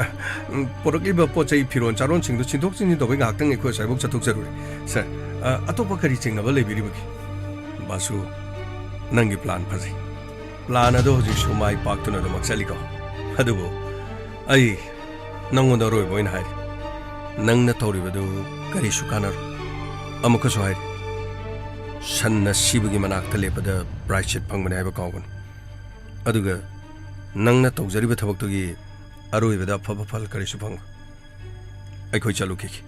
ꯑ, ꯎꯝ, ꯄꯣꯔꯛꯂꯤꯕ ꯄꯣꯠ ꯆꯩ, ꯐꯤꯔꯣꯜ ꯆꯥꯔꯣꯟꯁꯤꯡꯗꯨ ꯁꯤꯟꯗꯣꯛ ꯁꯤꯟꯖꯤꯟ ꯇꯧꯕꯩ ꯉꯥꯏꯍꯥꯛꯇꯪ ꯑꯩꯈꯣꯏ ꯑꯁ꯭ꯋꯥꯏꯐꯥꯎ ꯆꯠꯊꯣꯛꯆꯔꯨꯔꯦ꯫ ꯁꯥꯔ, ꯑ, ꯑꯇꯣꯞꯄ ꯀꯔꯤ ꯆꯤꯡꯅꯕ ꯂꯩꯕꯤꯔꯤꯕꯒꯦ? ꯕꯥꯁꯨ, ꯅꯪꯒꯤ ꯄ꯭ꯂꯥꯟ ꯐꯖꯩ꯫ ꯄ꯭ꯂꯥꯟ ꯑꯗꯣ ꯍꯧꯖꯤꯛꯁꯨ ꯃꯥꯏ ꯄꯥꯛꯇꯨꯅ ꯑꯗꯨꯃꯛ ꯆꯠꯂꯤꯀꯣ꯫ ꯑꯗꯨꯕꯨ ꯑꯩ ꯅꯪꯉꯣꯟꯗ ꯑꯔꯣꯏꯕ ꯑꯣꯏꯅ ꯍꯥꯏꯔꯤ, ꯅꯪꯅ ꯇꯧꯔꯤꯕꯗꯨ ꯀꯔꯤꯁꯨ ꯀꯥꯟꯅꯔꯣꯏ꯫ ꯑꯃꯨꯛꯀꯁꯨ ꯍꯥꯏꯔꯤ, ꯁꯟꯅ ꯁꯤꯕꯒꯤ ꯃꯅꯥꯛꯇ ꯂꯦꯞꯄꯗ ꯄ꯭ꯔꯥꯏꯁꯤꯠ ꯐꯪꯕꯅꯤ ꯍꯥꯏꯕ ꯀꯥꯎꯒꯅꯨ꯫ ꯑꯗꯨꯒ ꯅꯪꯅ ꯇꯧꯖꯔꯤꯕ ꯊꯕꯛꯇꯨꯒꯤ ꯑꯔꯣꯏꯕꯗ ꯑꯐꯕ ꯐꯜ ꯀꯔꯤꯁꯨ ꯐꯪꯉꯣꯏ꯫ ꯑꯩꯈꯣꯏ ꯆꯠꯂꯨꯈꯤꯒꯦ꯫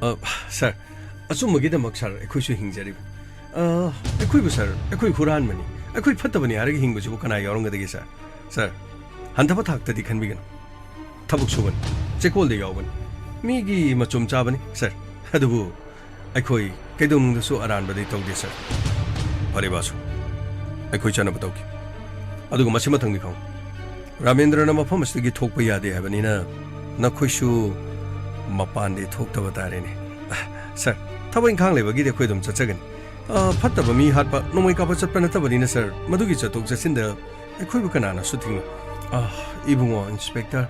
ꯑ, ꯁꯥꯔ, ꯑꯆꯨꯝꯕꯒꯤꯗꯃꯛ ꯁꯥꯔ, ꯑꯩꯈꯣꯏꯁꯨ ꯍꯤꯡꯖꯔꯤꯕꯅꯤ꯫ ꯑ, ꯑꯩꯈꯣꯏꯕꯨ ꯁꯥꯔ, ꯑꯩꯈꯣꯏ ꯍꯨꯔꯥꯟꯕꯅꯤ, ꯑꯩꯈꯣꯏ ꯐꯠꯇꯕꯅꯤ ꯍꯥꯏꯔꯒ ꯍꯤꯡꯕꯁꯤꯕꯨ ꯀꯅꯥ ꯌꯥꯎꯔꯝꯒꯗꯒꯦ ꯁꯥꯔ? ꯁꯥꯔ, ꯍꯟꯊꯕ ꯊꯥꯛꯇꯗꯤ ꯈꯟꯕꯤꯒꯅꯨ꯫ ꯊꯕꯛ ꯁꯨꯕꯅꯤ, ꯆꯦꯛꯀꯣꯜꯗ ꯌꯥꯎꯕꯅꯤ, ꯃꯤꯒꯤ ꯃꯆꯨꯝ ꯆꯥꯕꯅꯤ ꯁꯥꯔ꯫ ꯑꯗꯨꯕꯨ ꯑꯩꯈꯣꯏ ꯀꯩꯗꯧꯅꯨꯡꯗꯁꯨ ꯑꯔꯥꯟꯕꯗꯤ ꯇꯧꯗꯦ ꯁꯥꯔ꯫ ꯐꯔꯦ ꯕꯥꯁꯨ, ꯑꯩꯈꯣꯏ ꯆꯠꯅꯕ ꯇꯧꯒꯦ꯫ ꯑꯗꯨꯒ ꯃꯁꯤꯃꯊꯪꯗꯤ ꯈꯪꯉꯨ, ꯔꯥꯃꯦꯟꯗ꯭ꯔꯅ ꯃꯐꯝ ꯑꯁꯤꯗꯒꯤ ꯊꯣꯛꯄ ꯌꯥꯗꯦ ꯍꯥꯏꯕꯅꯤꯅ ꯅꯈꯣꯏꯁꯨ ꯃꯄꯥꯟꯗꯤ ꯊꯣꯛꯇꯕ ꯇꯥꯔꯦꯅꯦ꯫ ꯑ, ꯁꯥꯔ, ꯊꯕꯛ ꯏꯪꯈꯥꯡ ꯂꯩꯕꯒꯤꯗꯤ ꯑꯩꯈꯣꯏ ꯑꯗꯨꯝ ꯆꯠꯆꯒꯅꯤ꯫ ꯑ, ꯐꯠꯇꯕ ꯃꯤ ꯍꯥꯠꯄ, ꯅꯣꯡꯃꯩ ꯀꯥꯞꯄ ꯆꯠꯄ ꯅꯠꯇꯕꯅꯤꯅ ꯁꯥꯔ, ꯃꯗꯨꯒꯤ ꯆꯠꯊꯣꯛ ꯆꯠꯁꯤꯟꯗ ꯑꯩꯈꯣꯏꯕꯨ ꯀꯅꯥꯅꯁꯨ ꯊꯤꯡꯂꯣꯏ꯫ ꯑ, ꯏꯕꯨꯡꯉꯣ ꯏꯟꯁꯄꯦꯛꯇꯔ,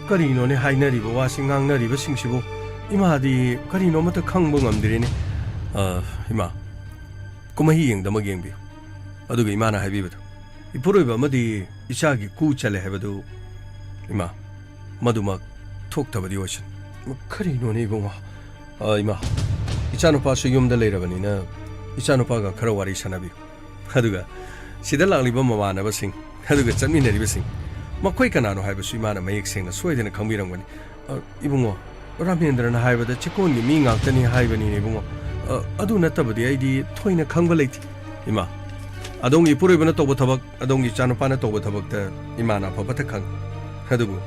ꯀꯔꯤꯅꯣꯅꯦ ꯍꯥꯏꯅꯔꯤꯕ ꯋꯥꯁꯤ, ꯉꯥꯡꯅꯔꯤꯕꯁꯤꯡꯁꯤꯕꯨ? ꯏꯃꯥꯗꯤ ꯀꯔꯤꯅꯣ ꯑꯃꯠꯇ ꯈꯪꯕ ꯉꯝꯗ꯭ꯔꯦꯅꯦ꯫ ꯑ, ꯏꯃꯥ, ꯀꯨꯝꯍꯩ ꯌꯦꯡꯗꯃꯛ ꯌꯦꯡꯕꯤꯌꯨ꯫ ꯑꯗꯨꯒ ꯏꯃꯥꯅ ꯍꯥꯏꯕꯤꯕꯗꯨ, ꯏꯄꯨꯔꯣꯏꯕ ꯑꯃꯗꯤ ꯏꯆꯥꯒꯤ ꯀꯨ ꯆꯠꯂꯦ ꯍꯥꯏꯕꯗꯨ, ꯏꯃꯥ, ꯃꯗꯨꯃꯛ ꯊꯣꯛꯇꯕꯗꯤ ꯑꯣꯏꯁꯅꯨ꯫ ꯀꯔꯤꯅꯣꯅꯦ ꯏꯕꯨꯡꯉꯣ? ꯑ, ꯏꯃꯥ, ꯏꯆꯥꯅꯨꯄꯥꯁꯨ ꯌꯨꯝꯗ ꯂꯩꯔꯕꯅꯤꯅ ꯏꯆꯥꯅꯨꯄꯥꯒ ꯈꯔ ꯋꯥꯔꯤ ꯁꯥꯟꯅꯕꯤꯌꯨ꯫ ꯑꯗꯨꯒ ꯁꯤꯗ ꯂꯥꯛꯂꯤꯕ ꯃꯃꯥꯟꯅꯕꯁꯤꯡ, ꯑꯗꯨꯒ ꯆꯠꯃꯤꯟꯅꯔꯤꯕꯁꯤꯡ, ꯃꯈꯣꯏ ꯀꯅꯥꯅꯣ ꯍꯥꯏꯕꯁꯨ ꯏꯃꯥꯅ ꯃꯌꯦꯛ ꯁꯦꯡꯅ ꯁꯣꯏꯗꯅ ꯈꯪꯕꯤꯔꯝꯒꯅꯤ꯫ ꯑ, ꯏꯕꯨꯡꯉꯣ, ꯔꯥꯃꯦꯟꯗ꯭ꯔꯅ ꯍꯥꯏꯕꯗ ꯆꯦꯛꯀꯣꯟꯒꯤ ꯃꯤ ꯉꯥꯛꯇꯅꯤ ꯍꯥꯏꯕꯅꯤꯅꯦ ꯏꯕꯨꯡꯉꯣ꯫ ꯑ, ꯑꯗꯨ ꯅꯠꯇꯕꯗꯤ ꯑꯩꯗꯤ ꯊꯣꯏꯅ ꯈꯪꯕ ꯂꯩꯇꯦ꯫ ꯏꯃꯥ, ꯑꯗꯣꯝꯒꯤ ꯏꯄꯨꯔꯣꯏꯕꯅ ꯇꯧꯕ ꯊꯕꯛ, ꯑꯗꯣꯝꯒꯤ ꯏꯆꯥꯅꯨꯄꯥꯅ ꯇꯧꯕ ꯊꯕꯛꯇ ꯏꯃꯥꯅ ꯑꯐꯕꯇ ꯈꯪꯏ꯫ ꯑꯗꯨꯕꯨ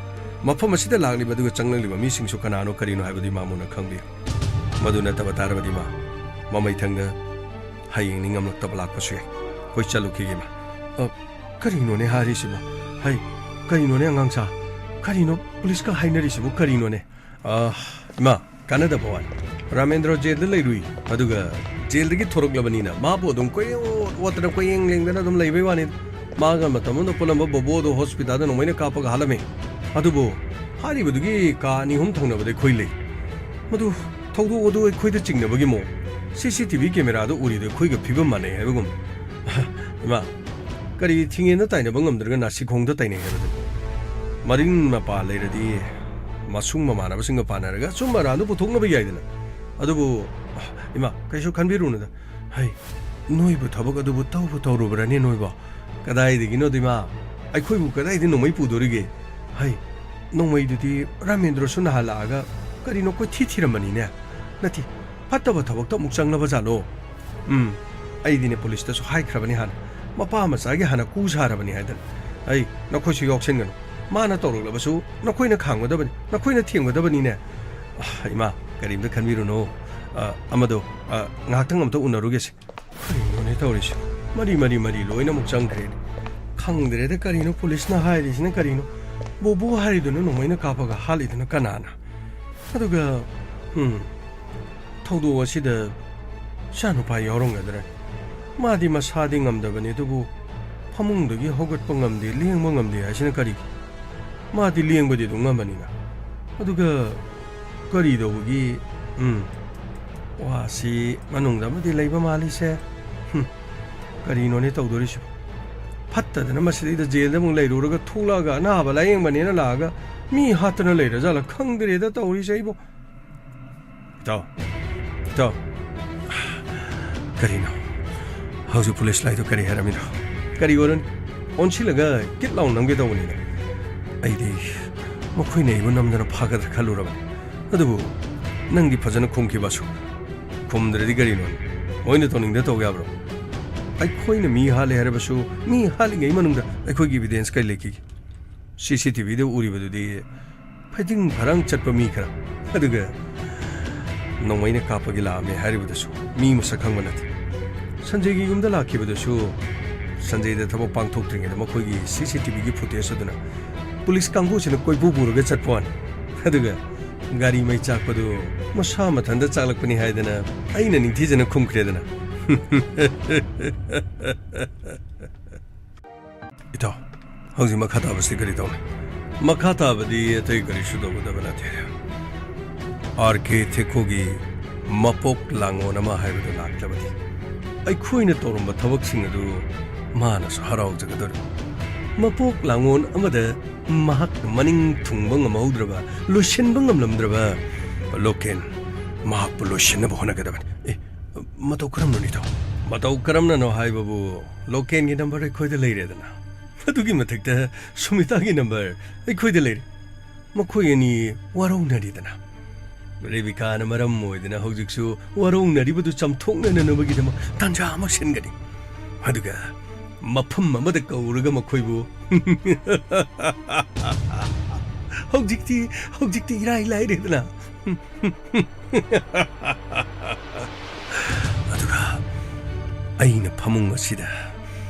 ꯃꯐꯝ ꯑꯁꯤꯗ ꯂꯥꯛꯂꯤꯕ ꯑꯗꯨꯒ ꯆꯪꯂꯛꯂꯤꯕ ꯃꯤꯁꯤꯡꯁꯨ ꯀꯅꯥꯅꯣ ꯀꯔꯤꯅꯣ ꯍꯥꯏꯕꯗꯨ ꯏꯃꯥ ꯃꯨꯟꯅ ꯈꯪꯕꯤꯌꯨ꯫ ꯃꯗꯨ ꯅꯠꯇꯕ ꯇꯥꯔꯕꯗꯤ ꯏꯃꯥ, ꯃꯃꯩꯊꯪꯗ ꯍꯌꯦꯡ ꯅꯤꯡꯉꯝꯂꯛꯇꯕ ꯂꯥꯛꯄꯁꯨ ꯌꯥꯏ꯫ ꯑꯩꯈꯣꯏ ꯆꯠꯂꯨꯈꯤꯒꯦ ꯏꯃꯥ꯫ ꯑ, ꯀꯔꯤꯅꯣꯅꯦ ꯍꯥꯏꯔꯤꯁꯤꯕꯣ? ꯍꯩ, ꯀꯔꯤꯅꯣꯅꯦ ꯑꯉꯥꯡꯁꯥ? ꯀꯔꯤꯅꯣ ꯄꯨꯂꯤꯁꯀ ꯍꯥꯏꯅꯔꯤꯁꯤꯕꯨ ꯀꯔꯤꯅꯣꯅꯦ? ꯑ, ꯏꯃꯥ, ꯀꯥꯟꯅꯗꯕ ꯋꯥꯅꯤ꯫ ꯔꯥꯃꯦꯟꯗ꯭ꯔ ꯖꯦꯜꯗ ꯂꯩꯔꯨꯏ, ꯑꯗꯨꯒ ꯖꯦꯜꯗꯒꯤ ꯊꯣꯔꯛꯂꯕꯅꯤꯅ ꯃꯥꯕꯨ ꯑꯗꯨꯝ ꯀꯣꯏꯑꯣꯠ ꯑꯣꯠꯇꯅ ꯀꯣꯏꯌꯦꯡ ꯂꯦꯡꯗꯅ ꯑꯗꯨꯝ ꯂꯩꯕꯩ ꯋꯥꯅꯤ꯫ ꯃꯥꯒ ꯃꯇꯝ ꯑꯃꯗ ꯄꯨꯜꯂꯝꯕ ꯕꯣꯕꯣ ꯑꯗꯨ ꯍꯣꯁꯄꯤꯇꯥꯜꯗ ꯅꯣꯡꯃꯩꯅ ꯀꯥꯞꯄꯒ ꯍꯥꯠꯂꯝꯃꯦ꯫ ꯑꯗꯨꯕꯨ ꯍꯥꯏꯔꯤꯕꯗꯨꯒꯤ ꯀꯥ ꯑꯅꯤ ꯑꯍꯨꯝ ꯊꯪꯅꯕꯗ ꯑꯩꯈꯣꯏ ꯂꯩ꯫ ꯃꯗꯨ ꯊꯧꯗꯣꯛ ꯑꯗꯨ ꯑꯩꯈꯣꯏꯗ ꯆꯤꯡꯅꯕꯒꯤ ꯃꯑꯣꯡ꯫ ꯁꯤ ꯁꯤ ꯇꯤ ꯚꯤ ꯀꯦꯃꯦꯔꯥꯗ ꯎꯔꯤꯗꯨ ꯑꯩꯈꯣꯏꯒ ꯐꯤꯕꯝ ꯃꯥꯟꯅꯩ ꯍꯥꯏꯕꯒꯨꯝ꯫ ꯏꯃꯥ, ꯀꯔꯤ ꯊꯤꯡꯉꯦꯅ ꯇꯥꯏꯅꯕ ꯉꯝꯗ꯭ꯔꯒ ꯅꯥꯁꯤꯈꯣꯡꯗ ꯇꯥꯏꯅꯩ ꯍꯥꯏꯕꯗꯨ? ꯃꯔꯤꯟ ꯃꯄꯥ ꯂꯩꯔꯗꯤ ꯃꯁꯨꯡ ꯃꯃꯥꯟꯅꯕꯁꯤꯡꯒ ꯄꯥꯟꯅꯔꯒ ꯑꯆꯨꯝꯕ ꯑꯔꯥꯟꯗꯨ ꯄꯨꯊꯣꯛꯅꯕ ꯌꯥꯏꯗꯅ꯫ ꯑꯗꯨꯕꯨ, ꯏꯃꯥ, ꯀꯩꯁꯨ ꯈꯟꯕꯤꯔꯨꯅꯨꯗ꯫ ꯍꯩ, ꯅꯣꯏꯕꯨ ꯊꯕꯛ ꯑꯗꯨꯕꯨ ꯇꯧꯕꯨ ꯇꯧꯔꯨꯕ꯭ꯔꯅꯦ ꯅꯣꯏꯕꯣ? ꯀꯗꯥꯏꯗꯒꯤꯅꯣꯗ ꯏꯃꯥ? ꯑꯩꯈꯣꯏꯕꯨ ꯀꯗꯥꯏꯗ ꯅꯣꯡꯃꯩ ꯄꯨꯗꯣꯔꯤꯒꯦ? ꯍꯩ, ꯅꯣꯡꯃꯩꯗꯨꯗꯤ ꯔꯥꯃꯦꯟꯗ꯭ꯔꯁꯨ ꯅꯍꯥꯟ ꯂꯥꯛꯑꯒ ꯀꯔꯤꯅꯣ ꯀꯣꯏꯊꯤ ꯊꯤꯔꯝꯕꯅꯤꯅꯦ꯫ ꯅꯠꯇꯦ, ꯐꯠꯇꯕ ꯊꯕꯛꯇ ꯑꯃꯨꯛ ꯆꯪꯂꯕ ꯖꯥꯠꯂꯣ? ꯎꯝ, ꯑꯩꯗꯤꯅꯦ ꯄꯨꯂꯤꯁꯇꯁꯨ ꯍꯥꯏꯈ꯭ꯔꯕꯅꯤ ꯍꯥꯟꯅ꯫ ꯃꯄꯥ ꯃꯆꯥꯒꯤ ꯍꯥꯟꯅ ꯀꯨ ꯁꯥꯔꯕꯅꯤ ꯍꯥꯏꯗꯅ꯫ ꯑꯩ, ꯅꯈꯣꯏꯁꯨ ꯌꯥꯎꯁꯤꯟꯒꯅꯨ꯫ ꯃꯥꯅ ꯇꯧꯔꯛꯂꯕꯁꯨ ꯅꯈꯣꯏꯅ ꯈꯥꯡꯒꯗꯕꯅꯤ, ꯅꯈꯣꯏꯅ ꯊꯦꯝꯒꯗꯕꯅꯤꯅꯦ꯫ ꯑ, ꯏꯃꯥ, ꯀꯔꯤꯝꯇ ꯈꯟꯕꯤꯔꯨꯅꯨ꯫ ꯑ, ꯑꯃꯗꯣ, ꯑ, ꯉꯥꯏꯍꯥꯛꯇꯪ ꯑꯝꯇ ꯎꯅꯔꯨꯒꯦꯁꯦ꯫ ꯀꯔꯤꯅꯣꯅꯦ ꯇꯧꯔꯤꯁꯦ? ꯃꯔꯤ, ꯃꯔꯤ, ꯃꯔꯤ ꯂꯣꯏꯅꯃꯛ ꯆꯪꯈ꯭ꯔꯦꯅꯦ꯫ ꯈꯪꯗ꯭ꯔꯦꯗ, ꯀꯔꯤꯅꯣ ꯄꯨꯂꯤꯁꯅ ꯍꯥꯏꯔꯤꯁꯤꯅ ꯀꯔꯤꯅꯣ? ꯕꯣꯕꯣ ꯍꯥꯏꯔꯤꯗꯨꯅ ꯅꯣꯡꯃꯩꯅ ꯀꯥꯞꯄꯒ ꯍꯥꯠꯂꯤꯗꯨꯅ ꯀꯅꯥꯅ? ꯑꯗꯨꯒ, ꯎꯝ, ꯊꯧꯗꯣꯛ ꯑꯁꯤꯗ ꯏꯆꯥꯅꯨꯄꯥ ꯌꯥꯎꯔꯝꯒꯗ꯭ꯔꯥ? ꯃꯥꯗꯤ ꯃꯁꯥꯗꯤ ꯉꯝꯗꯕꯅꯤ, ꯑꯗꯨꯕꯨ ꯐꯃꯨꯡꯗꯒꯤ ꯍꯧꯒꯠꯄ ꯉꯝꯗꯦ, ꯂꯦꯡꯕ ꯉꯝꯗꯦ ꯍꯥꯏꯁꯤꯅ ꯀꯔꯤꯒꯤ? ꯃꯥꯗꯤ ꯂꯦꯡꯕꯗꯤ ꯑꯗꯨꯝ ꯉꯝꯕꯅꯤꯅ꯫ ꯑꯗꯨꯒ ꯀꯔꯤ ꯇꯧꯕꯒꯤ? ꯎꯝ, ꯋꯥꯁꯤ ꯃꯅꯨꯡꯗ ꯑꯃꯗꯤ ꯂꯩꯕ ꯃꯥꯜꯂꯤꯁꯦ꯫ ꯍꯨꯝ, ꯀꯔꯤꯅꯣꯅꯦ ꯇꯧꯗꯣꯔꯤꯁꯤꯕꯣ? ꯐꯠꯇꯗꯅ ꯃꯁꯤꯗꯩꯗ ꯖꯦꯜꯗ ꯑꯃꯨꯛ ꯂꯩꯔꯨꯔꯒ ꯊꯣꯛꯂꯛꯑꯒ ꯑꯅꯥꯕ ꯂꯥꯌꯦꯡꯕꯅꯦꯅ ꯂꯥꯛꯑꯒ ꯃꯤ ꯍꯥꯠꯇꯅ ꯂꯩꯔꯖꯥꯠꯂ? ꯈꯪꯗ꯭ꯔꯦꯗ ꯇꯧꯔꯤꯁꯦ ꯑꯩꯕꯨ꯫ ꯏꯇꯥꯎ, ꯏꯇꯥꯎ, ꯀꯔꯤꯅꯣ? ꯍꯧꯖꯤꯛ ꯄꯨꯂꯤꯁ ꯂꯥꯛꯏꯗꯣ ꯀꯔꯤ ꯍꯥꯏꯔꯝꯃꯤꯅꯣ? ꯀꯔꯤ ꯑꯣꯏꯔꯅꯤ? ꯑꯣꯟꯁꯤꯜꯂꯒ ꯀꯤꯠ ꯂꯥꯎ ꯅꯝꯒꯦ ꯇꯧꯕꯅꯤꯗ꯫ ꯑꯩꯗꯤ ꯃꯈꯣꯏꯅ ꯑꯩꯕꯨ ꯅꯝꯗꯅ ꯐꯥꯒꯗ꯭ꯔꯥ ꯈꯜꯂꯨꯔꯕꯅꯤ꯫ ꯑꯗꯨꯕꯨ ꯅꯪꯗꯤ ꯐꯖꯅ ꯈꯨꯝꯈꯤꯕꯁꯨ꯫ ꯈꯨꯝꯗ꯭ꯔꯗꯤ ꯀꯔꯤꯅꯣ? ꯃꯣꯏꯅ ꯇꯧꯅꯤꯡꯗ ꯇꯧ ꯌꯥꯕ꯭ꯔꯣ? ꯑꯩꯈꯣꯏꯅ ꯃꯤ ꯍꯥꯠꯂꯦ ꯍꯥꯏꯔꯕꯁꯨ, ꯃꯤ ꯍꯥꯠꯂꯤꯉꯩ ꯃꯅꯨꯡꯗ ꯑꯩꯈꯣꯏꯒꯤ ꯏꯕꯤꯗꯦꯟꯁ ꯀꯔꯤ ꯂꯩꯈꯤꯒꯦ? ꯁꯤ ꯁꯤ ꯇꯤ ꯚꯤꯗ ꯎꯔꯤꯕꯗꯨꯗꯤ ꯐꯩꯗꯤꯡ ꯐꯔꯥꯡ ꯆꯠꯄ ꯃꯤ ꯈꯔ, ꯑꯗꯨꯒ ꯅꯣꯡꯃꯩꯅ ꯀꯥꯞꯄꯒꯤ ꯂꯥꯛꯑꯝꯃꯦ ꯍꯥꯏꯔꯤꯕꯗꯨꯁꯨ ꯃꯤ ꯃꯁꯛ ꯈꯪꯕ ꯅꯠꯇꯦ꯫ ꯁꯟꯖꯌꯒꯤ ꯌꯨꯝꯗ ꯂꯥꯛꯈꯤꯕꯗꯨꯁꯨ ꯁꯟꯖꯌꯗ ꯊꯕꯛ ꯄꯥꯡꯊꯣꯛꯇ꯭ꯔꯤꯉꯩꯗ ꯃꯈꯣꯏꯒꯤ ꯁꯤ ꯁꯤ ꯇꯤ ꯚꯤꯒꯤ ꯐꯨꯇꯦꯖ ꯑꯗꯨꯅ ꯄꯨꯂꯤꯁ ꯀꯥꯡꯕꯨꯁꯤꯅ ꯀꯣꯏꯄꯨ ꯄꯨꯔꯒ ꯆꯠꯄ ꯋꯥꯅꯤ꯫ ꯑꯗꯨꯒ ꯒꯥꯔꯤ ꯃꯩ ꯆꯥꯛꯄꯗꯨ ꯃꯁꯥ ꯃꯊꯟꯇ ꯆꯥꯛꯂꯛꯄꯅꯤ ꯍꯥꯏꯗꯅ ꯑꯩꯅ ꯅꯤꯡꯊꯤꯖꯅ ꯈꯨꯝꯈ꯭ꯔꯦꯗꯅ꯫ ꯏꯇꯥꯎ, ꯍꯧꯖꯤꯛ ꯃꯈꯥ ꯇꯥꯕꯁꯤ ꯀꯔꯤ ꯇꯧꯅꯤ? ꯃꯈꯥ ꯇꯥꯕꯗꯤ ꯑꯇꯩ ꯀꯔꯤꯁꯨ ꯇꯧꯒꯗꯕ ꯅꯠꯇꯦ꯫ ꯑꯥꯔ ꯀꯦ ꯊꯦꯀꯣꯒꯤ ꯃꯄꯣꯛ ꯂꯥꯡꯑꯣꯟ ꯑꯃ ꯍꯥꯏꯕꯗꯨ ꯂꯥꯛꯂꯕꯗꯤ ꯑꯩꯈꯣꯏꯅ ꯇꯧꯔꯝꯕ ꯊꯕꯛꯁꯤꯡ ꯑꯗꯨ ꯃꯥꯅꯁꯨ ꯍꯔꯥꯎꯖꯒꯗꯧꯔꯤ꯫ ꯃꯄꯣꯛ ꯂꯥꯡꯑꯣꯟ ꯑꯃꯗ ꯃꯍꯥꯛꯅ ꯃꯅꯤꯡ ꯊꯨꯡꯕ ꯉꯝꯍꯧꯗ꯭ꯔꯕ, ꯂꯣꯏꯁꯤꯟꯕ ꯉꯝꯂꯝꯗ꯭ꯔꯕ ꯂꯣꯀꯦꯟ, ꯃꯍꯥꯛꯄꯨ ꯂꯣꯏꯁꯤꯟꯅꯕ ꯍꯣꯠꯅꯒꯗꯕꯅꯤ꯫ ꯑꯦ, ꯃꯇꯧ ꯀꯔꯝꯅꯅꯣ ꯏꯇꯥꯎ? ꯃꯇꯧ ꯀꯔꯝꯅꯅꯣ ꯍꯥꯏꯕꯕꯨ, ꯂꯣꯀꯦꯟꯒꯤ ꯅꯝꯕꯔ ꯑꯩꯈꯣꯏꯗ ꯂꯩꯔꯦꯗꯅ, ꯑꯗꯨꯒꯤ ꯃꯊꯛꯇ ꯁꯨꯃꯤꯇꯥꯒꯤ ꯅꯝꯕꯔ ꯑꯩꯈꯣꯏꯗ ꯂꯩꯔꯦ꯫ ꯃꯈꯣꯏ ꯑꯅꯤ ꯋꯥꯔꯧꯅꯔꯤꯗꯅ꯫ ꯔꯦꯕꯤꯀꯥꯅ ꯃꯔꯝ ꯑꯣꯏꯗꯅ ꯍꯧꯖꯤꯛꯁꯨ ꯋꯥꯔꯧꯅꯔꯤꯕꯗꯨ ꯆꯝꯊꯣꯛꯅꯅꯕꯒꯤꯗꯃꯛ ꯇꯥꯟꯖꯥ ꯑꯃ ꯁꯤꯟꯒꯅꯤ꯫ ꯑꯗꯨꯒ ꯃꯐꯝ ꯑꯃꯗ ꯀꯧꯔꯒ ꯃꯈꯣꯏꯕꯨ ꯍꯧꯖꯤꯛꯇꯤ, ꯍꯧꯖꯤꯛꯇꯤ ꯏꯔꯥꯏ ꯂꯥꯏꯔꯦꯗꯅ꯫ ꯑꯗꯨꯒ ꯑꯩꯅ ꯐꯃꯨꯡ ꯑꯁꯤꯗ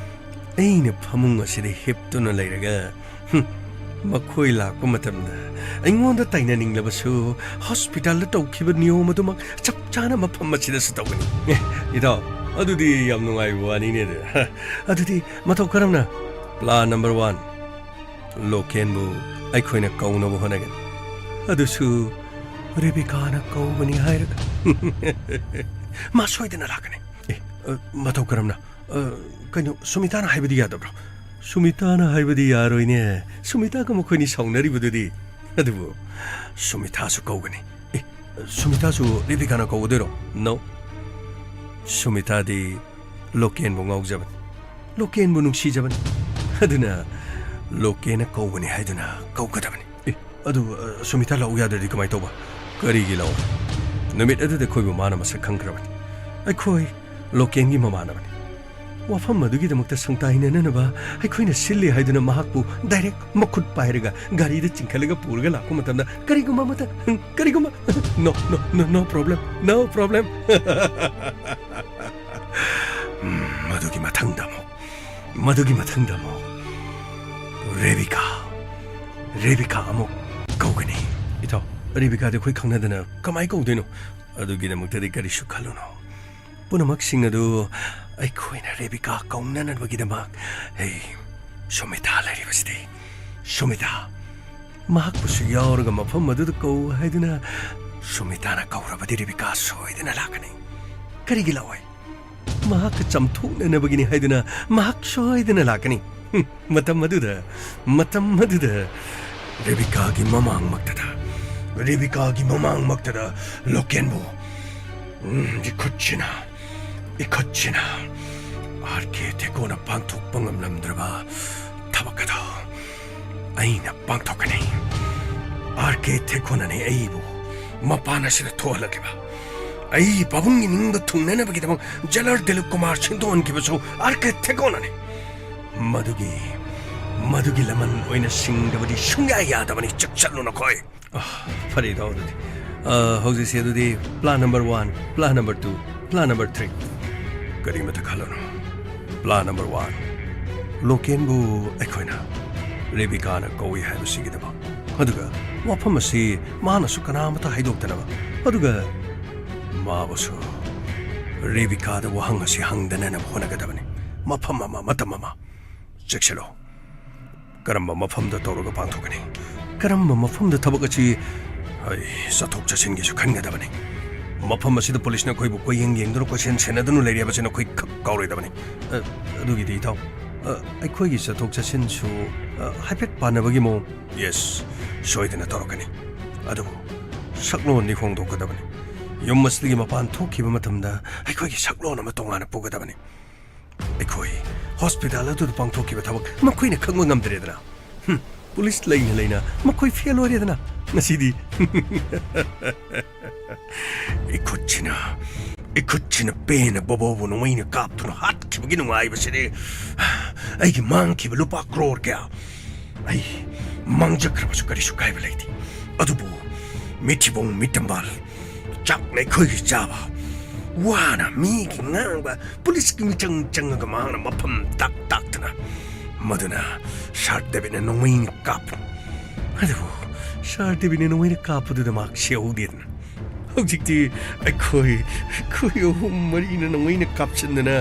ꯑꯩꯅ ꯐꯃꯨꯡ ꯑꯁꯤꯗ ꯍꯤꯞꯇꯨꯅ ꯂꯩꯔꯒ, ꯍꯨꯝ, ꯃꯈꯣꯏ ꯂꯥꯛꯄ ꯃꯇꯝꯗ ꯑꯩꯉꯣꯟꯗ ꯇꯥꯏꯅꯅꯤꯡꯂꯕꯁꯨ, ꯍꯣꯁꯄꯤꯇꯥꯜꯗ ꯇꯧꯈꯤꯕ ꯅꯤꯌꯣꯝ ꯑꯗꯨꯃꯛ ꯆꯞ ꯆꯥꯅ ꯃꯐꯝ ꯑꯁꯤꯗꯁꯨ ꯇꯧꯒꯅꯤ꯫ ꯑꯦ, ꯏꯇꯥꯎ, ꯑꯗꯨꯗꯤ ꯌꯥꯝ ꯅꯨꯡꯉꯥꯏꯕ ꯋꯥꯅꯤꯅꯦ ꯑꯗꯨ꯫ ꯍ, ꯑꯗꯨꯗꯤ ꯃꯇꯧ ꯀꯔꯝꯅ? Plan number one, ꯂꯣꯀꯦꯟꯕꯨ ꯑꯩꯈꯣꯏꯅ ꯀꯧꯅꯕ ꯍꯣꯠꯅꯒꯅꯤ꯫ ꯑꯗꯨꯁꯨ ꯔꯦꯕꯤꯀꯥꯅ ꯀꯧꯕꯅꯤ ꯍꯥꯏꯔꯒ꯫ ꯃꯥ ꯁꯣꯏꯗꯅ ꯂꯥꯛꯀꯅꯤ꯫ ꯑꯦ, ꯑ, ꯃꯇꯧ ꯀꯔꯝꯅ? ꯑ, ꯀꯩꯅꯣ, ꯁꯨꯃꯤꯇꯥꯅ ꯍꯥꯏꯕꯗꯤ ꯌꯥꯗꯕ꯭ꯔꯣ? ꯁꯨꯃꯤꯇꯥꯅ ꯍꯥꯏꯕꯗꯤ ꯌꯥꯔꯣꯏꯅꯦ꯫ ꯁꯨꯃꯤꯇꯥꯒ ꯃꯈꯣꯏꯅꯤ ꯁꯥꯎꯅꯔꯤꯕꯗꯨꯗꯤ꯫ ꯑꯗꯨꯕꯨ ꯁꯨꯃꯤꯇꯥꯁꯨ ꯀꯧꯒꯅꯤ꯫ ꯑꯦ, ꯁꯨꯃꯤꯇꯥꯁꯨ ꯔꯦꯕꯤꯀꯥꯅ ꯀꯧꯒꯗꯣꯏꯔꯣ? No. ꯁꯨꯃꯤꯇꯥꯗꯤ ꯂꯣꯀꯦꯟꯕꯨ ꯉꯥꯎꯖꯕꯅꯤ, ꯂꯣꯀꯦꯟꯕꯨ ꯅꯨꯡꯁꯤꯖꯕꯅꯤ꯫ ꯑꯗꯨꯅ ꯂꯣꯀꯦꯟꯅ ꯀꯧꯕꯅꯤ ꯍꯥꯏꯗꯨꯅ ꯀꯧꯒꯗꯕꯅꯤ꯫ ꯑꯦ, ꯑꯗꯨ, ꯑ, ꯁꯨꯃꯤꯇꯥ ꯂꯥꯛꯎ ꯌꯥꯗ꯭ꯔꯗꯤ ꯀꯃꯥꯏ ꯇꯧꯕ? ꯀꯔꯤꯒꯤ ꯂꯥꯛꯑꯣ? ꯅꯨꯃꯤꯠ ꯑꯗꯨꯗ ꯑꯩꯈꯣꯏꯕꯨ ꯃꯥꯅ ꯃꯁꯛ ꯈꯪꯈ꯭ꯔꯕꯅꯤ꯫ ꯑꯩꯈꯣꯏ ꯂꯣꯀꯦꯟꯒꯤ ꯃꯃꯥꯟꯅꯕꯅꯤ꯫ ꯋꯥꯐꯝ ꯑꯗꯨꯒꯤꯗꯃꯛꯇ ꯁꯪꯇꯥꯏꯅꯅꯕ ꯑꯩꯈꯣꯏꯅ ꯁꯤꯜꯂꯤ ꯍꯥꯏꯗꯨꯅ ꯃꯍꯥꯛꯄꯨ direct ꯃꯈꯨꯠ ꯄꯥꯏꯔꯒ ꯒꯥꯔꯤꯗ ꯆꯤꯡꯈꯠꯂꯒ ꯄꯨꯔꯒ ꯂꯥꯛꯄ ꯃꯇꯝꯗ ꯀꯔꯤꯒꯨꯝꯕ ꯑꯃꯠꯇ, ꯀꯔꯤꯒꯨꯝꯕ, no, no, no, no problem, no problem. ꯎꯝ, ꯃꯗꯨꯒꯤ ꯃꯊꯪꯗ ꯑꯃꯨꯛ, ꯃꯗꯨꯒꯤ ꯃꯊꯪꯗ ꯑꯃꯨꯛ ꯔꯦꯕꯤꯀꯥ, ꯔꯦꯕꯤꯀꯥ ꯑꯃꯨꯛ ꯀꯧꯒꯅꯤ꯫ ꯏꯇꯥꯎ, ꯔꯦꯕꯤꯀꯥꯗꯤ ꯑꯩꯈꯣꯏ ꯈꯪꯅꯗꯅ ꯀꯃꯥꯏ ꯀꯧꯗꯣꯏꯅꯣ? ꯑꯗꯨꯒꯤꯗꯃꯛꯇꯗꯤ ꯀꯔꯤꯁꯨ ꯈꯜꯂꯨꯅꯨ꯫ ꯄꯨꯝꯅꯃꯛꯁꯤꯡ ꯑꯗꯨ ꯑꯩꯈꯣꯏꯅ ꯔꯦꯕꯤꯀꯥ ꯀꯧꯅꯅꯕꯒꯤꯗꯃꯛ, ꯍꯦ, ꯁꯨꯃꯤꯇꯥ ꯂꯩꯔꯤꯕꯁꯤꯗꯤ꯫ ꯁꯨꯃꯤꯇꯥ, ꯃꯍꯥꯛꯄꯨꯁꯨ ꯌꯥꯎꯔꯒ ꯃꯐꯝ ꯑꯗꯨꯗ ꯀꯧ ꯍꯥꯏꯗꯨꯅ ꯁꯨꯃꯤꯇꯥꯅ ꯀꯧꯔꯕꯗꯤ ꯔꯦꯕꯤꯀꯥ ꯁꯣꯏꯗꯅ ꯂꯥꯛꯀꯅꯤ꯫ ꯀꯔꯤꯒꯤ ꯂꯥꯛꯑꯣꯏ? ꯃꯍꯥꯛꯀ ꯆꯥꯝꯊꯣꯛꯅꯅꯕꯒꯤꯅꯤ ꯍꯥꯏꯗꯨꯅ ꯃꯍꯥꯛ ꯁꯣꯏꯗꯅ ꯂꯥꯛꯀꯅꯤ꯫ ꯍꯨꯝ, ꯃꯇꯝ ꯑꯗꯨꯗ, ꯃꯇꯝ ꯑꯗꯨꯗ ꯔꯦꯕꯤꯀꯥꯒꯤ ꯃꯃꯥꯡꯃꯛꯇꯗ, ꯔꯦꯕꯤꯀꯥꯒꯤ ꯃꯃꯥꯡꯃꯛꯇꯗ ꯂꯣꯀꯦꯟꯕꯨ, ꯎꯝ, ꯏꯈꯨꯠꯁꯤꯅ, ꯏꯈꯨꯠꯁꯤꯅ ꯑꯥꯔ ꯀꯦ ꯊꯦꯀꯣꯅ ꯄꯥꯡꯊꯣꯛꯄ ꯉꯝꯂꯝꯗ꯭ꯔꯕ ꯊꯕꯛ ꯑꯗꯣ ꯑꯩꯅ ꯄꯥꯡꯊꯣꯛꯀꯅꯤ꯫ ꯑꯥꯔ ꯀꯦ ꯊꯦꯀꯣꯅꯅꯤ ꯑꯩꯕꯨ ꯃꯄꯥꯟ ꯑꯁꯤꯗ ꯊꯣꯛꯍꯜꯂꯛꯂꯤꯕ꯫ ꯑꯩ ꯄꯥꯕꯨꯡꯒꯤ ꯅꯤꯡꯕ ꯊꯨꯡꯅꯅꯕꯒꯤꯗꯃꯛ ꯖꯦꯂꯔ ꯗꯤꯂꯤꯞ ꯀꯨꯃꯥꯔ ꯁꯤꯟꯗꯣꯛꯍꯟꯈꯤꯕꯁꯨ ꯑꯥꯔ ꯀꯦ ꯊꯦꯀꯣꯅꯅꯤ꯫ ꯃꯗꯨꯒꯤ, ꯃꯗꯨꯒꯤ ꯂꯃꯟ ꯑꯣꯏꯅ ꯁꯤꯡꯗꯕꯗꯤ ꯁꯨꯡꯌꯥ ꯌꯥꯗꯕꯅꯤ꯫ ꯆꯦꯛꯁꯤꯜꯂꯨ ꯅꯈꯣꯏ꯫ ꯑ, ꯐꯔꯦ, ꯏꯇꯥꯎ, ꯑꯗꯨꯗꯤ, ꯑ, ꯍꯧꯖꯤꯛꯁꯦ ꯑꯗꯨꯗꯤ plan number one, plan number two, plan number three, ꯀꯔꯤꯃꯠꯇ ꯈꯜꯂꯨꯅꯨ꯫ Plan number one, ꯂꯣꯀꯦꯟꯕꯨ ꯑꯩꯈꯣꯏꯅ ꯔꯦꯕꯤꯀꯥꯅ ꯀꯧꯏ ꯍꯥꯏꯕꯁꯤꯒꯤꯗꯃꯛ, ꯑꯗꯨꯒ ꯋꯥꯐꯝ ꯑꯁꯤ ꯃꯥꯅꯁꯨ ꯀꯅꯥ ꯑꯃꯠꯇ ꯍꯥꯏꯗꯣꯛꯇꯅꯕ, ꯑꯗꯨꯒ ꯃꯥꯕꯨꯁꯨ ꯔꯦꯕꯤꯀꯥꯗ ꯋꯥꯍꯪ ꯑꯁꯤ ꯍꯪꯗꯅꯅꯕ ꯍꯣꯠꯅꯒꯗꯕꯅꯤ꯫ ꯃꯐꯝ ꯑꯃ, ꯃꯇꯝ ꯑꯃ꯫ ꯆꯦꯛꯁꯤꯜꯂꯣ꯫ ꯀꯔꯝꯕ ꯃꯐꯝꯗ ꯇꯧꯔꯒ ꯄꯥꯡꯊꯣꯛꯀꯅꯤ? ꯀꯔꯝꯕ ꯃꯐꯝꯗ ꯊꯕꯛ ꯑꯁꯤ? ꯑꯩ ꯆꯠꯊꯣꯛ ꯆꯠꯁꯤꯟꯒꯤꯁꯨ ꯈꯟꯒꯗꯕꯅꯤ꯫ ꯃꯐꯝ ꯑꯁꯤꯗ ꯄꯨꯂꯤꯁꯅ ꯑꯩꯈꯣꯏꯕꯨ ꯀꯣꯏꯌꯦꯡ ꯌꯦꯡꯗꯨꯅ, ꯀꯣꯏꯁꯦꯟ ꯁꯦꯟꯅꯗꯨꯅ ꯂꯩꯔꯦ ꯍꯥꯏꯕꯁꯤ ꯅꯈꯣꯏ ꯈꯛ ꯀꯥꯎꯔꯣꯏꯗꯕꯅꯤ꯫ ꯑ, ꯑꯗꯨꯒꯤꯗꯤ ꯏꯇꯥꯎ, ꯑ, ꯑꯩꯈꯣꯏꯒꯤ ꯆꯠꯊꯣꯛ ꯆꯠꯁꯤꯟꯁꯨ, ꯑ, ꯍꯥꯏꯐꯦꯠ ꯄꯥꯟꯅꯕꯒꯤ ꯃꯑꯣꯡ꯫ ꯌꯦꯁ, ꯁꯣꯏꯗꯅ ꯇꯧꯔꯛꯀꯅꯤ꯫ ꯑꯗꯨꯕꯨ ꯁꯛꯂꯣꯟꯗꯤ ꯍꯣꯡꯗꯣꯛꯀꯗꯕꯅꯤ꯫ ꯌꯨꯝ ꯑꯁꯤꯗꯒꯤ ꯃꯄꯥꯟ ꯊꯣꯛꯈꯤꯕ ꯃꯇꯝꯗ ꯑꯩꯈꯣꯏꯒꯤ ꯁꯛꯂꯣꯟ ꯑꯃ ꯇꯣꯉꯥꯟꯅ ꯄꯨꯒꯗꯕꯅꯤ꯫ ꯑꯩꯈꯣꯏ ꯍꯣꯁꯄꯤꯇꯥꯜ ꯑꯗꯨꯗ ꯄꯥꯡꯊꯣꯛꯈꯤꯕ ꯊꯕꯛ ꯃꯈꯣꯏꯅ ꯈꯪꯕ ꯉꯝꯗ꯭ꯔꯦꯗꯅ꯫ ꯍꯨꯝ, ꯄꯨꯂꯤꯁ ꯂꯩꯅ ꯂꯩꯅ ꯃꯈꯣꯏ ꯐꯦꯜ ꯑꯣꯏꯔꯦꯗꯅ꯫ ꯉꯁꯤꯗꯤ ꯏꯈꯨꯠꯁꯤꯅ, ꯏꯈꯨꯠꯁꯤꯅ ꯄꯦꯟꯅ ꯕꯣꯕꯣꯕꯨ ꯅꯣꯡꯃꯩꯅ ꯀꯥꯞꯇꯨꯅ ꯍꯥꯠꯈꯤꯕꯒꯤ ꯅꯨꯡꯉꯥꯏꯕꯁꯤꯗꯤ ꯑꯩꯒꯤ ꯃꯥꯡꯈꯤꯕ ꯂꯨꯄꯥ ꯀ꯭ꯔꯣꯔ ꯀꯌꯥ ꯑꯩ ꯃꯥꯡꯖꯈ꯭ꯔꯕꯁꯨ ꯀꯔꯤꯁꯨ ꯀꯥꯏꯕ ꯂꯩꯇꯦ꯫ ꯑꯗꯨꯕꯨ ꯃꯤꯊꯤꯕꯣꯡ ꯃꯤꯇꯝꯕꯥꯜ, ꯆꯥꯛꯅ ꯑꯩꯈꯣꯏꯒꯤ ꯆꯥꯕ, ꯋꯥꯅ ꯃꯤꯒꯤ ꯉꯥꯡꯕ, ꯄꯨꯂꯤꯁꯀꯤ ꯃꯤꯆꯪ ꯆꯪꯉꯒ ꯃꯍꯥꯛꯅ ꯃꯐꯝ ꯇꯥꯛ ꯇꯥꯛꯇꯅ, ꯃꯗꯨꯅ ꯁꯥꯔ ꯗꯦꯕꯤꯠꯅ ꯅꯣꯡꯃꯩꯅ ꯀꯥꯞꯄꯨ꯫ ꯑꯗꯨꯕꯨ ꯁꯥꯔ ꯗꯦꯕꯤꯠꯅ ꯅꯣꯡꯃꯩꯅ ꯀꯥꯞꯄꯗꯨꯗ ꯃꯍꯥꯛ ꯁꯤꯍꯧꯗꯦꯗꯅ꯫ ꯍꯧꯖꯤꯛꯇꯤ ꯑꯩꯈꯣꯏ, ꯑꯩꯈꯣꯏ ꯑꯍꯨꯝ ꯃꯔꯤꯅ ꯅꯣꯡꯃꯩꯅ ꯀꯥꯞꯁꯤꯟꯗꯅ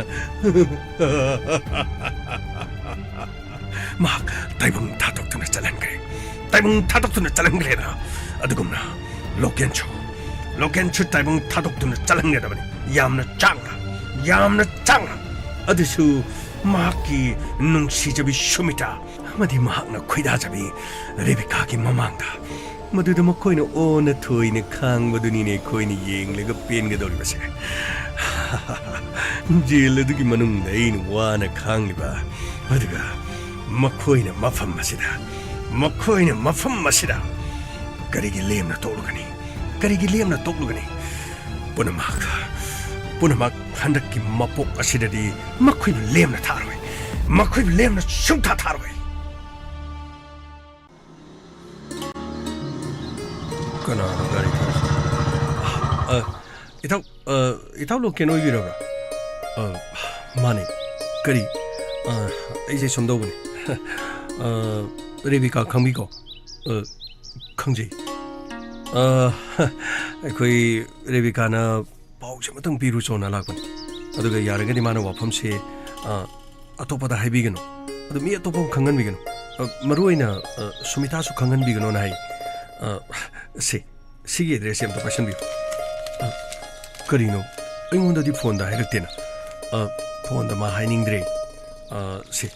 ꯃꯍꯥꯛ ꯇꯥꯏꯕꯪ ꯊꯥꯗꯣꯛꯇꯨꯅ ꯆꯠꯍꯟꯈ꯭ꯔꯦ꯫ ꯇꯥꯏꯕꯪ ꯊꯥꯗꯣꯛꯇꯨꯅ ꯆꯠꯍꯟꯈ꯭ꯔꯦꯗꯅ꯫ ꯑꯗꯨꯒꯨꯝꯅ ꯂꯣꯀꯦꯟꯁꯨ, ꯂꯣꯀꯦꯟꯁꯨ ꯇꯥꯏꯕꯪ ꯊꯥꯗꯣꯛꯇꯨꯅ ꯆꯠꯍꯟꯒꯗꯕꯅꯤ꯫ ꯌꯥꯝꯅ ꯆꯥꯡꯅ, ꯌꯥꯝꯅ ꯆꯥꯡꯅ꯫ ꯑꯗꯨꯁꯨ ꯃꯍꯥꯛꯀꯤ ꯅꯨꯡꯁꯤꯖꯕꯤ ꯁꯨꯃꯤꯇꯥ ꯑꯃꯗꯤ ꯃꯍꯥꯛꯅ ꯈꯣꯏꯗꯥꯖꯕꯤ ꯔꯦꯕꯤꯀꯥꯒꯤ ꯃꯃꯥꯡꯗ꯫ ꯃꯗꯨꯗ ꯃꯈꯣꯏꯅ ꯑꯣꯟꯅ ꯊꯣꯏꯅ ꯈꯥꯡꯕꯗꯨꯅꯤꯅꯦ ꯑꯩꯈꯣꯏꯅ ꯌꯦꯡꯂꯒ ꯄꯦꯟꯒꯗꯧꯔꯤꯕꯁꯦ꯫ ꯖꯦꯜ ꯑꯗꯨꯒꯤ ꯃꯅꯨꯡꯗ ꯑꯩꯅ ꯋꯥꯅ ꯈꯥꯡꯂꯤꯕ, ꯑꯗꯨꯒ ꯃꯈꯣꯏꯅ ꯃꯐꯝ ꯑꯁꯤꯗ, ꯃꯈꯣꯏꯅ ꯃꯐꯝ ꯑꯁꯤꯗ ꯀꯔꯤꯒꯤ ꯂꯦꯝꯅ ꯇꯣꯛꯂꯨꯒꯅꯤ? ꯀꯔꯤꯒꯤ ꯂꯦꯝꯅ ꯇꯣꯛꯂꯨꯒꯅꯤ? ꯄꯨꯝꯅꯃꯛ, ꯄꯨꯝꯅꯃꯛ ꯍꯟꯗꯛꯀꯤ ꯃꯄꯣꯛ ꯑꯁꯤꯗꯗꯤ ꯃꯈꯣꯏꯕꯨ ꯂꯦꯝꯅ ꯊꯥꯔꯣꯏ꯫ ꯃꯈꯣꯏꯕꯨ ꯂꯦꯝꯅ ꯁꯨꯡꯊꯥ ꯊꯥꯔꯣꯏ꯫ ꯀꯅꯥꯅꯣ ꯒꯥꯔꯤ ꯊꯧꯔꯤꯁꯦ? ꯑ, ꯏꯇꯥꯎ, ꯑ, ꯏꯇꯥꯎ ꯂꯣꯀꯦꯟ ꯑꯣꯏꯕꯤꯔꯕ꯭ꯔꯥ? ꯑ, ꯃꯥꯅꯦ꯫ ꯀꯔꯤ? ꯑ, ꯑꯩꯁꯦ ꯁꯨꯝ ꯇꯧꯕꯅꯤ꯫ ꯑ, ꯔꯦꯕꯤꯀꯥ ꯈꯪꯕꯤꯀꯣ? ꯑ, ꯈꯪꯖꯩ꯫ ꯑ, ꯑꯩꯈꯣꯏ ꯔꯦꯕꯤꯀꯥꯅ ꯄꯥꯎꯁꯦ ꯑꯃꯇꯪ ꯄꯤꯔꯨꯆꯣꯅ ꯂꯥꯛꯄꯅꯤ꯫ ꯑꯗꯨꯒ ꯌꯥꯔꯒꯗꯤ ꯃꯥꯅ ꯋꯥꯐꯝꯁꯦ, ꯑ, ꯑꯇꯣꯞꯄꯗ ꯍꯥꯏꯕꯤꯒꯅꯨ꯫ ꯑꯗꯨ ꯃꯤ ꯑꯇꯣꯞꯄ ꯑꯃ ꯈꯪꯍꯟꯕꯤꯒꯅꯨ꯫ ꯑ, ꯃꯔꯨ ꯑꯣꯏꯅ, ꯑ, ꯁꯨꯃꯤꯇꯥꯁꯨ ꯈꯪꯍꯟꯕꯤꯒꯅꯣꯅ ꯍꯥꯏ꯫ ꯑ, ꯁꯦ, ꯁꯤꯒꯤ address ꯁꯦ ꯑꯝꯇ ꯄꯥꯏꯁꯟꯕꯤꯌꯨ꯫ ꯑ, ꯀꯔꯤꯅꯣ? ꯑꯩꯉꯣꯟꯗꯗꯤ ꯐꯣꯟꯗ ꯍꯥꯏꯔꯛꯇꯦꯅ꯫ ꯑ, ꯐꯣꯟꯗ ꯃꯥ ꯍꯥꯏꯅꯤꯡꯗ꯭ꯔꯦ꯫ ꯑ, ꯁꯦ,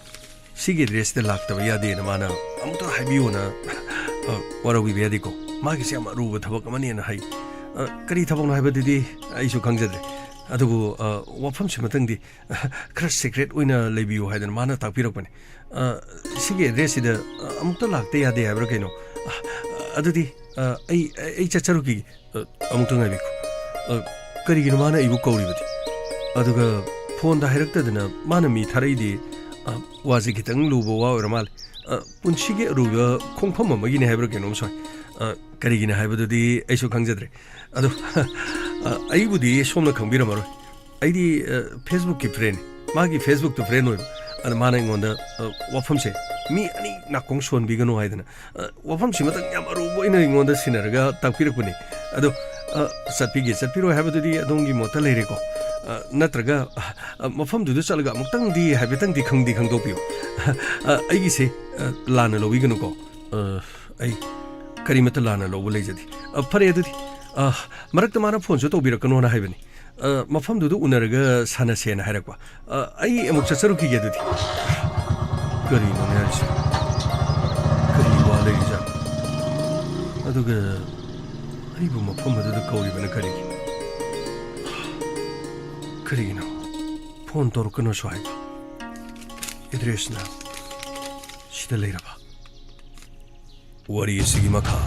ꯁꯤꯒꯤ address ꯁꯤꯗ ꯂꯥꯛꯇꯕ ꯌꯥꯗꯦꯅ ꯃꯥꯅ ꯑꯃꯨꯛꯇ ꯍꯥꯏꯕꯤꯌꯣꯅ, ꯑ, ꯋꯥꯔꯧꯕꯤꯕ ꯌꯥꯗꯦꯀꯣ꯫ ꯃꯥꯒꯤꯁꯦ ꯌꯥꯝ ꯑꯔꯨꯕ ꯊꯕꯛ ꯑꯃꯅꯦꯅ ꯍꯥꯏ꯫ ꯑ, ꯀꯔꯤ ꯊꯕꯛꯅꯣ ꯍꯥꯏꯕꯗꯨꯗꯤ ꯑꯩꯁꯨ ꯈꯪꯖꯗ꯭ꯔꯦ꯫ ꯑꯗꯨꯕꯨ, ꯑ, ꯋꯥꯐꯝꯁꯤꯃꯇꯪꯗꯤ ꯈꯔ secret ꯑꯣꯏꯅ ꯂꯩꯕꯤꯌꯨ ꯍꯥꯏꯗꯅ ꯃꯥꯅ ꯇꯥꯛꯄꯤꯔꯛꯄꯅꯤ꯫ ꯑ, ꯁꯤꯒꯤ address ꯁꯤꯗ, ꯑ, ꯑꯃꯨꯛꯇ ꯂꯥꯛꯇ ꯌꯥꯗꯦ ꯍꯥꯏꯕ꯭ꯔꯥ ꯀꯩꯅꯣ? ꯑ, ꯑꯗꯨꯗꯤ, ꯑ, ꯑꯩ, ꯑꯩ ꯆꯠꯆꯔꯨꯈꯤꯒꯦ꯫ ꯑ, ꯑꯃꯨꯛꯇ ꯉꯥꯏꯕꯤꯈꯣ꯫ ꯑ, ꯀꯔꯤꯒꯤꯅꯣ ꯃꯥꯅ ꯑꯩꯕꯨ ꯀꯧꯔꯤꯕꯗꯤ? ꯑꯗꯨꯒ ꯐꯣꯟꯗ ꯍꯥꯏꯔꯛꯇꯗꯅ ꯃꯥꯅ ꯃꯤ ꯊꯥꯔꯛꯏꯗꯤ, ꯑ, ꯋꯥꯁꯦ ꯈꯤꯇꯪ ꯂꯨꯕ ꯋꯥ ꯑꯣꯏꯔ ꯃꯥꯜꯂꯦ꯫ ꯑ, ꯄꯨꯟꯁꯤꯒꯤ ꯑꯔꯨꯕ ꯈꯣꯡꯐꯝ ꯑꯃꯒꯤꯅꯦ ꯍꯥꯏꯕ꯭ꯔꯥ ꯀꯩꯅꯣꯝ ꯁꯣꯏ꯫ ꯑ, ꯀꯔꯤꯒꯤꯅꯣ ꯍꯥꯏꯕꯗꯨꯗꯤ ꯑꯩꯁꯨ ꯈꯪꯖꯗ꯭ꯔꯦ꯫ ꯑꯗꯣ, ꯑ, ꯑꯩꯕꯨꯗꯤ ꯁꯣꯝꯅ ꯈꯪꯕꯤꯔꯝꯃꯔꯣꯏ꯫ ꯑꯩꯗꯤ, ꯑ, Facebook ꯀꯤ friend ꯅꯤ꯫ ꯃꯥꯒꯤ Facebook ꯇꯨ friend ꯑꯣꯏꯕ꯫ ꯑꯗ ꯃꯥꯅ ꯑꯩꯉꯣꯟꯗ, ꯑ, ꯋꯥꯐꯝꯁꯦ ꯃꯤ ꯑꯅꯤ ꯅꯥꯀꯣꯡ ꯁꯣꯟꯕꯤꯒꯅꯨ ꯍꯥꯏꯗꯅ, ꯑ, ꯋꯥꯐꯝꯁꯤꯃꯇꯪ ꯌꯥꯝ ꯑꯔꯨꯕ ꯑꯣꯏꯅ ꯑꯩꯉꯣꯟꯗ ꯁꯤꯟꯅꯔꯒ ꯇꯥꯛꯄꯤꯔꯛꯄꯅꯤ꯫ ꯑꯗꯣ, ꯑ, ꯆꯠꯄꯤꯒꯦ ꯆꯠꯄꯤꯔꯣꯏ ꯍꯥꯏꯕꯗꯨꯗꯤ ꯑꯗꯣꯝꯒꯤ ꯃꯣꯠꯇ ꯂꯩꯔꯦꯀꯣ꯫ ꯑ, ꯅꯠꯇ꯭ꯔꯒ, ꯑ, ꯑ, ꯃꯐꯝꯗꯨꯗ ꯆꯠꯂꯒ ꯑꯃꯨꯛꯇꯪꯗꯤ ꯍꯥꯏꯐꯦꯠꯇꯪꯗꯤ ꯈꯪꯗꯤ ꯈꯪꯗꯣꯛꯄꯤꯌꯨ꯫ ꯑ, ꯑꯩꯒꯤꯁꯦ, ꯑ, ꯂꯥꯟꯅ ꯂꯧꯕꯤꯒꯅꯨꯀꯣ꯫ ꯑ, ꯑꯩ ꯀꯔꯤꯃꯠꯇ ꯂꯥꯟꯅ ꯂꯧꯕ ꯂꯩꯖꯗꯦ꯫ ꯑ, ꯐꯔꯦ ꯑꯗꯨꯗꯤ꯫ ꯑ, ꯃꯔꯛꯇ ꯃꯥꯅ ꯐꯣꯟꯁꯨ ꯇꯧꯕꯤꯔꯛꯀꯅꯣꯅ ꯍꯥꯏꯕꯅꯤ꯫ ꯑ, ꯃꯐꯝꯗꯨꯗ ꯎꯅꯔꯒ ꯁꯥꯟꯅꯁꯦꯅ ꯍꯥꯏꯔꯛꯄ꯫ ꯑ, ꯑꯩ ꯑꯃꯨꯛ ꯆꯠꯆꯔꯨꯈꯤꯒꯦ ꯑꯗꯨꯗꯤ꯫ ꯀꯔꯤꯅꯣꯅꯦ ꯍꯥꯏꯁꯦ? ꯀꯔꯤ ꯋꯥ ꯂꯩꯔꯤꯖꯥꯠꯅꯣ? ꯑꯗꯨꯒ ꯑꯩꯕꯨ ꯃꯐꯝ ꯑꯗꯨꯗ ꯀꯧꯔꯤꯕꯅ ꯀꯔꯤꯒꯤ? ꯀꯔꯤꯒꯤꯅꯣ? ꯐꯣꯟ ꯇꯧꯔꯛꯀꯅꯣꯁꯨ ꯍꯥꯏꯕ꯫ Address ꯅ ꯁꯤꯗ ꯂꯩꯔꯕ꯫ ꯋꯥꯔꯤ ꯑꯁꯤꯒꯤ ꯃꯈꯥ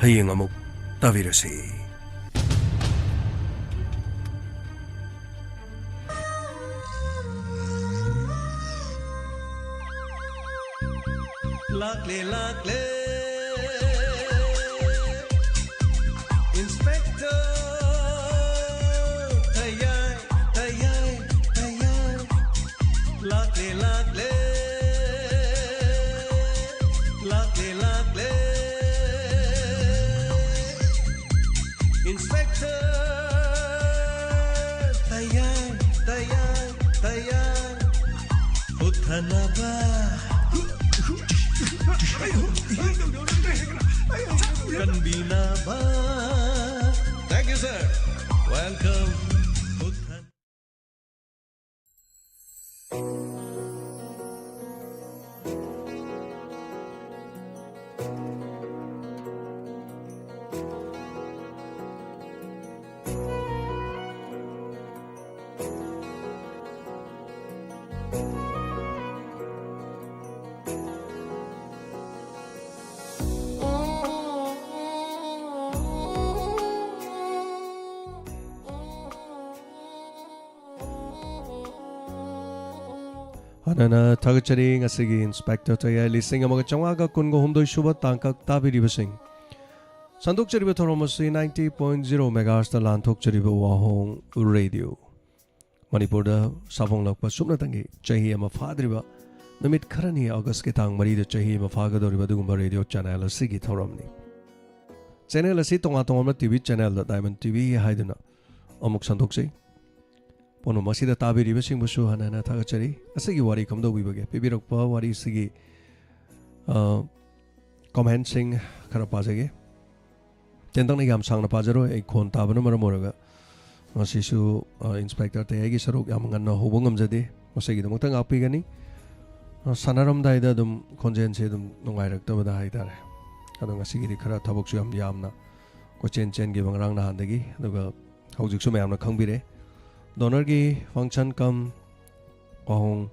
ꯍꯌꯦꯡ ꯑꯃꯨꯛ ꯇꯥꯕꯤꯔꯁꯤ꯫ ꯂꯥꯛꯂꯦ, ꯂꯥꯛꯂꯦ, Inspector ꯊꯌꯥꯏ, ꯊꯌꯥꯏ, ꯊꯌꯥꯏ꯫ Lakh ꯊꯅꯕ ꯀꯟꯕꯤꯅꯕ. Thank you, sir. Welcome. ꯍꯥꯟꯅꯅ ꯊꯥꯒꯠꯆꯔꯤ ꯉꯁꯤꯒꯤ ꯏꯟꯁꯄꯦꯛꯇꯔ ꯇꯌꯥꯏ ꯂꯤꯁꯤꯡ ꯑꯃꯒ ꯆꯥꯝꯃꯉꯥꯒ ꯀꯨꯟꯒ ꯍꯨꯝꯗꯣꯏ ꯁꯨꯕ ꯇꯥꯡꯀꯛ ꯇꯥꯕꯤꯔꯤꯕꯁꯤꯡ꯫ ꯁꯟꯗꯣꯛꯆꯔꯤꯕ ꯊꯧꯔꯝ ꯑꯁꯤ ninety point zero megahertzꯇ ꯂꯥꯟꯊꯣꯛꯆꯔꯤꯕ ꯋꯥꯍꯣꯡ ꯔꯦꯗꯤꯑꯣ ꯃꯅꯤꯄꯨꯔꯗ ꯁꯥꯐꯣꯡꯂꯛꯄ ꯁꯨꯞꯅꯇꯪꯒꯤ ꯆꯍꯤ ꯑꯃ ꯐꯥꯗ꯭ꯔꯤꯕ ꯅꯨꯃꯤꯠ ꯈꯔꯅꯤ, ꯑꯣꯒꯁꯀꯤ ꯇꯥꯡ ꯃꯔꯤꯗ ꯆꯍꯤ ꯑꯃ ꯐꯥꯒꯗꯧꯔꯤꯕ ꯑꯗꯨꯒꯨꯝꯕ ꯔꯦꯗꯤꯑꯣ ꯆꯦꯅꯦꯜ ꯑꯁꯤꯒꯤ ꯊꯧꯔꯝꯅꯤ꯫ ꯆꯦꯅꯦꯜ ꯑꯁꯤ ꯇꯣꯉꯥꯟ ꯇꯣꯉꯥꯟꯕ ꯇꯤꯚꯤ ꯆꯦꯅꯦꯜꯗ, ꯗꯥꯏꯃꯟ ꯇꯤꯚꯤ ꯍꯥꯏꯗꯨꯅ ꯑꯃꯨꯛ ꯁꯟꯗꯣꯛꯆꯩ꯫ ꯄꯨꯝꯅꯃꯛ ꯑꯁꯤꯗ ꯇꯥꯕꯤꯔꯤꯕꯁꯤꯡꯕꯨꯁꯨ ꯍꯟꯅ ꯍꯟꯅ ꯊꯥꯒꯠꯆꯔꯤ꯫ ꯉꯁꯤꯒꯤ ꯋꯥꯔꯤ ꯀꯝꯗꯧꯕꯤꯕꯒꯦ? ꯄꯤꯕꯤꯔꯛꯄ ꯋꯥꯔꯤꯁꯤꯒꯤ, ꯑ, ꯀꯣꯃꯦꯟꯁꯤꯡ ꯈꯔ ꯄꯥꯖꯒꯦ꯫ ꯇꯦꯟꯇꯛꯅ ꯌꯥꯝ ꯁꯥꯡꯅ ꯄꯥꯖꯔꯣꯏ, ꯑꯩ ꯈꯣꯟ ꯇꯥꯕꯅ ꯃꯔꯝ ꯑꯣꯏꯔꯒ꯫ ꯉꯁꯤꯁꯨ, ꯑ, ꯏꯟꯁꯄꯦꯛꯇꯔ ꯇꯌꯥꯏꯒꯤ ꯁꯔꯨꯛ ꯌꯥꯝ ꯉꯟꯅ ꯍꯧꯕ ꯉꯝꯖꯗꯦ, ꯃꯁꯤꯒꯤꯗꯃꯛꯇ ꯉꯥꯛꯄꯤꯒꯅꯤ꯫ ꯑ, ꯁꯥꯟꯅꯔꯝꯗꯥꯏꯗ ꯑꯗꯨꯝ ꯈꯣꯟꯖꯦꯜꯁꯦ ꯑꯗꯨꯝ ꯅꯨꯡꯉꯥꯏꯔꯛꯇꯕꯗ ꯍꯥꯏꯇꯥꯔꯦ꯫ ꯑꯗꯣ ꯉꯁꯤꯒꯤꯗꯤ ꯈꯔ ꯊꯕꯛꯁꯨ ꯌꯥꯝ ꯌꯥꯝꯅ ꯀꯣꯏꯆꯦꯟ ꯆꯦꯟꯈꯤꯕ ꯉꯔꯥꯡ ꯅꯍꯥꯟꯗꯒꯤ, ꯑꯗꯨꯒ ꯍꯧꯖꯤꯛꯁꯨ ꯃꯌꯥꯝꯅ ꯈꯪꯕꯤꯔꯦ, ꯗꯣꯅꯔꯒꯤ ꯐꯪꯁꯟ ꯀꯝ ꯋꯥꯍꯣꯡ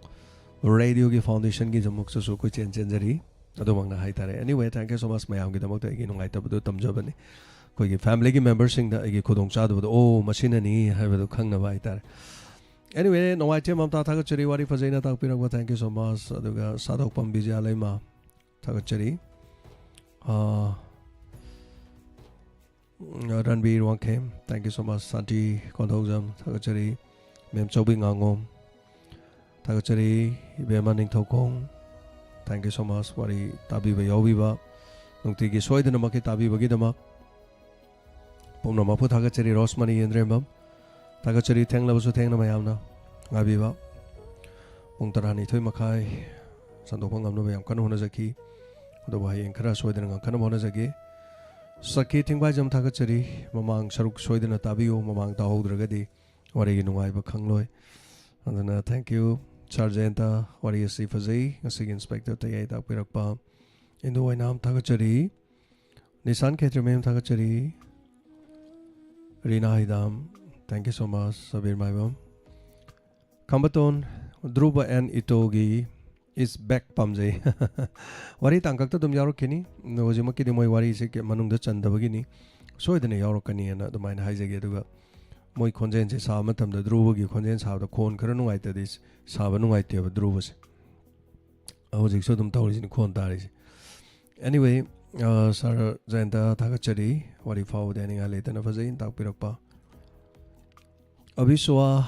ꯔꯦꯗꯤꯑꯣꯒꯤ ꯐꯥꯎꯟꯗꯦꯁꯟꯒꯤꯗꯃꯛꯇꯁꯨ ꯀꯣꯏꯆꯦꯟ ꯆꯦꯟꯖꯔꯤ꯫ ꯑꯗꯨꯃꯛꯅ ꯍꯥꯏꯇꯥꯔꯦ꯫ Anyway, thank you so much ꯃꯌꯥꯝꯒꯤꯗꯃꯛꯇ ꯑꯩꯒꯤ ꯅꯨꯡꯉꯥꯏꯇꯕꯗꯨ ꯇꯝꯖꯕꯅꯤ꯫ ꯑꯩꯈꯣꯏꯒꯤ ꯐꯦꯃꯤꯂꯤꯒꯤ ꯃꯦꯝꯕꯔꯁꯤꯡꯗ ꯑꯩꯒꯤ ꯈꯨꯗꯣꯡꯆꯥꯗꯕꯗꯣ, "ꯑꯣ, ꯃꯁꯤꯅꯅꯤ" ꯍꯥꯏꯕꯗꯨ ꯈꯪꯅꯕ ꯍꯥꯏꯇꯥꯔꯦ꯫ Anyway, ꯅꯨꯡꯉꯥꯏꯇꯦ ꯃꯝꯇꯥ, ꯊꯥꯒꯠꯆꯔꯤ ꯋꯥꯔꯤ ꯐꯖꯩꯅ ꯇꯥꯛꯄꯤꯔꯛꯄ, thank you so much꯫ ꯑꯗꯨꯒ ꯁꯥꯗꯣꯛꯄꯝ ꯕꯤꯖꯌꯥꯂꯩꯃ, ꯊꯥꯒꯠꯆꯔꯤ꯫ ꯑꯥ, ꯔꯟꯕꯤꯔ Wangkhem, thank you so much꯫ ꯁꯥꯟꯇꯤ ꯀꯣꯟꯊꯧꯖꯝ, ꯊꯥꯒꯠꯆꯔꯤ꯫ ꯃꯦꯝ ꯆꯧꯕꯤ ꯉꯥꯉꯣꯝ, ꯊꯥꯒꯠꯆꯔꯤ꯫ ꯏꯕꯦꯝꯃ Ningthoukhong, thank you so much꯫ ꯋꯥꯔꯤ ꯇꯥꯕꯤꯕ ꯌꯥꯎꯕꯤꯕ, ꯅꯨꯡꯇꯤꯒꯤ ꯁꯣꯏꯗꯅꯃꯛꯀꯤ ꯇꯥꯕꯤꯕꯒꯤꯗꯃꯛ ꯄꯨꯝꯅꯃꯛꯄꯨ ꯊꯥꯒꯠꯆꯔꯤ꯫ ꯔꯣꯁꯃꯅꯤ ꯌꯦꯟꯗ꯭ꯔꯦꯝꯕꯝ, ꯊꯥꯒꯠꯆꯔꯤ꯫ ꯊꯦꯡꯂꯕꯁꯨ ꯊꯦꯡꯅ ꯃꯌꯥꯝꯅ ꯉꯥꯏꯕꯤꯕ꯫ ꯄꯨꯡ ꯇꯔꯥꯅꯤꯊꯣꯏ ꯃꯈꯥꯏ ꯁꯟꯗꯣꯛꯄ ꯉꯝꯅꯕ ꯌꯥꯝ ꯀꯟꯅ ꯍꯣꯠꯅꯖꯈꯤ꯫ ꯑꯗꯨꯕꯨ ꯍꯌꯦꯡ ꯈꯔ ꯁꯣꯏꯗꯅ ꯉꯝꯈꯠꯅꯕ ꯍꯣꯠꯅꯖꯒꯦ꯫ ꯁꯈꯤ ꯊꯤꯡꯕꯥꯏꯖꯝ ꯊꯥꯒꯠꯆꯔꯤ꯫ ꯃꯃꯥꯡ ꯁꯔꯨꯛ ꯁꯣꯏꯗꯅ ꯇꯥꯕꯤꯌꯨ, ꯃꯃꯥꯡ ꯇꯥꯍꯧꯗ꯭ꯔꯒꯗꯤ ꯋꯥꯔꯤꯒꯤ ꯅꯨꯡꯉꯥꯏꯕ ꯈꯪꯂꯣꯏ꯫ ꯑꯗꯨꯅ thank you꯫ ꯁꯥꯔ ꯖꯌꯟꯇ, ꯋꯥꯔꯤ ꯑꯁꯤ ꯐꯖꯩ, ꯉꯁꯤꯒꯤ ꯏꯟꯁꯄꯦꯛꯇꯔ ꯇꯌꯥꯏ ꯇꯥꯛꯄꯤꯔꯛꯄ꯫ ꯏꯟꯗꯨ ꯑꯣꯏꯅꯥꯝ ꯊꯥꯒꯠꯆꯔꯤ꯫ ꯅꯤꯁꯥꯟ ꯈꯦꯇ꯭ꯔꯤꯃꯌꯨꯝ ꯊꯥꯒꯠꯆꯔꯤ꯫ Rina Hidam, thank you so much꯫ Sabir Maibam, Khambaton, Dhruba N ꯏꯇꯣꯒꯤ Is Back ꯄꯥꯝꯖꯩ꯫ ꯋꯥꯔꯤ ꯇꯥꯡꯀꯛꯇ ꯑꯗꯨꯝ ꯌꯥꯎꯔꯛꯈꯤꯅꯤ꯫ ꯑꯗꯣ ꯍꯧꯖꯤꯛꯃꯛꯀꯤꯗꯤ ꯃꯣꯏ ꯋꯥꯔꯤꯁꯦ ꯀꯦ-, ꯃꯅꯨꯡꯗ ꯆꯟꯗꯕꯒꯤꯅꯤ꯫ ꯁꯣꯏꯗꯅ ꯌꯥꯎꯔꯛꯀꯅꯤꯅ ꯑꯗꯨꯃꯥꯏꯅ ꯍꯥꯏꯖꯒꯦ꯫ ꯑꯗꯨꯒ ꯃꯣꯏ ꯈꯣꯟꯖꯦꯜꯁꯦ ꯁꯥꯕ ꯃꯇꯝꯗ ꯙ꯭ꯔꯨꯕꯒꯤ ꯈꯣꯟꯖꯦꯜ ꯁꯥꯕꯗ ꯈꯣꯟ ꯈꯔ ꯅꯨꯡꯉꯥꯏꯇꯗꯤ ꯁꯥꯕ ꯅꯨꯡꯉꯥꯏꯇꯦꯕ ꯙ꯭ꯔꯨꯕꯁꯦ꯫ ꯍꯧꯖꯤꯛꯁꯨ ꯑꯗꯨꯝ ꯇꯧꯔꯤꯁꯤꯅꯤ ꯈꯣꯟ ꯇꯥꯔꯤꯁꯦ꯫ Anyway, ꯑ, ꯁꯥꯔ ꯖꯌꯟꯇ ꯊꯥꯒꯠꯆꯔꯤ꯫ ꯋꯥꯔꯤ ꯐꯥꯎꯕꯗꯤ ꯍꯥꯏꯅꯤꯡꯉꯥꯏ ꯂꯩꯇꯅ ꯐꯖꯅ ꯇꯥꯛꯄꯤꯔꯛꯄ꯫ ꯑꯕꯤꯁ꯭ꯋꯥ,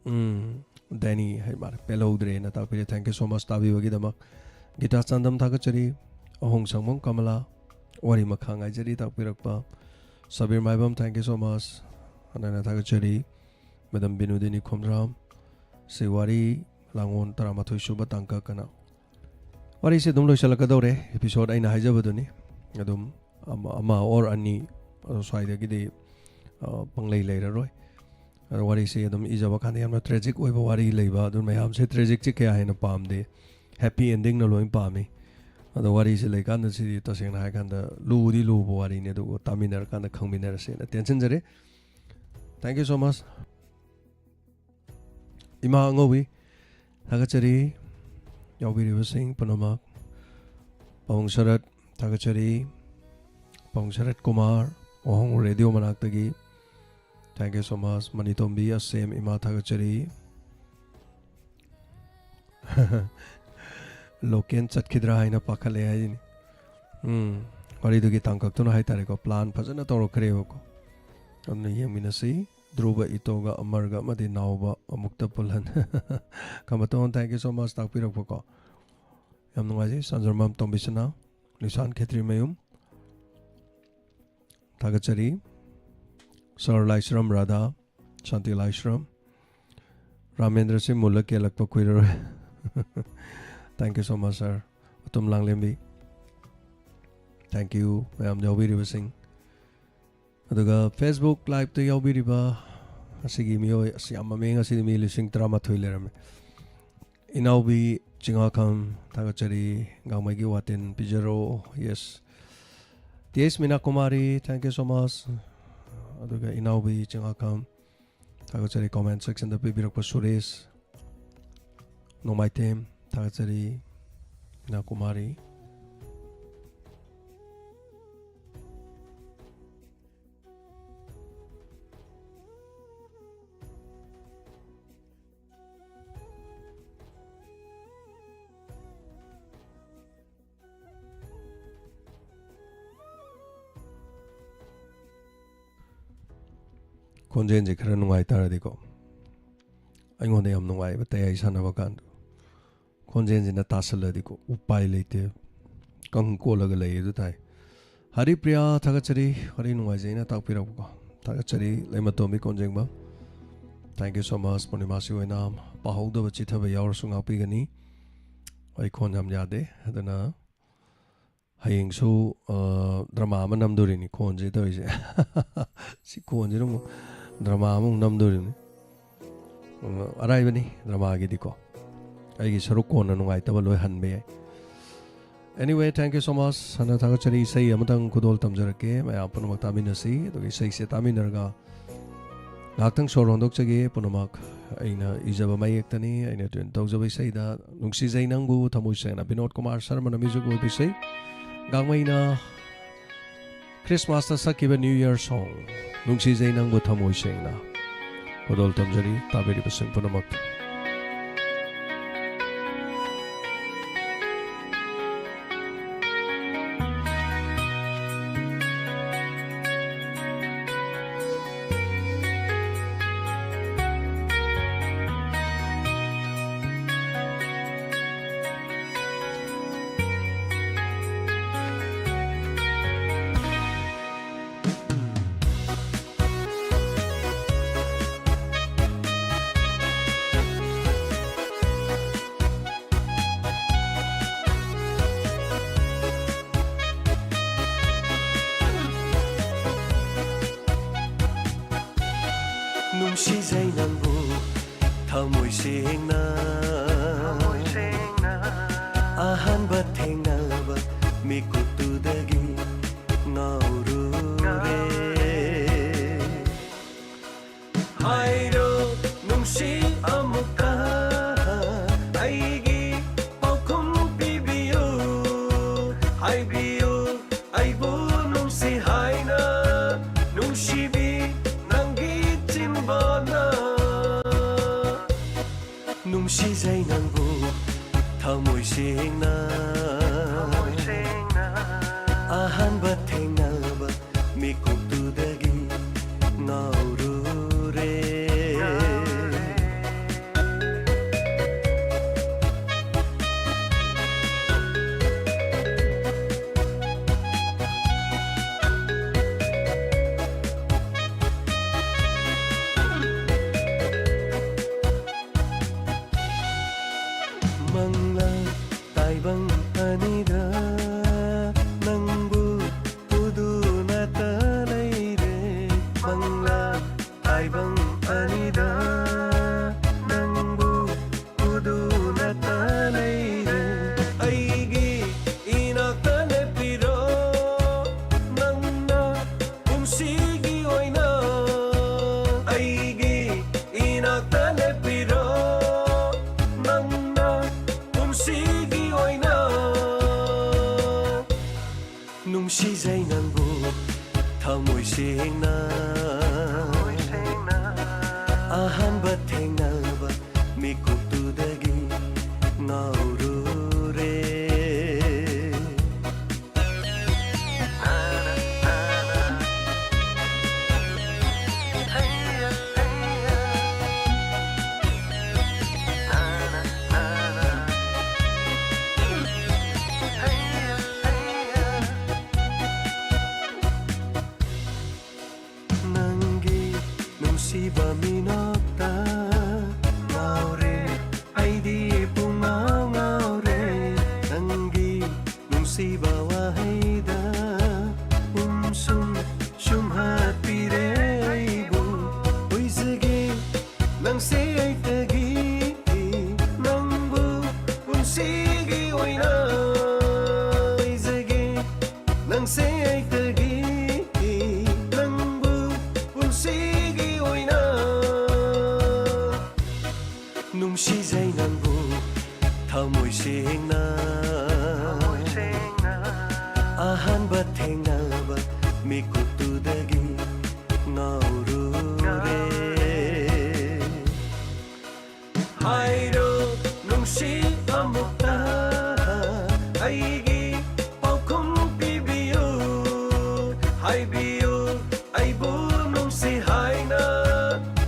ꯎꯝ, ꯗꯦꯅꯤ ꯍꯥꯏ ꯃꯥꯜꯂꯦ, ꯄꯦꯜꯍꯧꯗ꯭ꯔꯦꯅ ꯇꯥꯛꯄꯤꯔꯦ꯫ Thank you so much ꯇꯥꯕꯤꯕꯒꯤꯗꯃꯛ꯫ ꯒꯤꯇꯥ ꯆꯥꯟꯗꯝ ꯊꯥꯒꯠꯆꯔꯤ꯫ ꯑꯍꯣꯡ ꯁꯪꯕꯝ ꯀꯃꯂꯥ, ꯋꯥꯔꯤ ꯃꯈꯥ ꯉꯥꯏꯖꯔꯤ ꯇꯥꯛꯄꯤꯔꯛꯄ꯫ ꯁꯕꯤꯔ ꯃꯥꯏꯕꯝ, thank you so much꯫ ꯍꯟꯅ ꯍꯟꯅ ꯊꯥꯒꯠꯆꯔꯤ꯫ ꯃꯦꯗꯝ ꯕꯤꯅꯣꯗꯤꯅꯤ ꯈꯣꯝꯗ꯭ꯔꯥꯝ, ꯁꯤ ꯋꯥꯔꯤ ꯂꯥꯡꯉꯣꯜ ꯇꯔꯥꯃꯥꯊꯣꯏ ꯁꯨꯕ ꯇꯥꯡꯀꯛ ꯑꯅ꯫ ꯋꯥꯔꯤꯁꯦ ꯑꯗꯨꯝ ꯂꯣꯏꯁꯤꯜꯂꯛꯀꯗꯧꯔꯦ꯫ Episode ꯑꯩꯅ ꯍꯥꯏꯖꯕꯗꯨꯅꯤ꯫ ꯑꯗꯨꯝ ꯑꯃ, ꯑꯃ or ꯑꯅꯤ, ꯑꯗꯣ ꯁ꯭ꯋꯥꯏꯗꯒꯤꯗꯤ, ꯑ, ꯄꯪꯂꯩ ꯂꯩꯔꯔꯣꯏ꯫ ꯑꯗꯣ ꯋꯥꯔꯤꯁꯦ ꯑꯗꯨꯝ ꯏꯖꯕ ꯀꯥꯟꯗ ꯌꯥꯝꯅ tragic ꯑꯣꯏꯕ ꯋꯥꯔꯤ ꯂꯩꯕ, ꯑꯗꯨ ꯃꯌꯥꯝꯁꯦ tragicꯁꯦ ꯀꯌꯥ ꯍꯦꯟꯅ ꯄꯥꯝꯗꯦ, happy endingꯅ ꯂꯣꯏ ꯄꯥꯝꯃꯤ꯫ ꯑꯗꯣ ꯋꯥꯔꯤꯁꯦ ꯂꯩꯀꯥꯟꯗ ꯁꯤꯗꯤ ꯇꯁꯦꯡꯅ ꯍꯥꯏꯔꯀꯥꯟꯗ ꯂꯨꯗꯤ ꯂꯨꯕ ꯋꯥꯔꯤꯅꯤ, ꯑꯗꯨꯕꯨ ꯇꯥꯃꯤꯟꯅꯔꯀꯥꯟꯗ ꯈꯪꯃꯤꯟꯅꯔꯁꯦꯅ ꯇꯦꯟꯁꯤꯟꯖꯔꯦ꯫ Thank you so much꯫ ꯏꯃꯥ ꯑꯉꯧꯕꯤ, ꯊꯥꯒꯠꯆꯔꯤ꯫ ꯌꯥꯎꯕꯤꯔꯤꯕꯁꯤꯡ ꯄꯨꯝꯅꯃꯛ, ꯄꯥꯕꯨꯡ ꯁꯔꯠ, ꯊꯥꯒꯠꯆꯔꯤ꯫ ꯄꯥꯕꯨꯡ ꯁꯔꯠ ꯀꯨꯃꯥꯔ, ꯋꯥꯍꯣꯡ ꯔꯦꯗꯤꯑꯣ ꯃꯅꯥꯛꯇꯒꯤ, thank you so much꯫ Manitombi Asem, ꯏꯃꯥ, ꯊꯥꯒꯠꯆꯔꯤ꯫ ꯂꯣꯀꯦꯟ ꯆꯠꯈꯤꯗ꯭ꯔꯥ ꯍꯥꯏꯅ ꯄꯥꯈꯠꯂꯦ ꯍꯥꯏꯁꯤꯅꯤ꯫ ꯎꯝ, ꯋꯥꯔꯤꯗꯨꯒꯤ ꯇꯥꯡꯀꯛꯇꯨꯅ ꯍꯥꯏꯇꯥꯔꯦꯀꯣ, plan ꯐꯖꯅ ꯇꯧꯔꯛꯈ꯭ꯔꯦꯕꯀꯣ꯫ ꯑꯗꯨꯅ ꯌꯦꯡꯃꯤꯟꯅꯁꯤ꯫ ꯙ꯭ꯔꯨꯕ ꯏꯇꯣꯒ ꯑꯃꯔꯒ ꯑꯃꯗꯤ ꯅꯥꯎꯕ ꯑꯃꯨꯛꯇ ꯄꯨꯜꯍꯟ꯫ ꯈꯝꯕꯇꯣꯟ, thank you so much ꯇꯥꯛꯄꯤꯔꯛꯄꯀꯣ꯫ ꯌꯥꯝ ꯅꯨꯡꯉꯥꯏꯖꯩ꯫ ꯁꯟꯖꯔꯃꯝ ꯇꯣꯝꯕꯤꯁꯅꯥ, ꯂꯤꯁꯥꯟ ꯈꯦꯇ꯭ꯔꯤꯃꯌꯨꯝ, ꯊꯥꯒꯠꯆꯔꯤ꯫ ꯁꯥꯔ ꯂꯥꯏꯁ꯭ꯔꯝ ꯔꯥꯙꯥ, ꯁꯥꯟꯇꯤ ꯂꯥꯏꯁ꯭ꯔꯝ, ꯔꯥꯃꯦꯟꯗ꯭ꯔꯁꯤ ꯃꯨꯜꯂ ꯀꯦꯜꯂꯛꯄ ꯀꯨꯏꯔꯔꯣꯏ꯫ Thank you so much, sir. ꯑꯇꯨꯝ ꯂꯥꯡꯂꯦꯝꯕꯤ, thank you ꯃꯌꯥꯝ ꯌꯥꯎꯕꯤꯔꯤꯕꯁꯤꯡ꯫ ꯑꯗꯨꯒ Facebook liveꯇ ꯌꯥꯎꯕꯤꯔꯤꯕ ꯑꯁꯤꯒꯤ ꯃꯤꯑꯣꯏ ꯑꯁꯤ ꯌꯥꯝ ꯃꯃꯤꯡ ꯑꯁꯤꯗꯤ ꯃꯤ ꯂꯤꯁꯤꯡ ꯇꯔꯥꯃꯥꯊꯣꯏ ꯂꯩꯔꯝꯃꯦ꯫ ꯏꯅꯥꯎꯕꯤ ꯆꯤꯡꯉꯥꯈꯝ, ꯊꯥꯒꯠꯆꯔꯤ꯫ ꯒꯥꯡꯃꯩꯒꯤ ꯋꯥꯇꯤꯟ ꯄꯤꯖꯔꯣ꯫ Yes. T H Meena Kumari, thank you so much. ꯑꯗꯨꯒ ꯏꯅꯥꯎꯕꯤ ꯆꯤꯡꯉꯥꯈꯝ, ꯊꯥꯒꯠꯆꯔꯤ꯫ Comment sectionꯗ ꯄꯤꯕꯤꯔꯛꯄ ꯁꯨꯔꯦꯁ ꯅꯣꯡꯃꯥꯏꯊꯦꯝ, ꯊꯥꯒꯠꯆꯔꯤ꯫ ꯃꯤꯅꯥ ꯀꯨꯃꯥꯔꯤ꯫ ꯈꯣꯟꯖꯦꯜꯁꯦ ꯈꯔ ꯅꯨꯡꯉꯥꯏꯇꯥꯔꯗꯤꯀꯣ, ꯑꯩꯉꯣꯟꯗ ꯌꯥꯝ ꯅꯨꯡꯉꯥꯏꯕ ꯇꯌꯥꯏ ꯁꯥꯟꯅꯕ ꯀꯥꯟꯗ꯫ ꯈꯣꯟꯖꯦꯜꯁꯤꯅ ꯇꯥꯁꯜꯂꯗꯤꯀꯣ ꯎꯄꯥꯏ ꯂꯩꯇꯦ, ꯀꯪ ꯀꯣꯜꯂꯒ ꯂꯩ ꯑꯗꯨ ꯇꯥꯏ꯫ ꯍꯔꯤꯄ꯭ꯔꯤꯌꯥ, ꯊꯥꯒꯠꯆꯔꯤ꯫ ꯋꯥꯔꯤ ꯅꯨꯡꯉꯥꯏꯖꯩꯅ ꯇꯥꯛꯄꯤꯔꯛꯄꯀꯣ, ꯊꯥꯒꯠꯆꯔꯤ꯫ ꯂꯩꯃꯇꯣꯝꯕꯤ Konjengba, thank you so much꯫ ꯄꯨꯔꯅꯤꯃꯥꯁꯤ ꯑꯣꯏꯅ ꯄꯥꯍꯧꯗꯕ ꯆꯤꯊꯕ ꯌꯥꯎꯔꯁꯨ ꯉꯥꯛꯄꯤꯒꯅꯤ꯫ ꯑꯩ ꯈꯣꯟ ꯌꯥꯝ ꯌꯥꯗꯦ, ꯑꯗꯨꯅ ꯍꯌꯦꯡꯁꯨ, ꯑ, ꯗ꯭ꯔꯃꯥ ꯑꯃ ꯅꯝꯗꯣꯔꯤꯅꯤ ꯈꯣꯟꯁꯦ ꯇꯧꯔꯤꯁꯦ꯫ ꯁꯤ ꯈꯣꯟꯁꯤꯅ ꯑꯃꯨꯛ ꯗ꯭ꯔꯃꯥ ꯑꯃꯃꯨꯛ ꯅꯝꯗꯣꯔꯤꯅꯤ꯫ ꯑ, ꯑꯔꯥꯏꯕꯅꯤ ꯗ꯭ꯔꯃꯥꯒꯤꯗꯤꯀꯣ꯫ ꯑꯩꯒꯤ ꯁꯔꯨꯛ ꯀꯣꯟꯅ ꯅꯨꯡꯉꯥꯏꯇꯕ ꯂꯣꯏ ꯍꯟꯕ ꯌꯥꯏ꯫ Anyway, thank you so much꯫ ꯍꯟꯅ ꯊꯥꯒꯠꯆꯔꯤ꯫ ꯏꯁꯩ ꯑꯃꯇꯪ ꯈꯨꯗꯣꯜ ꯇꯝꯖꯔꯛꯀꯦ꯫ ꯃꯌꯥꯝ ꯄꯨꯝꯅꯃꯛ ꯇꯥꯃꯤꯟꯅꯁꯤ꯫ ꯑꯗꯨꯒ ꯏꯁꯩꯁꯦ ꯇꯥꯃꯤꯟꯅꯔꯒ ꯉꯥꯏꯍꯥꯛꯇꯪ ꯁꯣꯔ ꯍꯣꯟꯗꯣꯛꯆꯒꯦ꯫ ꯄꯨꯝꯅꯃꯛ ꯑꯩꯅ ꯏꯖꯕ ꯃꯌꯦꯛꯇꯅꯤ꯫ ꯑꯩꯅ tune ꯇꯧꯖꯕ ꯏꯁꯩꯗ "ꯅꯨꯡꯁꯤꯖꯩ ꯅꯪꯕꯨ ꯊꯃꯣꯏ ꯁꯦꯡꯅ", ꯕꯤꯅꯣꯗ ꯀꯨꯃꯥꯔ ꯁꯔꯃꯅ music ꯑꯣꯏꯕ ꯏꯁꯩ꯫ ꯒꯥꯡꯃꯩꯅ Christmasꯇ ꯁꯛꯈꯤꯕ New Year song "ꯅꯨꯡꯁꯤꯖꯩ ꯅꯪꯕꯨ ꯊꯃꯣꯏ ꯁꯦꯡꯅ" ꯈꯨꯗꯣꯜ ꯇꯝꯖꯔꯤ ꯇꯥꯕꯤꯔꯤꯕꯁꯤꯡ ꯄꯨꯝꯅꯃꯛꯇ꯫ ꯅꯨꯡꯁꯤꯖꯩ ꯅꯪꯕꯨ ꯊꯃꯣꯏ ꯁꯦꯡꯅ꯫ ꯑꯍꯥꯟꯕ ꯊꯦꯡꯅꯕ ꯃꯤꯀꯨꯞꯇꯨꯗꯒꯤ ꯉꯥꯎꯔꯨꯔꯦ꯫ ꯍꯥꯏꯔꯣ ꯅꯨꯡꯁꯤ ꯑꯃꯨꯛꯇ, ꯑꯩꯒꯤ ꯄꯥꯎꯈꯨꯝ ꯄꯤꯕꯤꯌꯨ꯫ ꯍꯥꯏꯕꯤꯌꯨ ꯑꯩꯕꯨ ꯅꯨꯡꯁꯤ ꯍꯥꯏꯅ, ꯅꯨꯡꯁꯤꯕꯤ ꯅꯪꯒꯤ ꯆꯤꯟꯕꯥꯅ꯫ ꯅꯨꯡꯁꯤꯖꯩ ꯅꯪꯕꯨ ꯊꯃꯣꯏ ꯁꯦꯡꯅ꯫ ꯑꯍꯥꯟꯕ ꯊꯦꯡꯅꯕ ꯃꯤꯀꯨꯞꯇꯨꯗꯒꯤ ꯉꯥꯎꯔꯨꯔꯦ꯫ ꯃꯪꯂꯥꯟ ꯇꯥꯏꯕꯪ ꯑꯅꯤꯗ ꯅꯪꯕꯨ ꯎꯗꯨꯅꯇ ꯂꯩꯔꯦ꯫ ꯃꯪꯂꯥꯟ ꯇꯥꯏꯕꯪ ꯑꯅꯤꯗ ꯅꯪꯕꯨ ꯎꯗꯨꯅꯇ ꯂꯩꯔꯦ꯫ ꯑꯩꯒꯤ ꯏꯅꯥꯛꯇ ꯂꯦꯞꯄꯤꯔꯣ ꯅꯪꯅ ꯄꯨꯟꯁꯤꯒꯤ ꯑꯣꯏꯅ꯫ ꯑꯩꯒꯤ ꯏꯅꯥꯛꯇ ꯂꯦꯞꯄꯤꯔꯣ ꯅꯪꯅ ꯄꯨꯟꯁꯤꯒꯤ ꯑꯣꯏꯅ꯫ ꯅꯨꯡꯁꯤꯖꯩ ꯅꯪꯕꯨ ꯊꯃꯣꯏ ꯁꯦꯡꯅ꯫ ꯑꯍꯥꯟꯕ ꯊꯦꯡꯅꯕ ꯃꯤꯀꯨꯞꯇꯨꯗꯒꯤ ꯉꯥꯎꯔꯨꯔꯦ꯫ ꯅꯪꯒꯤ ꯅꯨꯡꯁꯤꯕ ꯃꯤꯅꯣꯛꯇ ꯁꯦꯡꯅ ꯑꯍꯥꯟꯕ ꯊꯦꯡꯅꯕ ꯃꯤꯀꯨꯞꯇꯨꯗꯒꯤ ꯉꯥꯎꯔꯨꯔꯦ꯫ ꯍꯥꯏꯔꯣ ꯅꯨꯡꯁꯤ ꯑꯃꯨꯛꯇ ꯑꯩꯒꯤ ꯄꯥꯎꯈꯨꯝ ꯄꯤꯕꯤꯌꯨ꯫ ꯍꯥꯏꯕꯤꯌꯨ ꯑꯩꯕꯨ ꯅꯨꯡꯁꯤ ꯍꯥꯏꯅ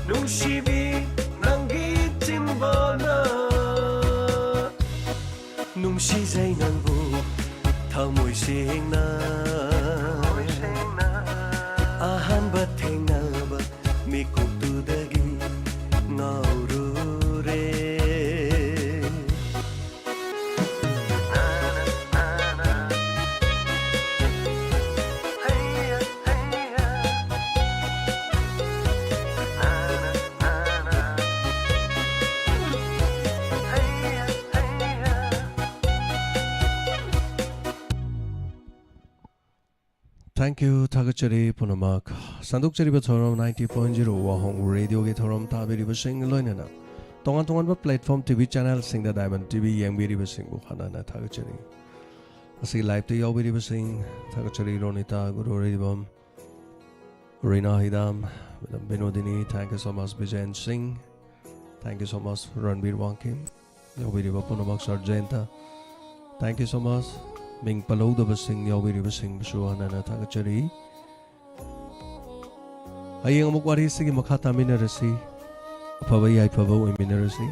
ꯅꯨꯡꯁꯤꯕꯤ ꯅꯪꯒꯤ ꯆꯤꯝꯕꯥꯜꯅ꯫ ꯅꯨꯡꯁꯤꯖꯩ ꯅꯪꯕꯨ ꯊꯃꯣꯏ ꯁꯦꯡꯅ꯫ ꯑꯍꯥꯟꯕ ꯊꯦꯡꯅꯕ ꯃꯤꯀꯨꯞꯇꯨꯗꯒꯤ ꯉꯥꯎꯔꯨꯔꯦ꯫ Thank you, ꯊꯥꯒꯠꯆꯔꯤ ꯄꯨꯝꯅꯃꯛ꯫ ꯁꯟꯗꯣꯛꯆꯔꯤꯕ ꯊꯧꯔꯝ ninety point zero ꯋꯥꯍꯣꯡ ꯔꯦꯗꯤꯑꯣꯒꯤ ꯊꯧꯔꯝ ꯇꯥꯕꯤꯔꯤꯕꯁꯤꯡ, ꯂꯣꯏꯅꯅ ꯇꯣꯉꯥꯟ ꯇꯣꯉꯥꯟꯕ platform T V channelꯁꯤꯡꯗ Diamond T V ꯌꯦꯡꯕꯤꯔꯤꯕꯁꯤꯡꯕꯨ ꯍꯟꯅ ꯍꯟꯅ ꯊꯥꯒꯠꯆꯔꯤ꯫ ꯉꯁꯤ liveꯇ ꯌꯥꯎꯕꯤꯔꯤꯕꯁꯤꯡ ꯊꯥꯒꯠꯆꯔꯤ: ꯔꯣꯅꯤꯇꯥ ꯒꯨꯔꯨꯔꯤꯕꯝ, ꯔꯤꯅꯥ ꯍꯤꯗꯥꯝ, Madam Binodini, thank you so much, ꯕꯤꯖꯦꯟ ꯁꯤꯡ, thank you so much, ꯔꯟꯕꯤꯔ ꯋꯥꯡꯈꯦꯝ, ꯌꯥꯎꯕꯤꯔꯤꯕ ꯄꯨꯝꯅꯃꯛ, sir ꯖꯌꯟꯇ, thank you so much, ꯃꯤꯡ ꯄꯜꯍꯧꯗꯕꯁꯤꯡ ꯌꯥꯎꯕꯤꯔꯤꯕꯁꯤꯡꯕꯨꯁꯨ ꯍꯟꯅ ꯍꯟꯅ ꯊꯥꯒꯠꯆꯔꯤ꯫ ꯍꯌꯦꯡ ꯑꯃꯨꯛ ꯋꯥꯔꯤꯁꯤꯒꯤ ꯃꯈꯥ ꯇꯥꯃꯤꯟꯅꯔꯁꯤ, ꯑꯐꯕ ꯌꯥꯏꯐꯕ ꯑꯣꯏꯃꯤꯟꯅꯔꯁꯤ꯫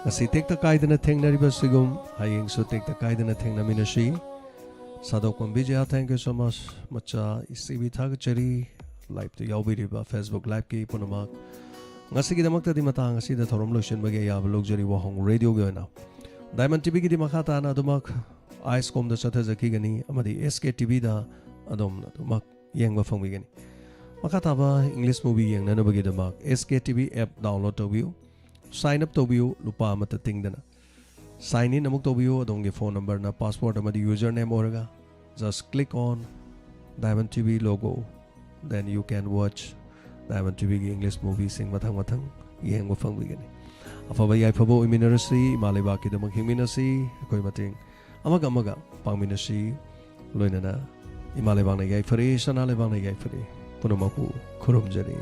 ꯉꯁꯤ ꯇꯦꯛꯇ ꯀꯥꯏꯗꯅ ꯊꯦꯡꯅꯔꯤꯕꯁꯤꯒꯨꯝ ꯍꯌꯦꯡꯁꯨ ꯇꯦꯛꯇ ꯀꯥꯏꯗꯅ ꯊꯦꯡꯅꯃꯤꯟꯅꯁꯤ꯫ ꯁꯥꯗꯣꯛꯄꯝ Bijay, thank you so much꯫ ꯃꯆꯥ ꯏꯁꯤꯕꯤ ꯊꯥꯒꯠꯆꯔꯤ꯫ Liveꯇ ꯌꯥꯎꯕꯤꯔꯤꯕ Facebook Liveꯀꯤ ꯄꯨꯝꯅꯃꯛ, ꯉꯁꯤꯒꯤꯗꯃꯛꯇꯗꯤ ꯃꯇꯥꯡ ꯑꯁꯤꯗ ꯊꯧꯔꯝ ꯂꯣꯏꯁꯤꯟꯕꯒꯤ ꯑꯌꯥꯕ ꯂꯧꯖꯔꯤ꯫ ꯋꯥꯍꯣꯡ ꯔꯦꯗꯤꯑꯣꯒꯤ ꯑꯣꯏꯅ Diamond T Vꯒꯤꯗꯤ ꯃꯈꯥ ꯇꯥꯅ ꯑꯗꯨꯃꯛ iSCOMꯗ ꯆꯠꯊꯖꯈꯤꯒꯅꯤ ꯑꯃꯗꯤ S K T Vꯗ ꯑꯗꯣꯝꯅ ꯑꯗꯨꯃꯛ ꯌꯦꯡꯕ ꯐꯪꯕꯤꯒꯅꯤ꯫ ꯃꯈꯥ ꯇꯥꯕ English movie ꯌꯦꯡꯅꯅꯕꯒꯤꯗꯃꯛ S K T V app download ꯇꯧꯕꯤꯌꯨ, sign up ꯇꯧꯕꯤꯌꯨ, ꯂꯨꯄꯥ ꯑꯃꯠꯇ ꯇꯤꯡꯗꯅ꯫ Sign in ꯑꯃꯨꯛ ꯇꯧꯕꯤꯌꯨ, ꯑꯗꯣꯝꯒꯤ phone numberꯅ password ꯑꯃꯗꯤ username ꯑꯣꯏꯔꯒ꯫ Just click on Diamond T V logo, then you can watch diamond ꯇꯤꯚꯤꯒꯤ ꯏꯪꯂꯤꯁ ꯃꯨꯚꯤꯁꯤꯡ ꯃꯊꯪ ꯃꯊꯪ ꯌꯦꯡꯕ ꯐꯪꯕꯤꯒꯅꯤ꯫ ꯑꯐꯕ ꯌꯥꯏꯐꯕ ꯑꯣꯏꯃꯤꯟꯅꯔꯁꯤ, ꯏꯃꯥ ꯂꯩꯕꯥꯛꯀꯤꯗꯃꯛ ꯍꯤꯡꯃꯤꯟꯅꯁꯤ, ꯑꯩꯈꯣꯏ ꯃꯇꯦꯡ ꯑꯃꯒ ꯑꯃꯒ ꯄꯥꯡꯃꯤꯟꯅꯁꯤ꯫ ꯂꯣꯏꯅꯅ ꯏꯃꯥ ꯂꯩꯕꯥꯛꯅ ꯌꯥꯏꯐꯔꯦ, ꯁꯅꯥ ꯂꯩꯕꯥꯛꯅ ꯌꯥꯏꯐꯔꯦ, ꯄꯨꯝꯅꯃꯛꯄꯨ ꯈꯨꯔꯨꯝꯖꯔꯤ꯫